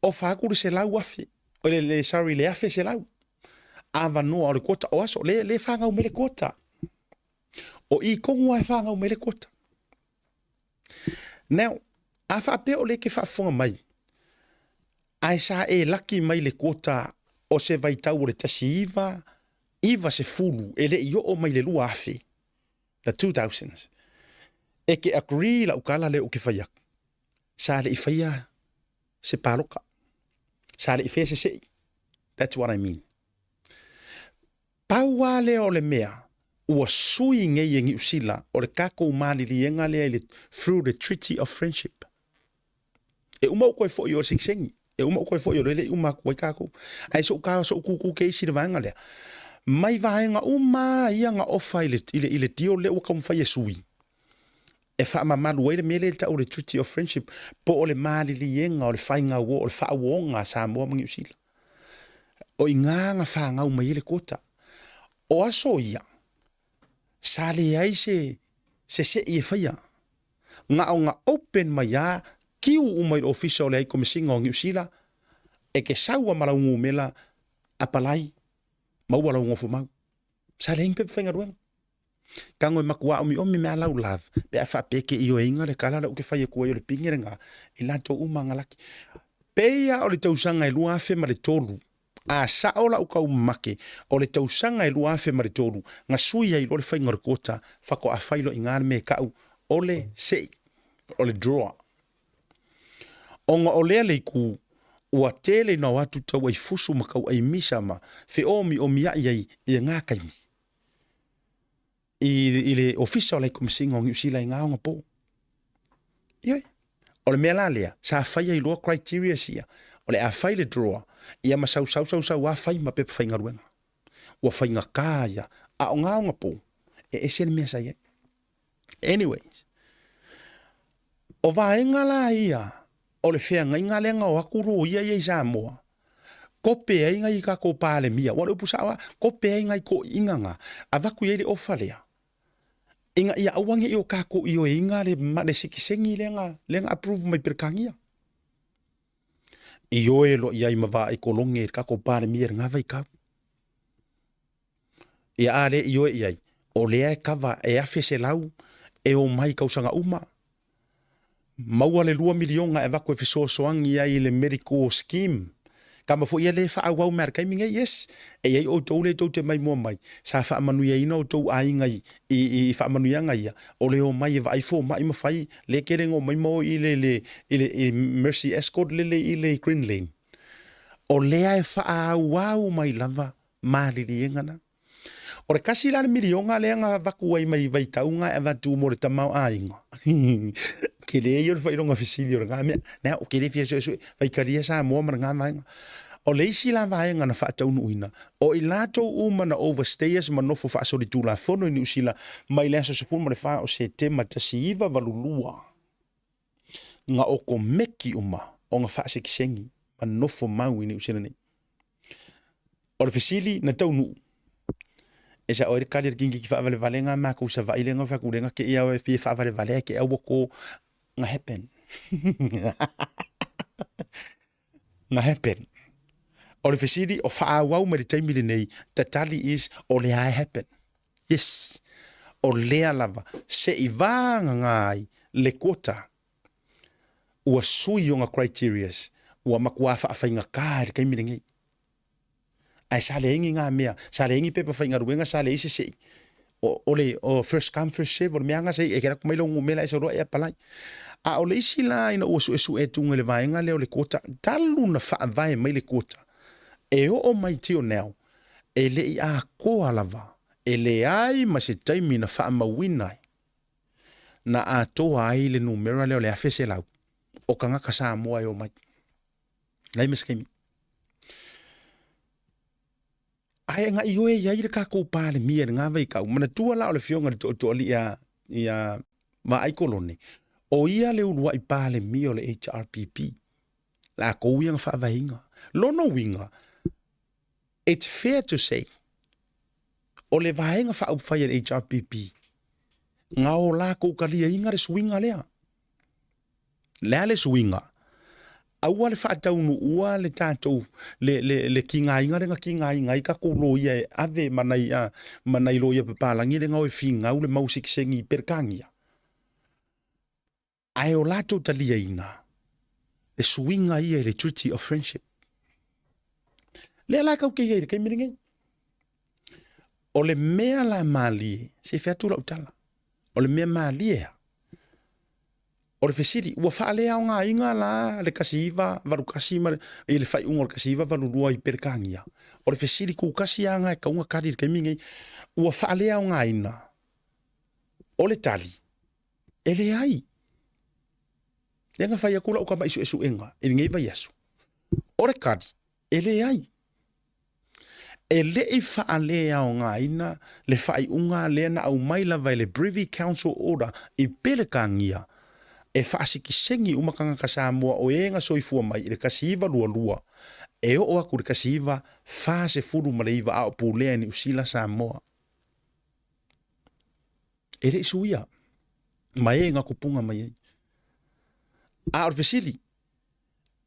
ofa atu le 100,000, o le, le, sorry, le 1,100 avanoa o le quota o aso, le, le fanau mai le quota. O i tonu lava e fanau mai le quota. Now, a faapea o lea e te faafofoga mai, ae sa e laki mai le quota o se vaitau o le 1990 e le i oo mai le 2000, the 2000s, e te agree i lau tala lea ou te fai atu, sa le i faia se paloka, sa le i faia se sei. That's what I mean. Pau lava lea o le mea ua sui nei e Niu Sila o le tatou maliliega lea i le through the Treaty of Friendship. E uma ou toe foi o le sigiseni, e uma ou toe foi o le le i uma atu ai tatou. Ae so'u ta so'u kūkū keisi i le vaega lea. Mai vaega uma ia na ofa i le, i le, i le deal lea ua taumafai e sui e faamamalu ai le mea lea e tau o le Treaty of Friendship po o le maliliega o le faiga o le faauoga a Samoa ma Niu Sila. O i ina na fanau mai ai le quota. O aso ia, sa leai se se se'i e faia. Na o na open mai a, kiu uma i le ofisa o le Hai Komesina o Niu Sila, e ke sau a ma lau numela, apalai, maua lau nofomau. Sa leai ni pepa faigaluega. Tago e matua omiomi me a lau love, pe a faapea ke ioeina le tala lea ou te fai atu ai o le pine lena, i latou uma na laki. Pei a o le tausaga e 2003, a sao lau taumamake, o le tausaga e 2003, na sui ai loa le faiga o le quota, faatoa fai loa i ina le mea e tau o le sei, o le drawer. Ona o lea le itu, ua tele ina o atu tauai fusu ma tauai misa ma feomiomiai ai i lena taimi. I, i le ofisa o le Komesina o Niu Sila i ngā ogapō. Ioe. O le mea la lea, sa fai ai loa criteria sia, o le a fai le drawer, ia ma sau sau sau sau a fai ma pepa faigaluega. Ua faigata ia, a o ngā ogapō, e ese le mea sa i ai. Anyways, o vaega la ia o le feagaiga lea na o atu loia ia i Samoa, kope ai nai tatou Palemia, ua o le upu sao lava, kope ai nai toeaiina na, avatu i ai le ofa lea, ina ia aua ne i o tatou ioeina le, le sitiseni lea na, lea na approve mai Peretania. Ioe loa i ai ma vaai kolone i le tatou Palemia i lena vaitau. Ia a le ioe i ai, o lea e kava e 1,100 e omai i tausaga uma. Maua le $2 miliona e avatu e fesoasoani ai i le medical scheme. Kama foi ia lea e faaauau mai lava i le taimi nei, yes, e i ai outou lea tou te maimoa mai, sa faamanuiaina outou aiga i, i, i faamanuiaga ia, o le omai e vaai fomai ma fai, lea e tele ina omai ma o i le, le, i le i Mercy Escort lele i le Green Lane. O lea e faaauau mai lava maliliega na. O le kasi la le miliona lea na avatu ai mai vaitauga e avatu mo le tamaoaiga. Tele ia o le faailoga fesili o lena mea. Nea, ou te le fia suesue, faitalia Samoa ma lena vaega. O le isi la vaega na faataunuuina, o i latou uma na overstayers ma nofo faasolitulafono i Niu Sila mai le aso 14 o Setema 1982, na okomeki uma ona faasekisegi ma nofo mau i Niu Sila nei. O le fesili na taunuu, e sao ai le kali a le kingiki faavalevale nga makou Savaii lea na fai atu lea na kei au e fia faavalevale ae kei au ua ko na happen. Na happen. O le fesili o faaauau mai le taimi lenei, the tali is o lea e happen. Yes. O lea lava, se i vagagā ai le quota. Ua sui ona criterias, ua matua faafaigata i le taimi lenei. Ae sa leai ni na mea, sa leai ni pepa faigaluega, sa leai se sei. O, o le o first come first serve, o le mea lava sa i, e te alu atu mai lou numera e sau loa e apalai. A o le isi la ina ua suesue atu i le vaega lea o le quota, talu na faavae mai le quota, e oo mai till now, e le i atoa lava, e leai ma se taimi na faamauina ai, na atoa ai le numera lea o le 1,100 o tagata Samoa e omai. Leai ma se taimi. Ae na ioe i ai le tatou Palemia i lena vaitau, manatua la o le afioga i le Tootooalii ia, ia Vaai Kolone, o ia le uluai Palemia o le HRPP, latou ia na faavaeina. Lona uiga, it's fair to say, o le Vaega Faaupufai a le HRPP, na o latou taliaina le suiga lea. Le a le suiga? Aua le faataunuua le tatou, le, le, le tigaina lea na tigaina ai tatou loia e ave ma nai, a, ma nai loia papalagi lea na o e finau le mau sitiseni i Peretania. Ae o latou taliaina le suiga ia i le Treaty of Friendship. Lea la tatou te i ai i le taimi lenei. O le mea la malie, se i fai atu lau tala, o le mea malie a, o le fesili, ua faaleaogaina la le 1981 ma le, i le faaiuga o le 1982 i Peretania? O le fesili tutasi lava lena e tatau ona tali i le taimi lenei. Ua faaleaogaina? O le tali, e leai. Lea na fai atu lau tamai suesuega i lenei vaiaso. O le tali, e leai. E le i faaleaogaina le faaiuga lea na aumai lava e le Privy Council Order i Peretania e faasikisegi uma tagata Samoa o e na soifua mai i le 1922 e oo atu i le 1949 a o pulea e Niu Sila Samoa. E le i suia ma e na tupuga mai ai. A o le fesili,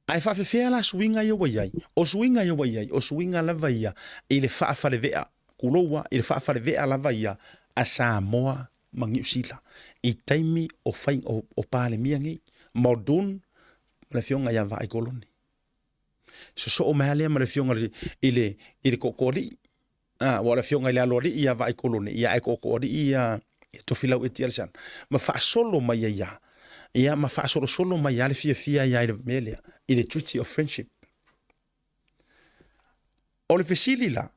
Ae faafefea la suiga ia ua i ai? O suiga ia ua i ai, o suiga lava ia i le faafalevea, tulou a, i le faafalevea lava ia a Samoa ma Niu Sila i taimi o fai, o, o Palemia nei, Muldoon ma le afioga ia Vaai Kolone. Sosoo mai lava lea ma le afioga i le, i le, i le Tootooalii, A, ua o le afioga i le Aloalii ia Vaaikolone, ia ae Tootooalii ia, ia Tofilau Eti Alesana, ma faasolo mai ai lava, ia ma faasolosolo mai lava le fiafia ia i le mea lea, i le Treaty of Friendship. O le fesili la,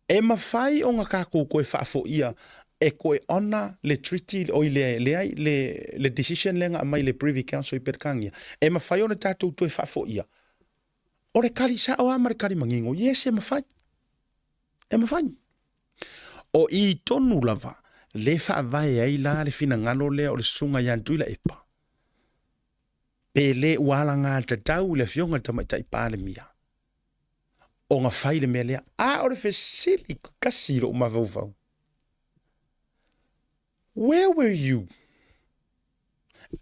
e mafai ona tatou toe faafoia e toe honour le treaty, oi le, leai, le, le decision lea na aumai e le Privy Council i Peretania, e mafai ona tatou toe faafoia? O le kali sao lava ma le kali manino, yes e mafai. E mafai. O i tonu lava le faavae ai la le finagalo lea o le Susuga ia Tuilaepa, pe le ua alagatatau i le Afioga i le Tamaitai Palemia ona fai le mea lea. A o le fesili kasi i lou mafaufau, where were you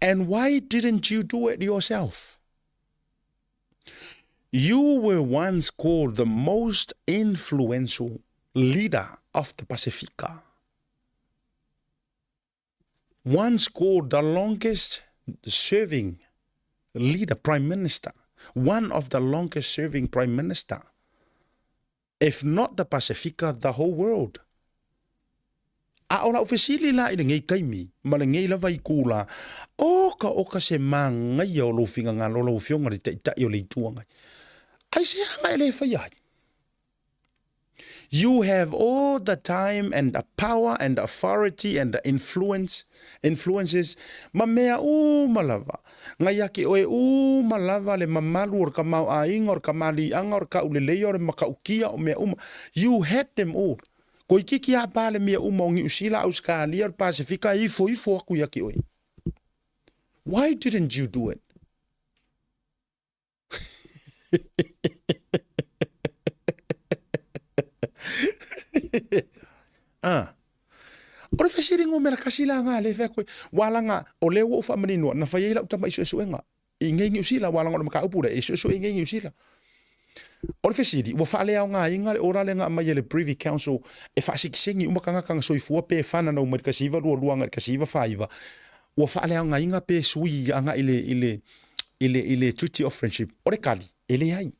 and why didn't you do it yourself? You were once called the most influential leader of the Pasifika. Once called the longest serving leader, prime minister, one of the longest serving prime minister, if not the Pasifika, the whole world. A o lau fesili la i lenei taimi ma lenei lava itu la, oka oka se manaia o lou finagalo lau Afioga i le Taitai o le Itu Agai. Aisea na e le faia ai? You have all the time and the power and the authority and the influence, influences, ma mea uma lava. Na ia te oe uma lava le mamalu o le tamaoaiga, o le kamaliiaga, o le tauleleia, o le matautia, o mea uma. You had them all. Toeitiiti lava Palemia uma o Niu Sila, Ausetalia, o le Pasefika e ifoifo atu ia te oe. Why didn't you do it? Ah. O le fesili numera kasi la nga le fai atu ai, ua laga, o lea ua ou faamaninoa, na fai ai lau tama i suesuega i inei i Niu Sila, ua laga o le mataupu lea e suesue i inei i Niu Sila. O le fesili, ua faaleaogaina le order lea na aumai e le Privy Council e faasikisegi uma tagata na soifua pe fananau mai le 1922 agai i le 1949, ua faaleaogaina pe sui agai i le, i le, i le, i le Treaty of Friendship, o le kali, e leai.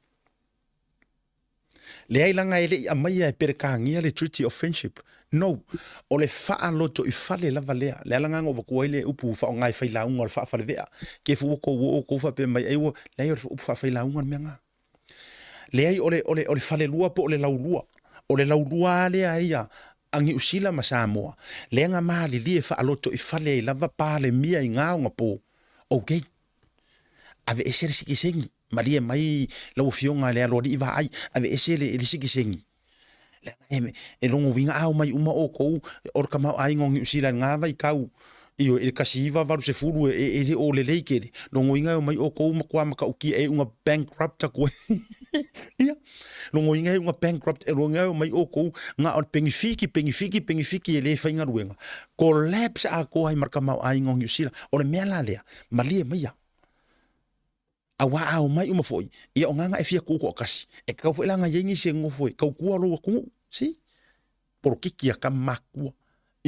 Leai laga e le i aumaia e Peretania le Treaty of Friendship. No. O le faalotoifale lava lea. Le ala lena na ou avatua ai le upu faaaoga e failauga o le faafalevea. Ke fu ua tou oo tou faapea mai ai ua, leai o le upu faafailauga le mea lena. Leai o le, o le, o le falelua po o le laulua. O le laulua lava lea ia a Niu Sila ma Samoa, lea na malilie faalotoifale ai lava Palemia i na ona po. Okay. Aveese le sitiseni. Malie mai lau Afioga i le Aloalii Vaai, aveese le, le sitiseni. Leaga e, e lona uiga a omai uma outou o le tamaoaiga o Niu Sila i lena vaitau, ioe, i le 1980 e, e le o lelei tele, lona uiga e omai outou matua matautia e iuga bankrupt atu ai. Ia, lona uiga e iuga bankrupt, lona uiga e omai outou na o le penifiti, penifiti, penifiti e le faigaluega. Collapse atoa ai ma le tamaoaiga o Niu Sila. O le mea la lea, malie maia. Aua a omai uma foi, ia o gagae fia tu toatasi, e tatau foi la ona i ai nisi e nonofo e tautua lou atunuu. See? Polokiki a tama matutua.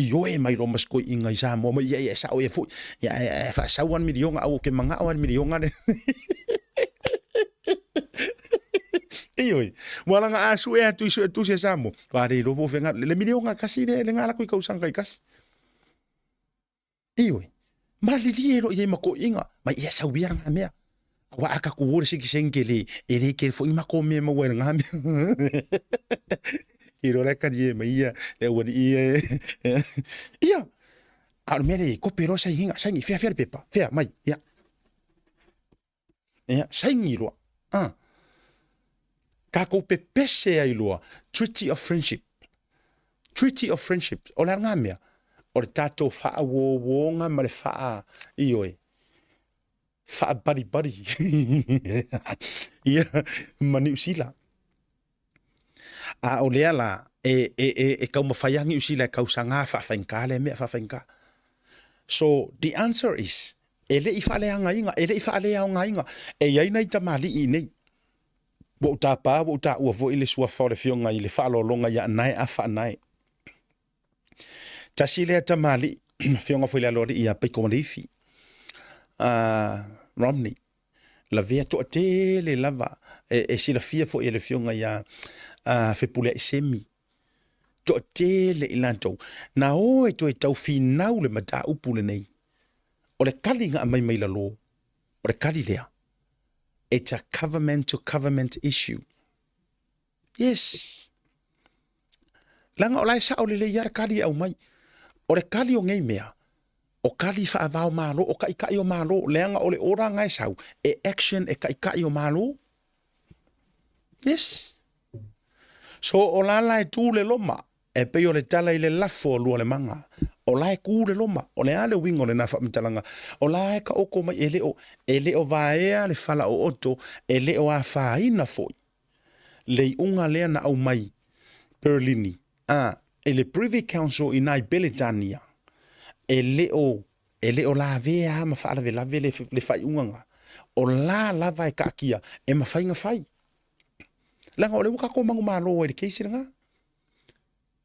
Ioe mai loa ma si toeaina i Samoa mai, ia, ia e sao ea foi, ia ae, ae faasau lava le miliona, aua ou te manao lava i le miliona lea. Ioe, ua laga a sue atu i suetusi a Samoa, ua le iloa po o fea le miliona e tasi lea, lena lako i tausaga taitasi. Ioe, malilie loa i ai ma toeaiina, mai ia sau ia lena mea. Aua a tatou o i le sitiseni tele, e le tele foi ni matou mea e maua ai i lena mea. Iloa la e talie mai ia le aualii ia e. Ia, a o le mea lea e i ai, kope loa le sainiga, saini, fea fea le pepa, fea, mai, ia. Ia, saini loa. Ah. Tatou pepese ai loa, Treaty of Friendship. Treaty of Friendship, o le a lena mea? O le tatou faauouoga ma le faa, ioe, faabaribari ia, ma Niu Sila. A o lea la, e, e, e, e taumafai lava Niu Sila e tausaga faafaigata lea mea, faafaigata. So, the answer is, e le i faaleagaina, e le i faaleaogaina. E i ai nai tamalii i inei. Ua ou tapa, ua ou taua foi le suafa o le Afioga i le Faaaloaloga ia Anae Afa Anae. Tasi lea tamalii, Afioga foi i le Aloalii ia Paikoualeifi, Romney, lavea toatele lava e, e silafia foi e le Afioga ia Fepuleai Semi, toatele i latou, na o e toe tau finau le mataupu lenei. O le kali na aumai mai lalo, o le kali lea, it's a government to government issue. Yes. Leaga o la e sao lelei lava le kali e aumai. O le kali o nei mea, o kali faavao Malo, o taitai o Malo, leaga o le order na e sau, e action e taitai o Malo. Yes. So o la la e tu le loma, e pei o le tala i le lafo o Lualemaga. O la e ku le loma, o le a le uiga o lena faamatalaga? O la e taoto mai e le o, e le o vaea le falaooto, e le o afaina foi le iuga lea na aumai Perlini a i le Privy Council i nai Peletania, e le o e le o lavea lava ma faalavelave le, le faaiuga na. O la lava e taatia e mafai ona fai. Leaga o lea ua tatou manumalo ai i le case lena.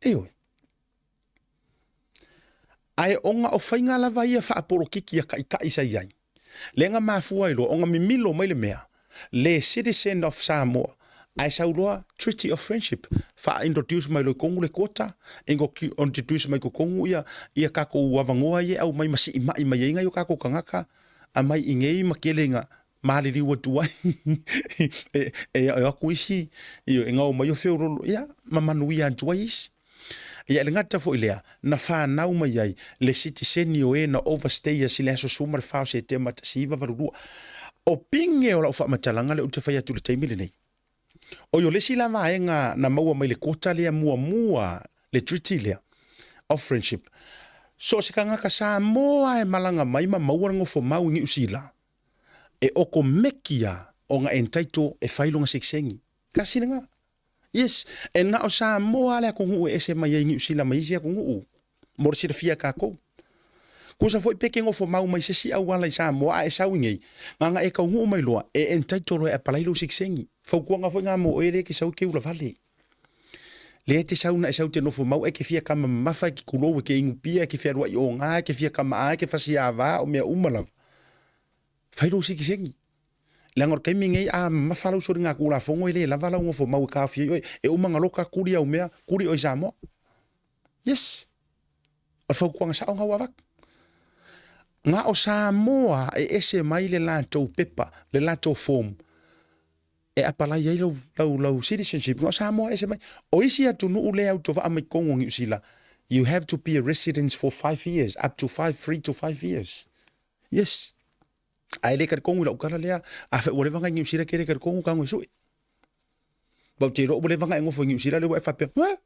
Ioe. Ae ona o faiga lava ia faapolokiki a taitai sa i ai, lea na mafua ai loa ona mimilo mai le mea, le citizen of Samoa, ae sau loa Treaty of Friendship, faa-introduce mai loa i totonu le quota, introduce mai totonu ia, ia tatou avanoa ia e aumai ma siimai mai ai nai o tatou tagata, aumai i inei ma tele ina maliliu atu ai e, e o atu isi, e gao mai o feololo, ia, ma manuia atu ai isi. Ia, e le gata foi i lea, na fanau mai ai le sitiseni o e na overstayers i le aso 14 o Setema 1982. O pine o lau faamatalaga lea ou te fai atu i le taimi lenei, oi o le isi la vaega na maua mai le quota lea muamua, le treaty lea of friendship, so o se tagata Samoa e malaga mai ma maua le nofomau i Niu Sila, e okomeki lava ona entitle e fai lona sitiseni. Tasi lena. Yes, e na o Samoa le atunuu e ese mai ai Niu Sila mai isi atunuu, mo le silafia e tatou. Kusa foi pe ke nofo mau mai se isi auala i Samoa a e sau inei, na na e taunuu mai loa, e entitle loa e apalai lou sitiseni. Fautuaga foi na mo oe lea e te sau i ke ulavale. Lea e te sau na e sau te nofo mau e ke fia kama mamafa e ke kulou e ke inu pia e ke fealuai o nga e ke fia kama a e ke fasi ava o mea uma lava. Fai lou sitiseni. Leaga o le taimi nei a mamafa lau soligatulafono e le lava lau nofomau e taofia ai oe, e uma ona loka kuli au mea, kuli oe i Samoa. Yes. O le fautuaga sao na ua avatu. Na o Samoa e ese mai le latou pepa, le latou form e apalai ai lau, lau, lau citizenship. Na o Samoa e ese mai. O isi atunuu lea autovaa mai totonu o Niu Sila, you have to be a resident for 5 years, up to 5, 3 to 5 years. Yes. Ae le talitonu i lau tala lea, afai ua leva na i Niu Sila ke le talitonu tago e sue. Ba ou te iloa ua leva na e nofo i Niu Sila lea ua e faapea, eh?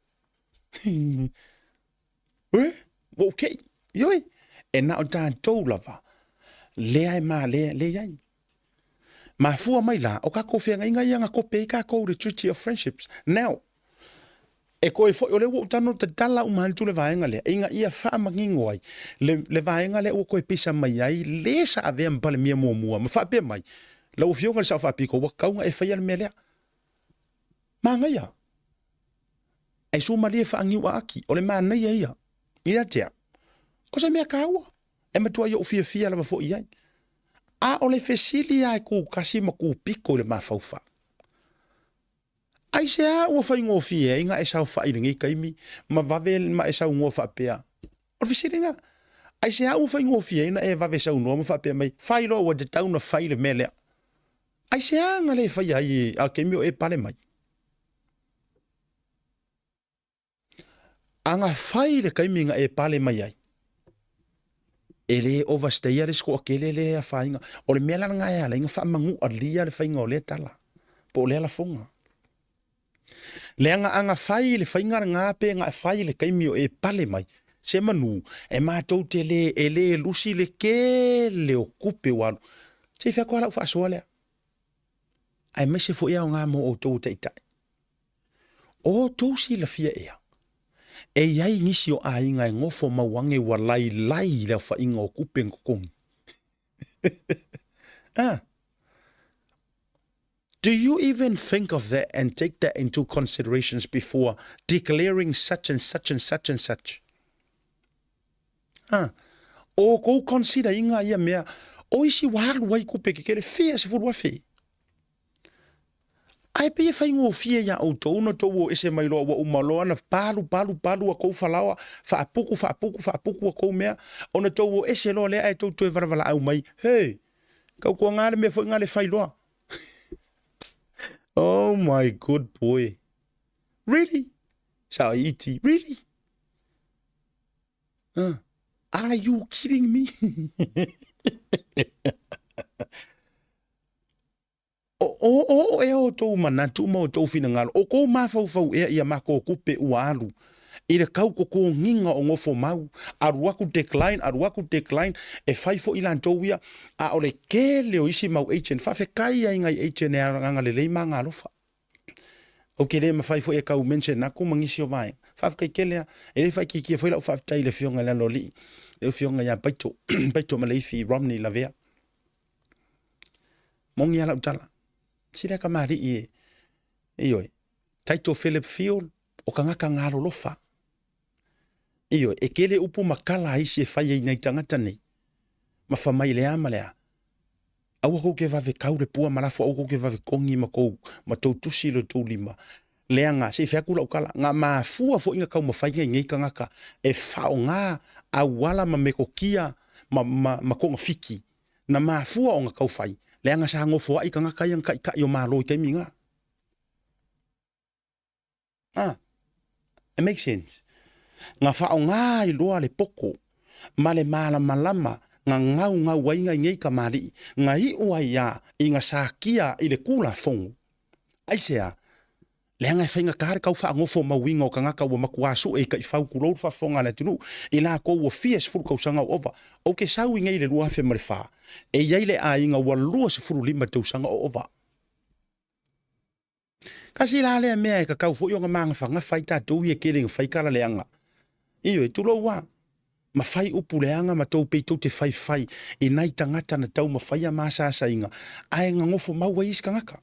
Eh? Ua ou kei. Ioe, e na o tatou lava lea e ma lea, lea i ai. Mafua mai la, o kakou feagaiga ia na kope ai kakou i le Treaty of Friendships. Now, E koe foi, o lea ua ou tago tatala uma atu le vaega lea, ina ia faamanino ai le, le vaega lea ua toe pisa mai ai le sa avea ma Palemia muamua, ma faapea mai, Lau Afioga i le Sao Faapito, ua tatau ona e faia le mea lea. Manaia. Ae suamalie faaniuaati, o le manaia ia. Ia te au, o se mea taua, e matuai ou fiafia lava foi i ai. A o le fesili lava e kukasi ma kupito i le mafaufau, Aisea ua faigofie ai na e saofai i lenei taimi ma vave ma e saunoa faapea? O le fesili lena. Aisea ua faigofie ai na e vave saunoa ma faapea mai, Fai loa ua tatau na fai le mea lea? Aisea na le faia ai a le taimi o e pale mai? A na fai i le taimi na e pale mai ai, e le overstay-a le isi toatele lea e afaina. O le mea la lena e ala ai ona faamanualia le faiga o lea tala, po o lea lafoga. Leaga a na fai i le faiga lena pe na fai i le taimi o e pale mai, se manu, e matou te le, e le lusi le tele o tupe ua alu. Se i fai atu lava lau faasoa lea, aemaise foi aoga mo outou o taitai. O outou silafia ea, e i ai nisi o aiga e nofo mau ane ua lailai i le aofaiga o tupe na totogi. Ah. Do you even think of that and take that into considerations before declaring such and such and such and such? Ah. O kou consider inga ia mea, o isi ua alu ai kupe kekele, fia 10,000. Ae pei e faigofie iā ʻoutou ona outou o ese mai loa ua uma loa ona palu palu palu a kou falaoa, faapuku faapuku faapuku a kou mea, ona outou o ese loa lea ae tou toe valavalaau mai, Hey! Tautuaga le mea foi na le fai loa. Oh my good boy. Really? Sao iti, really? Uh, are you kidding me? O, o, o ea outou manatu ma outou finagalo, o kou mafaufau ea ia makou kupe ua alu i le kau kokogiga o nofo mau, alu aku decline, alu aku decline, e fai foi latou ia, a o le kele o isi mau agent, faafetai ai nai agent e agalelei ma agalofa. Ou te le mafai foi e kau mention aku ma nisi o vaega. Faafetai tele a, e le faaitiitia foi lau faafetai i le afioga i le Aloalii, le afioga ia Baito, Baito Maleifi Romney Lavea. Moni a lau tala. Sila kamali'i e. Ioe. Taito Philip Field, o kangaka galolofa. Ioe, e kele upu ma kala a isi e fai ai nai tagata nei. Ma fa mai le a ma le a. Aua kou ke vave kau le pua ma lafo, aua kou ke vave kongi ma kou, ma tou tusi i lo tou lima. Leaga, se i fai atu lau tala, nga mafua foi nga taumafaiga i nei tagata e faaaoga auala ma metotia ma, ma, ma togafiti, na mafua ona tau fai, leaga sa nofoai tagata ia na taitai o Malo i taimi na. Ah, it makes sense. Nga faaaoga ai loa le poto ma le malamalama nga gaugau ai nga i nei kamali'i, nga iu ai a i nga sakia i le Tulafono. Aisea? Leaga e faigata le tau faanofo mauina o tagata ua matuā sue i taifau tulou le faafofoga a le atunuu, i latou ua fia sefulu tausaga o ova. Ou te sau i nei i le 2004, e i ai le aiga ua 25 tausaga o ova. Kasi la lea mea e tatau foi ona magafagafa ai tatou ia tele ina fai tala leaga. Ioe, tulou a, ma fai upu leaga ma tou pei tou te faifai i nai tagata na taumafaia ma asaasaina, ae gagofo mau ai isi tagata.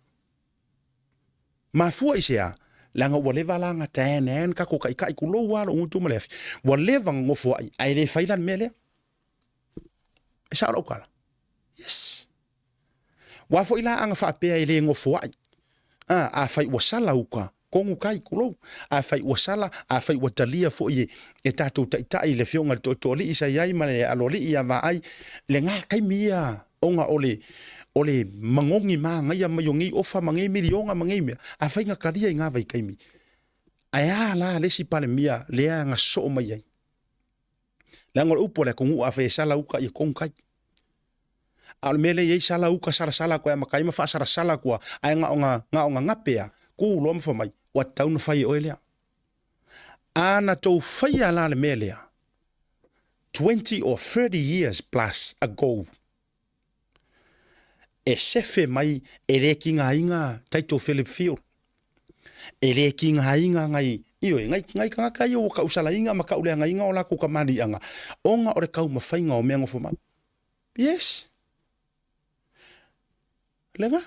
Mafua i se a? Leaga ua leva la na tan an kako kaʻikaʻi kulou a lou gutu ma le afi. Ua leva gagofo ai, ae le fai la le mea lea. E sao lau tala? Yes. Ua foi la aga faapea e le gofoai. A, afai ua sala uka, kogu kai, tulou. Afai ua sala, afai ua talia foi e, e tatou taitai le afioga i le Tootooalii sa i ai ma le Aloalii ia Vaai, lena taimi ia ona o le, o le magogi magaia mai o nei ofa ma nei miliona ma nei mea, afai na talia i na vaitaimi, ae a la le isi Palemia lea na sosoo mai ai? Leaga o le upu a le atunuu afai e sala uta ia kogu kai. A o le mea lea e i ai sala uta salasala atu e amata ai ma faasalasala atu lava, ae na ona, na ona gape lava, tu loa ma fai mai, ua tatau ona fai e oe lea. A na tou faia la le mea lea 20 or 30 years plus ago, e sefe mai e le tigaina Taito Philip Field, e le tigaina nai, ioe, nai, nai tagata ia ua tausalaina ma tauleagaina o latou kamaliiaga ona o le taumafaiga o mea nofomau. Yes. Lena.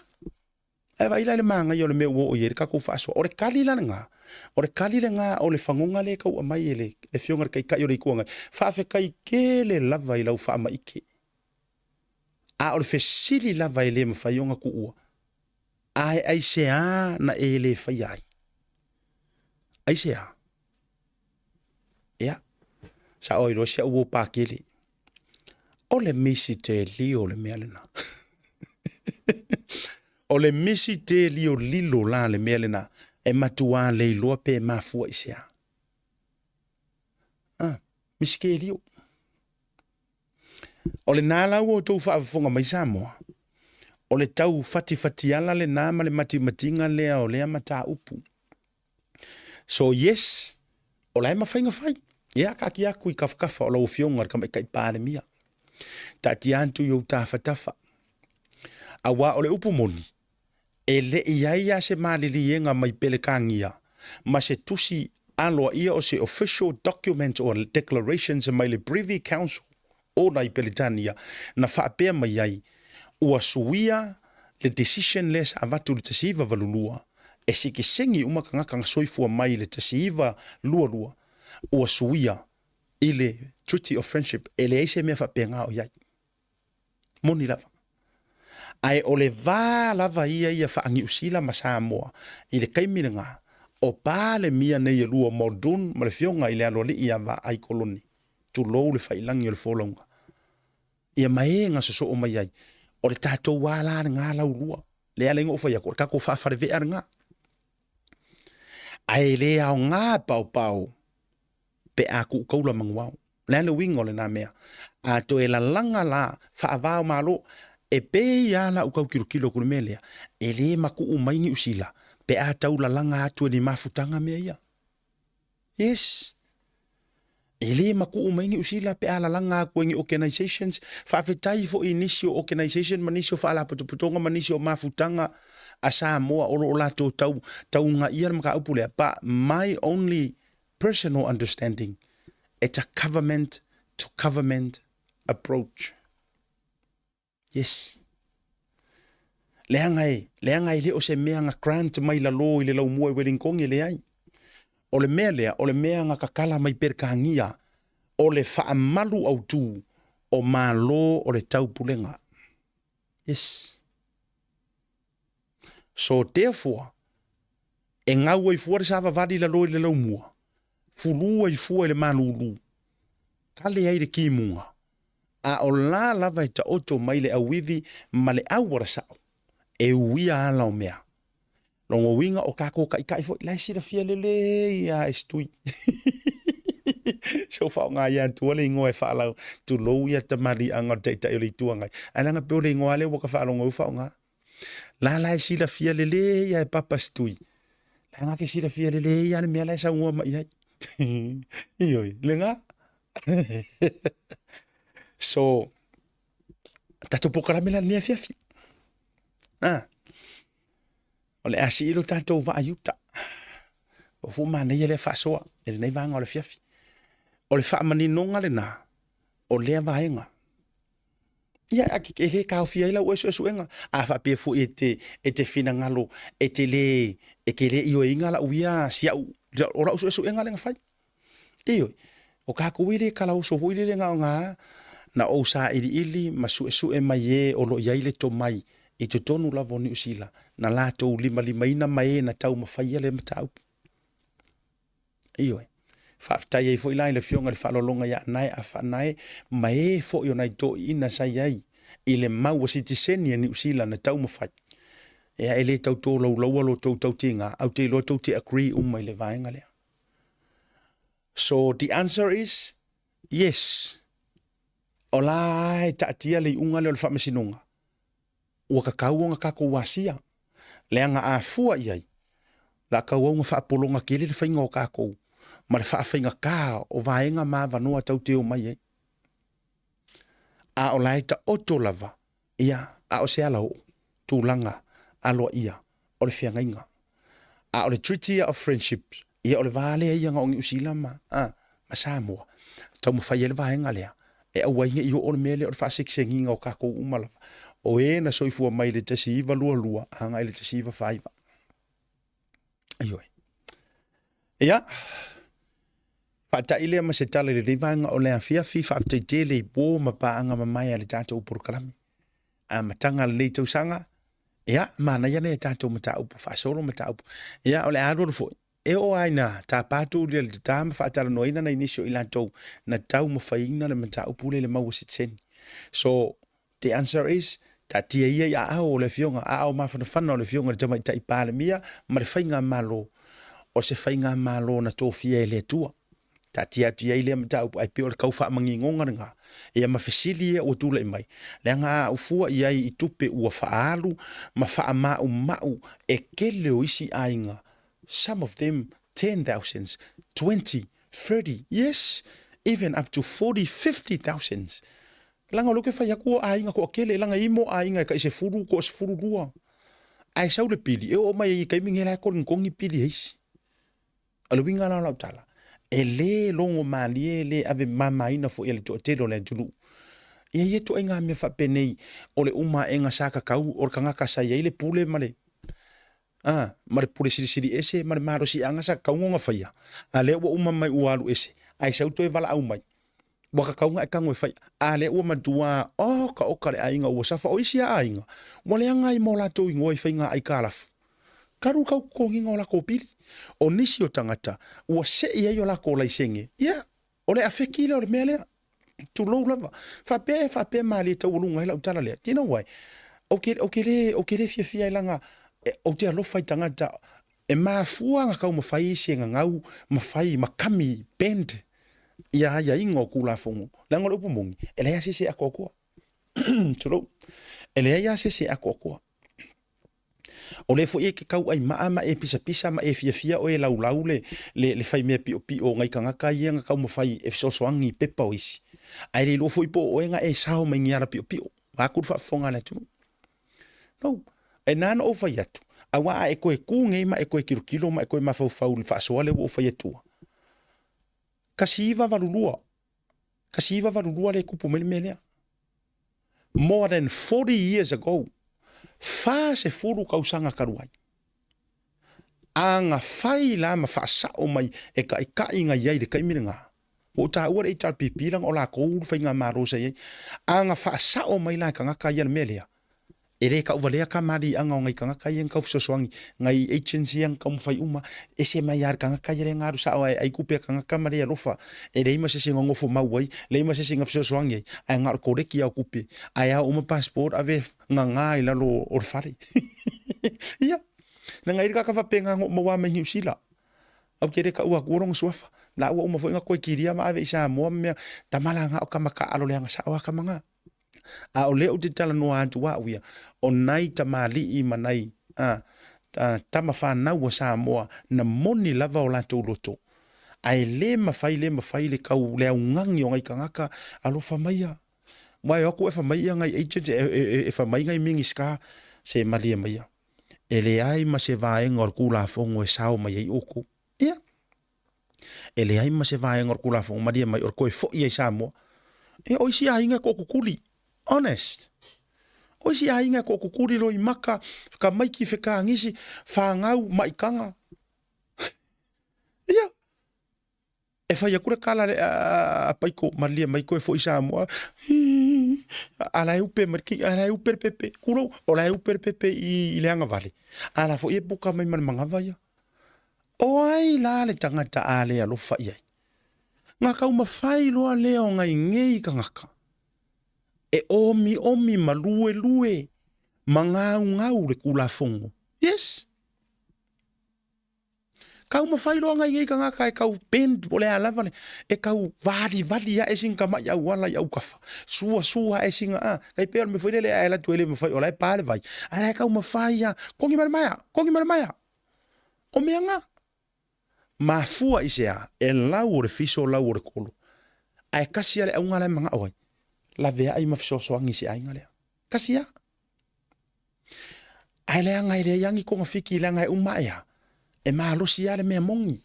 Ae vaai la i le manaia o le mea ua oo i ai le tatou faasoa. O le kali la lena, o le kali lena o le fagoga lea e tau aumai e le Afioga i le Taitai o le Itu Agai. Faafetai tele lava i lau faamaite. A o le fesili lava e le mafai ona tuua, ae aisea na e le faia ai? Aisea? Ia, sa oi loa si au uo pakele. O le misitelio le mea lena. O le misitelio lilo la le mea lena. E matua le iloa pe mafua i sea. Ah, misitelio. O lena la ua outou faafofoga mai Samoa, o le tau fatifatiala lena ma le matimatiga lea o lea mataupu. So yes, o la e mafai ona fai. Ia, taatia atu i tafatafa o lau Afioga i le Tamaitai Palemia. Taatia atu i ou tafatafa. Aua o le upu moni, e le i ai lava se maliliega mai Pelekania ma se tusi aloaia o se official document or declarations mai le Privy Council o nai Peretania na faapea mai ai, ua suia le decision lea sa avatu i le 1982 e sikisengi uma tagata na soifua mai i le 1922, ua suia i le Treaty of Friendship, e leai se mea faapena o i ai. Moni lava. Ae o le va lava ia ia faa-Niu Sila ma Samoa i le taimi lena, o Palemia nei e lua o Muldoon ma le Afioga i le Aloalii ia Vaai Koloni, tulou le failagi o le folauga, ia ma e na sosoo mai ai, o le tatou a la lena laulua, lea ala ai na ou fai atu, o le tatou faafalevea lena. Ae le aoga paopao pe a tuu taula manuao. O le a le uiga o lena mea? A toe lalaga la faava o Malo, e pei lava la ou tau tilotilo atu i le mea lea, e le matuu mai Niu Sila pe a tau lalaga atu e ni mafutaga mea ia. Yes. E le matuu mai Niu Sila pe a lalaga atu e ni organisations. Faafetai foi i nisi o organisation ma nisi o faalapotopotoga ma nisi o mafutaga a Samoa o lo o latou tau taugaia le mataupu lea, but my only personal understanding, it's a government to government approach. Yes. Leaga e, leaga e le o se mea na grant mai lalo i le laumua i Wellington e leai. O le mea lea, o le mea na tatala mai Peretania, o le faamalu autu o Malo o le Taupulega. Yes. So therefore, e gau ai fua le savavali i lalo i le laumua, fulu ai fua i le malulu, kale ai le kimuga, a o la lava e taoto mai le auivi ma le auala sao, e uia ala o mea. Lona uiga o tatou taitai foi, la e silafia lelei lava e Stui. Se o faaaoga ia atua le igoa e faalau, tulou ia tamaliiaga o le Taitai o le Itu Agai. Ae leaga pei o le igoa lea ua ta faalogo ai ua faaaoga. La la e silafia lelei lava e Papa Stui. Leaga ke silafia lelei lava le mea la e saunoa mai ai. Ioe, lena. So, tatou polokalame la lenei afiafi. Ah. O le a sii lo tatou vaa i uta. Ua fu manaia lea faasoa i lenei vaega o le afiafi. O le faamaninoga lena o lea vaega. Ia, e le taofia ai lau suesuega. A faapea foi e te, e te finagalo, e te le, e te le ioeina lau ia si au, o lau suesuega lea na fai. Ioe, o tatou e le talaoso foi lele na ona na ou sailiili ma suesue mai e o lo o i ai le tomai. i totonu lava o Niu Sila na latou limalimaina ma e na taumafaia lea mataupu. Ioe. Faafetai ai foi la i le Afioga i le Faaaloaloga ia Anae Afaanae ma e foi o nai toeaiina sa i ai i le mau a sitiseni a Niu Sila na taumafai. Ea e le tau tolaulaua lo tou tautiga, ae ou te iloa tou te agree uma i le vaega lea. So the answer is yes. O la e taatia le iuga lea o le faamasinoga. Ua kakau ona tatou asia, leaga a fua i ai, o le a tauau ona faapologa tele le faiga o tatou ma le faafaigata o vaega ma avanoa tatou te omai ai. A o la e taoto lava, ia, a o se alaoo, tulaga aloaia o le feagaiga. A o le Treaty of Friendship, ia o le va lea ia na o Niu Sila ma, a, ma Samoa, taumafai ai le vaega lea, e aua ai ne i oo le mea lea o le faasegisegiga o tatou uma lava, o e na soifua mai i le 1922 agai i le 1949. Ioe. Ia, faata'i lea ma se tala i lenei vaega o le afiafi, faafetai tele i po ma paaga mamae a le tatou polokalame. Amataga o lenei tausaga, ia, manaia nai a tatou mataupu faasolo mataupu. Ia, o le a alualu foi, e oo lava ina tapa tuulia i le tata ma faatalanoaina nai nisi o i latou na taumafaiina le mataupu lea i le mau a sitiseni. So, the answer is, taatia ia i aao o le Afioga, aao mafanafana o le Afioga i le Tamaitai Palemia ma le Faigamalo, o se Faigamalo na tofia e le Atua. Taatia atu i ai lea mataupu, ae pei o le tau faamanigoga lena, ia ma fesili ia ua tulai mai, leaga a ou fua i ai i tupe ua faaalu ma faamaumau e tele o isi aiga, some of them ten thousands, 20, 30, yes, even up to 40, 50 thousands. Leaga o lea ou te fai atu o aiga toatele, leaga e i mo aiga e tai 10, toa 12, ae sau le pili, e oo mai ai i taimi nei la e togitogi pili e isi. O le uiga la o lau tala, e le logo malie, e le ave mamaina foi e le toatele o le atunuu. Ia ia ituaiga mea faapenei o le uma aega sa tatau o le tagata sa i ai le pule ma le a, ma le pule silisili ese ma le malosiaga sa tatau ona faia, a lea ua uma mai ua alu ese, ae sau toe valaau mai. Ua tatau ona e tago e fai, a lea ua matua okaoka le aiga ua safa. O isi lava aiga, ua leaga ai ma o latou igoa i faiga aitalafu. Talu tau totogiina o latou pili. O nisi o tagata, ua sei ai o latou laisene, ia, o le afeki lea o le mea lea. Tulou lava. Faapea e faapea malie taualuga ai lau tala lea. Do you know why? Ou te, ou te le, ou te le fiafia ai leaga ou te alofa i tagata e mafua ona taumafai isi e gagau ma fai ma kami, bend, ia aiaiga o Tulafono, leaga o le upu moni, e leai lava se isi e atoatoa. Tulou. E leai lava se isi e atoatoa. O lea foi e te tauai maa ma e pisapisa ma e fiafia oe e laulau le, le, le fai mea piopio o nai tagata ia na taumafai e fesoasoani i pepa o isi. Ae le iloa foi po o oe na e sao mai ni ala piopio. Vaeatu le faafofoga a le atunuu. No. E na ona ou fai atu, aua a e toe tu nei ma e toe tilotilo ma e toe mafaufau i le faasoa lea ua ou fai atua, 1982, 1982 lea e tupu mai le mea lea. More than 40 years ago, 40 tausaga talu ai. A na fai la ma faasao mai e taitai na i ai i le taimi lena, ua ou taua le HRPP leaga o latou le faigamalo sa i ai. A na faasao mai la e tagata ia le mea lea, E le tauvalea kamaliiaga o nai tagata ia na tau fesoasoani, nai agents ia na taumafai uma, ese mai lava i le tagata ia lea na alu sao ae ai tupe a tagata ma le alofa, e leai ma se isi na nofo mau ai, leai ma se isi na fesoasoani ai, ae na o le koleki lava o tupe, ae ao uma passport ave gaga i lalo o le fale. Ia, leaga e i ai le tagata faapena na oo maua mai Niu Sila, Ou te le taua atua lona suafa. La ua uma foi ona toe kilia ma ave i Samoa ma mea, tama la na o tama taaalo leaga sao lava tama na. A o lea ou te talanoa atu au ia, o nai tamalii ma nai a, a, tama fanau a Samoa na moni lava o latou loto. Ae le mafai le mafai le tau le augani o nai tagata, alofa maia. Aua e o atu e fai mai ia nai agents, e, e, e, e fai mai nai Minisita, se malie maia. E leai ma se vaega o le Tulafono e sao mai ai outou. Ia. E leai ma se vaega o le Tulafono, malie mai, o le toe foi ai Samoa. Ia, o isi aiga e toakukuli. Honest. O isi aiga e toakukuli loimaka, tamaiti fekagisi, fanau, maitaga. Ia. E fai atu le kala a Paiko, malie mai koe foi Samoa. Hii. A la e upe mai le a la e upe le pepe, kulou, o la e upe le pepe i le agavale, a la foi e puka mai ma le manava ia. O ai la le tagata a le alofa i ai? Nga taumafai loa lea o ngai nei tagata e omiomi ma luelue ma gaugau le Tulafono. Yes! Taumafai loa ngai nei tagata e tau bend po o le a lava le, e tau valivali ae sina tamai auala i autafa, suasua ae sina a, tai pei o le mea foi lele a e alu atu e le mafai o la e pa le vai, ae la e taumafai lava, kogi mai le maea, kogi mai le maea. O mea na. Mafua i se a? E lau o le fiso lau o le kolo. Ae kasi lava le auga la e manao ai, laveai ma fesoasoani i se aiga lea. Kasi lava. Ae leaga e leai lava ni togafiti leaga e uma ae lava, e malosi lava le mea moni.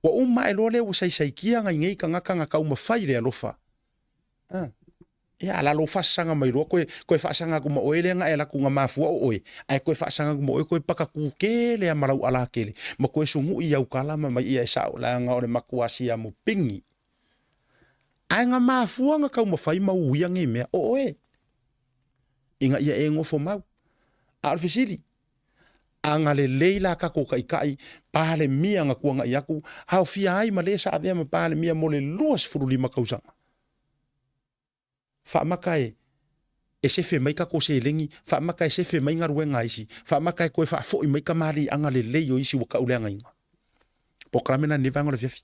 Ua uma ae loa lea ua saisaitia nai nei tagata na taumafai i le alofa. A, ia a la lou faasasaga mai loa koe, koe faasaga atu ma oe lea na e alu atu na mafua o oe, ae koe faasaga atu ma oe koe pakatu tele lava ma lau ala tele, ma koe sunu'i i au tala ma mai ia e sa'o leaga o le matua siamu pigi. Ae na mafua na taumafai ma uia nei mea o oe, ina ia e nofo mau. A o le fesili, a na lelei la tatou taitai Palemia na tuanai atu, aofia ai ma le sa avea ma Palemia mo le 25 tausaga? Faamata e e sefe mai tatou seleni, faamata e sefe mai galuega a isi, faamata e toe faafoi mai tamaliiaga lelei o isi ua tauleagaina. Polokalame lena i lenei vaega o le afiafi.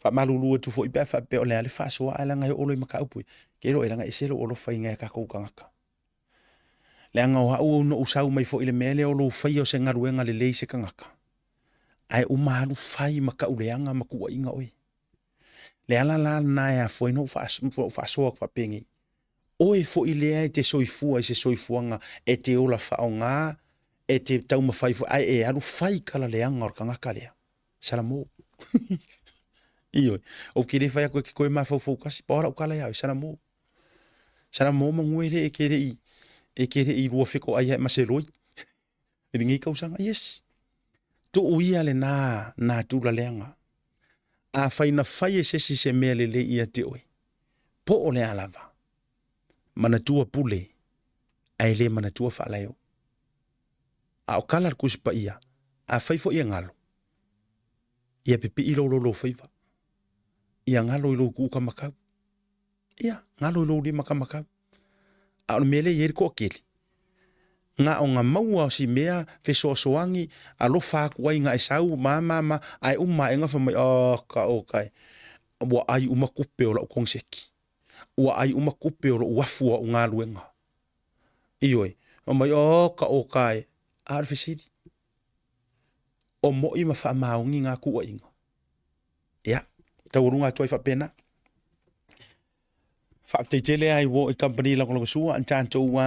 Faamalulu atu foi pe a faapea o le a le faasoa ae leaga e oo loa i mataupu ia, ke iloa leaga e ese lou alofa i nai a tatou tagata. Leaga o au na ou sau mai foi i le mea lea o lou faia o se galuega lelei i se tagata, ae uma alu fai ma tauleaga ma tuuaiga oe. Le ala la lena e afua ai ona ou faasoa atu faapenei, oe foi lea e te soifua i se soifuaga e te ola faaaoga, e te taumafai foi, ae e alu fai tala leaga o le tagata lea. Salamo. Ioe. Ou te le fai atu e te toe mafaufau tasi, pau lava lau tala ia oe, Salamo. Salamo manu e le, e te le i, e te le i lua fetoai ae ma se loi i lenei tausaga. Yes. Tuu ia lena natura leaga. Afai na fai e se isi se mea lelei ia te oe, po o le a lava, manatua pule, ae le manatua faalaeo. A o kala le Tusi Paia, afai foi e galo, ia pipii lou lolofaiva, ia galo i lou tuukamakau, ia, galo i lou limakamakau. A o le mea lea e i ai le toatele, na o na maua o si mea fesoasoani alofa atu ai na e sau ma ma ma, ae uma ae na fai mai, oh, ka o kai, ua ai uma tupe o lau koniseki, ua ai uma tupe o lou afu o au galuega. Ioe, fai mai, oh, ka o kai, a o le fesili, o moi ma faamaoni na tuuaiga. Ia, taualuga atu ai faapena. Faafetai tele ai ua i company lagolagosua an tatou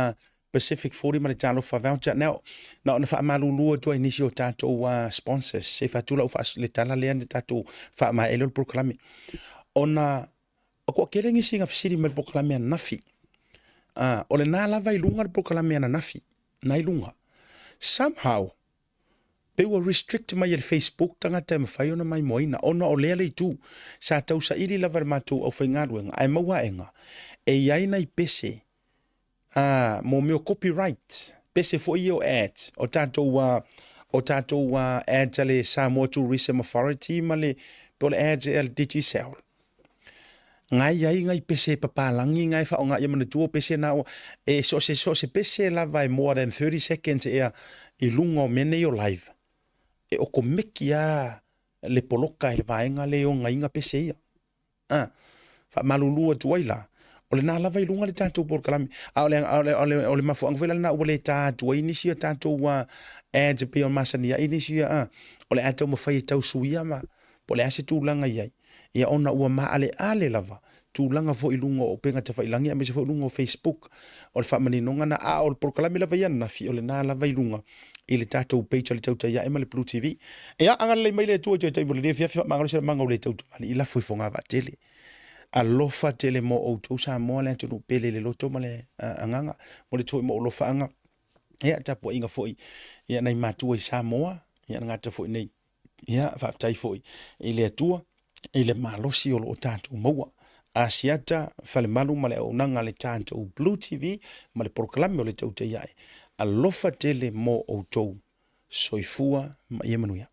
Pacific 40 ma le Talofa Voucher. Now, na ona faamalulu atu ai nisi o tatou sponsors, se fatu lau faas, le tala lea na tatou faamaele o le polokalame. Ona, o toatele nisi na fesili mai le polokalame ananafi. O lena lava i luga le polokalame ananafi, na i luga. Somehow, Pei ua restrict mai e le Facebook tagata e mafai ona maimoaina ona o lea le itu. Sa tausaili lava e le matou aufaigaluega ae maua aega e i ai nai pese a mo mea o copyright, pese foi ia o ads, o tatou a o tatou a ads a le Samoa Tourism Authority ma le po o le ads ea a le Digicel. Nga i ai nai pese papalagi nga e faaaoga ia manatua o pese na e so o se so o se pese lava e more than 30 seconds ea i luga o mea nei o live e okomeki lava le poloka e le vaega lea e ogaina pese ia. A faamalulu atu ai la, o lena lava i luga le tatou polokalame. A o le, o le, o le, o le mafuaaga foi la lena ua le ta atu ai nisi a tatou ads e pei ona masani ai nisi a, o le a taumafai e tau suia ma po o le a se tulaga i ai, ia ona ua maaleale lava tulaga foi i luga o upega tafailagi aemaise foi luga o Facebook. O le faamaninoga na, a o le polokalame lava ia ananafi, o lena lava i luga i le tatou page a le Tautai Ae ma le Blue TV. Ia, agalelei mai le Atua i toe taimi o lenei afiafi, faamagalo se lamaga o le tautumalii, lafo i fogavaa tele. Alofa tele mo outou Samoa, le atunuu pele i le loto ma le agaga, mo le atu foi mo alofaaga, ia, tapuaiga foi ia nai matua i Samoa, ia le gata foi nei. Ia, faafetai foi i le Atua i le malosi o lo o tatou maua. Asiata, Falemalu ma le auaunaga a le tatou Blue TV ma le polokalame o le Tautai Ae. Alofa tele mo outou. Soifua ma ia manuia.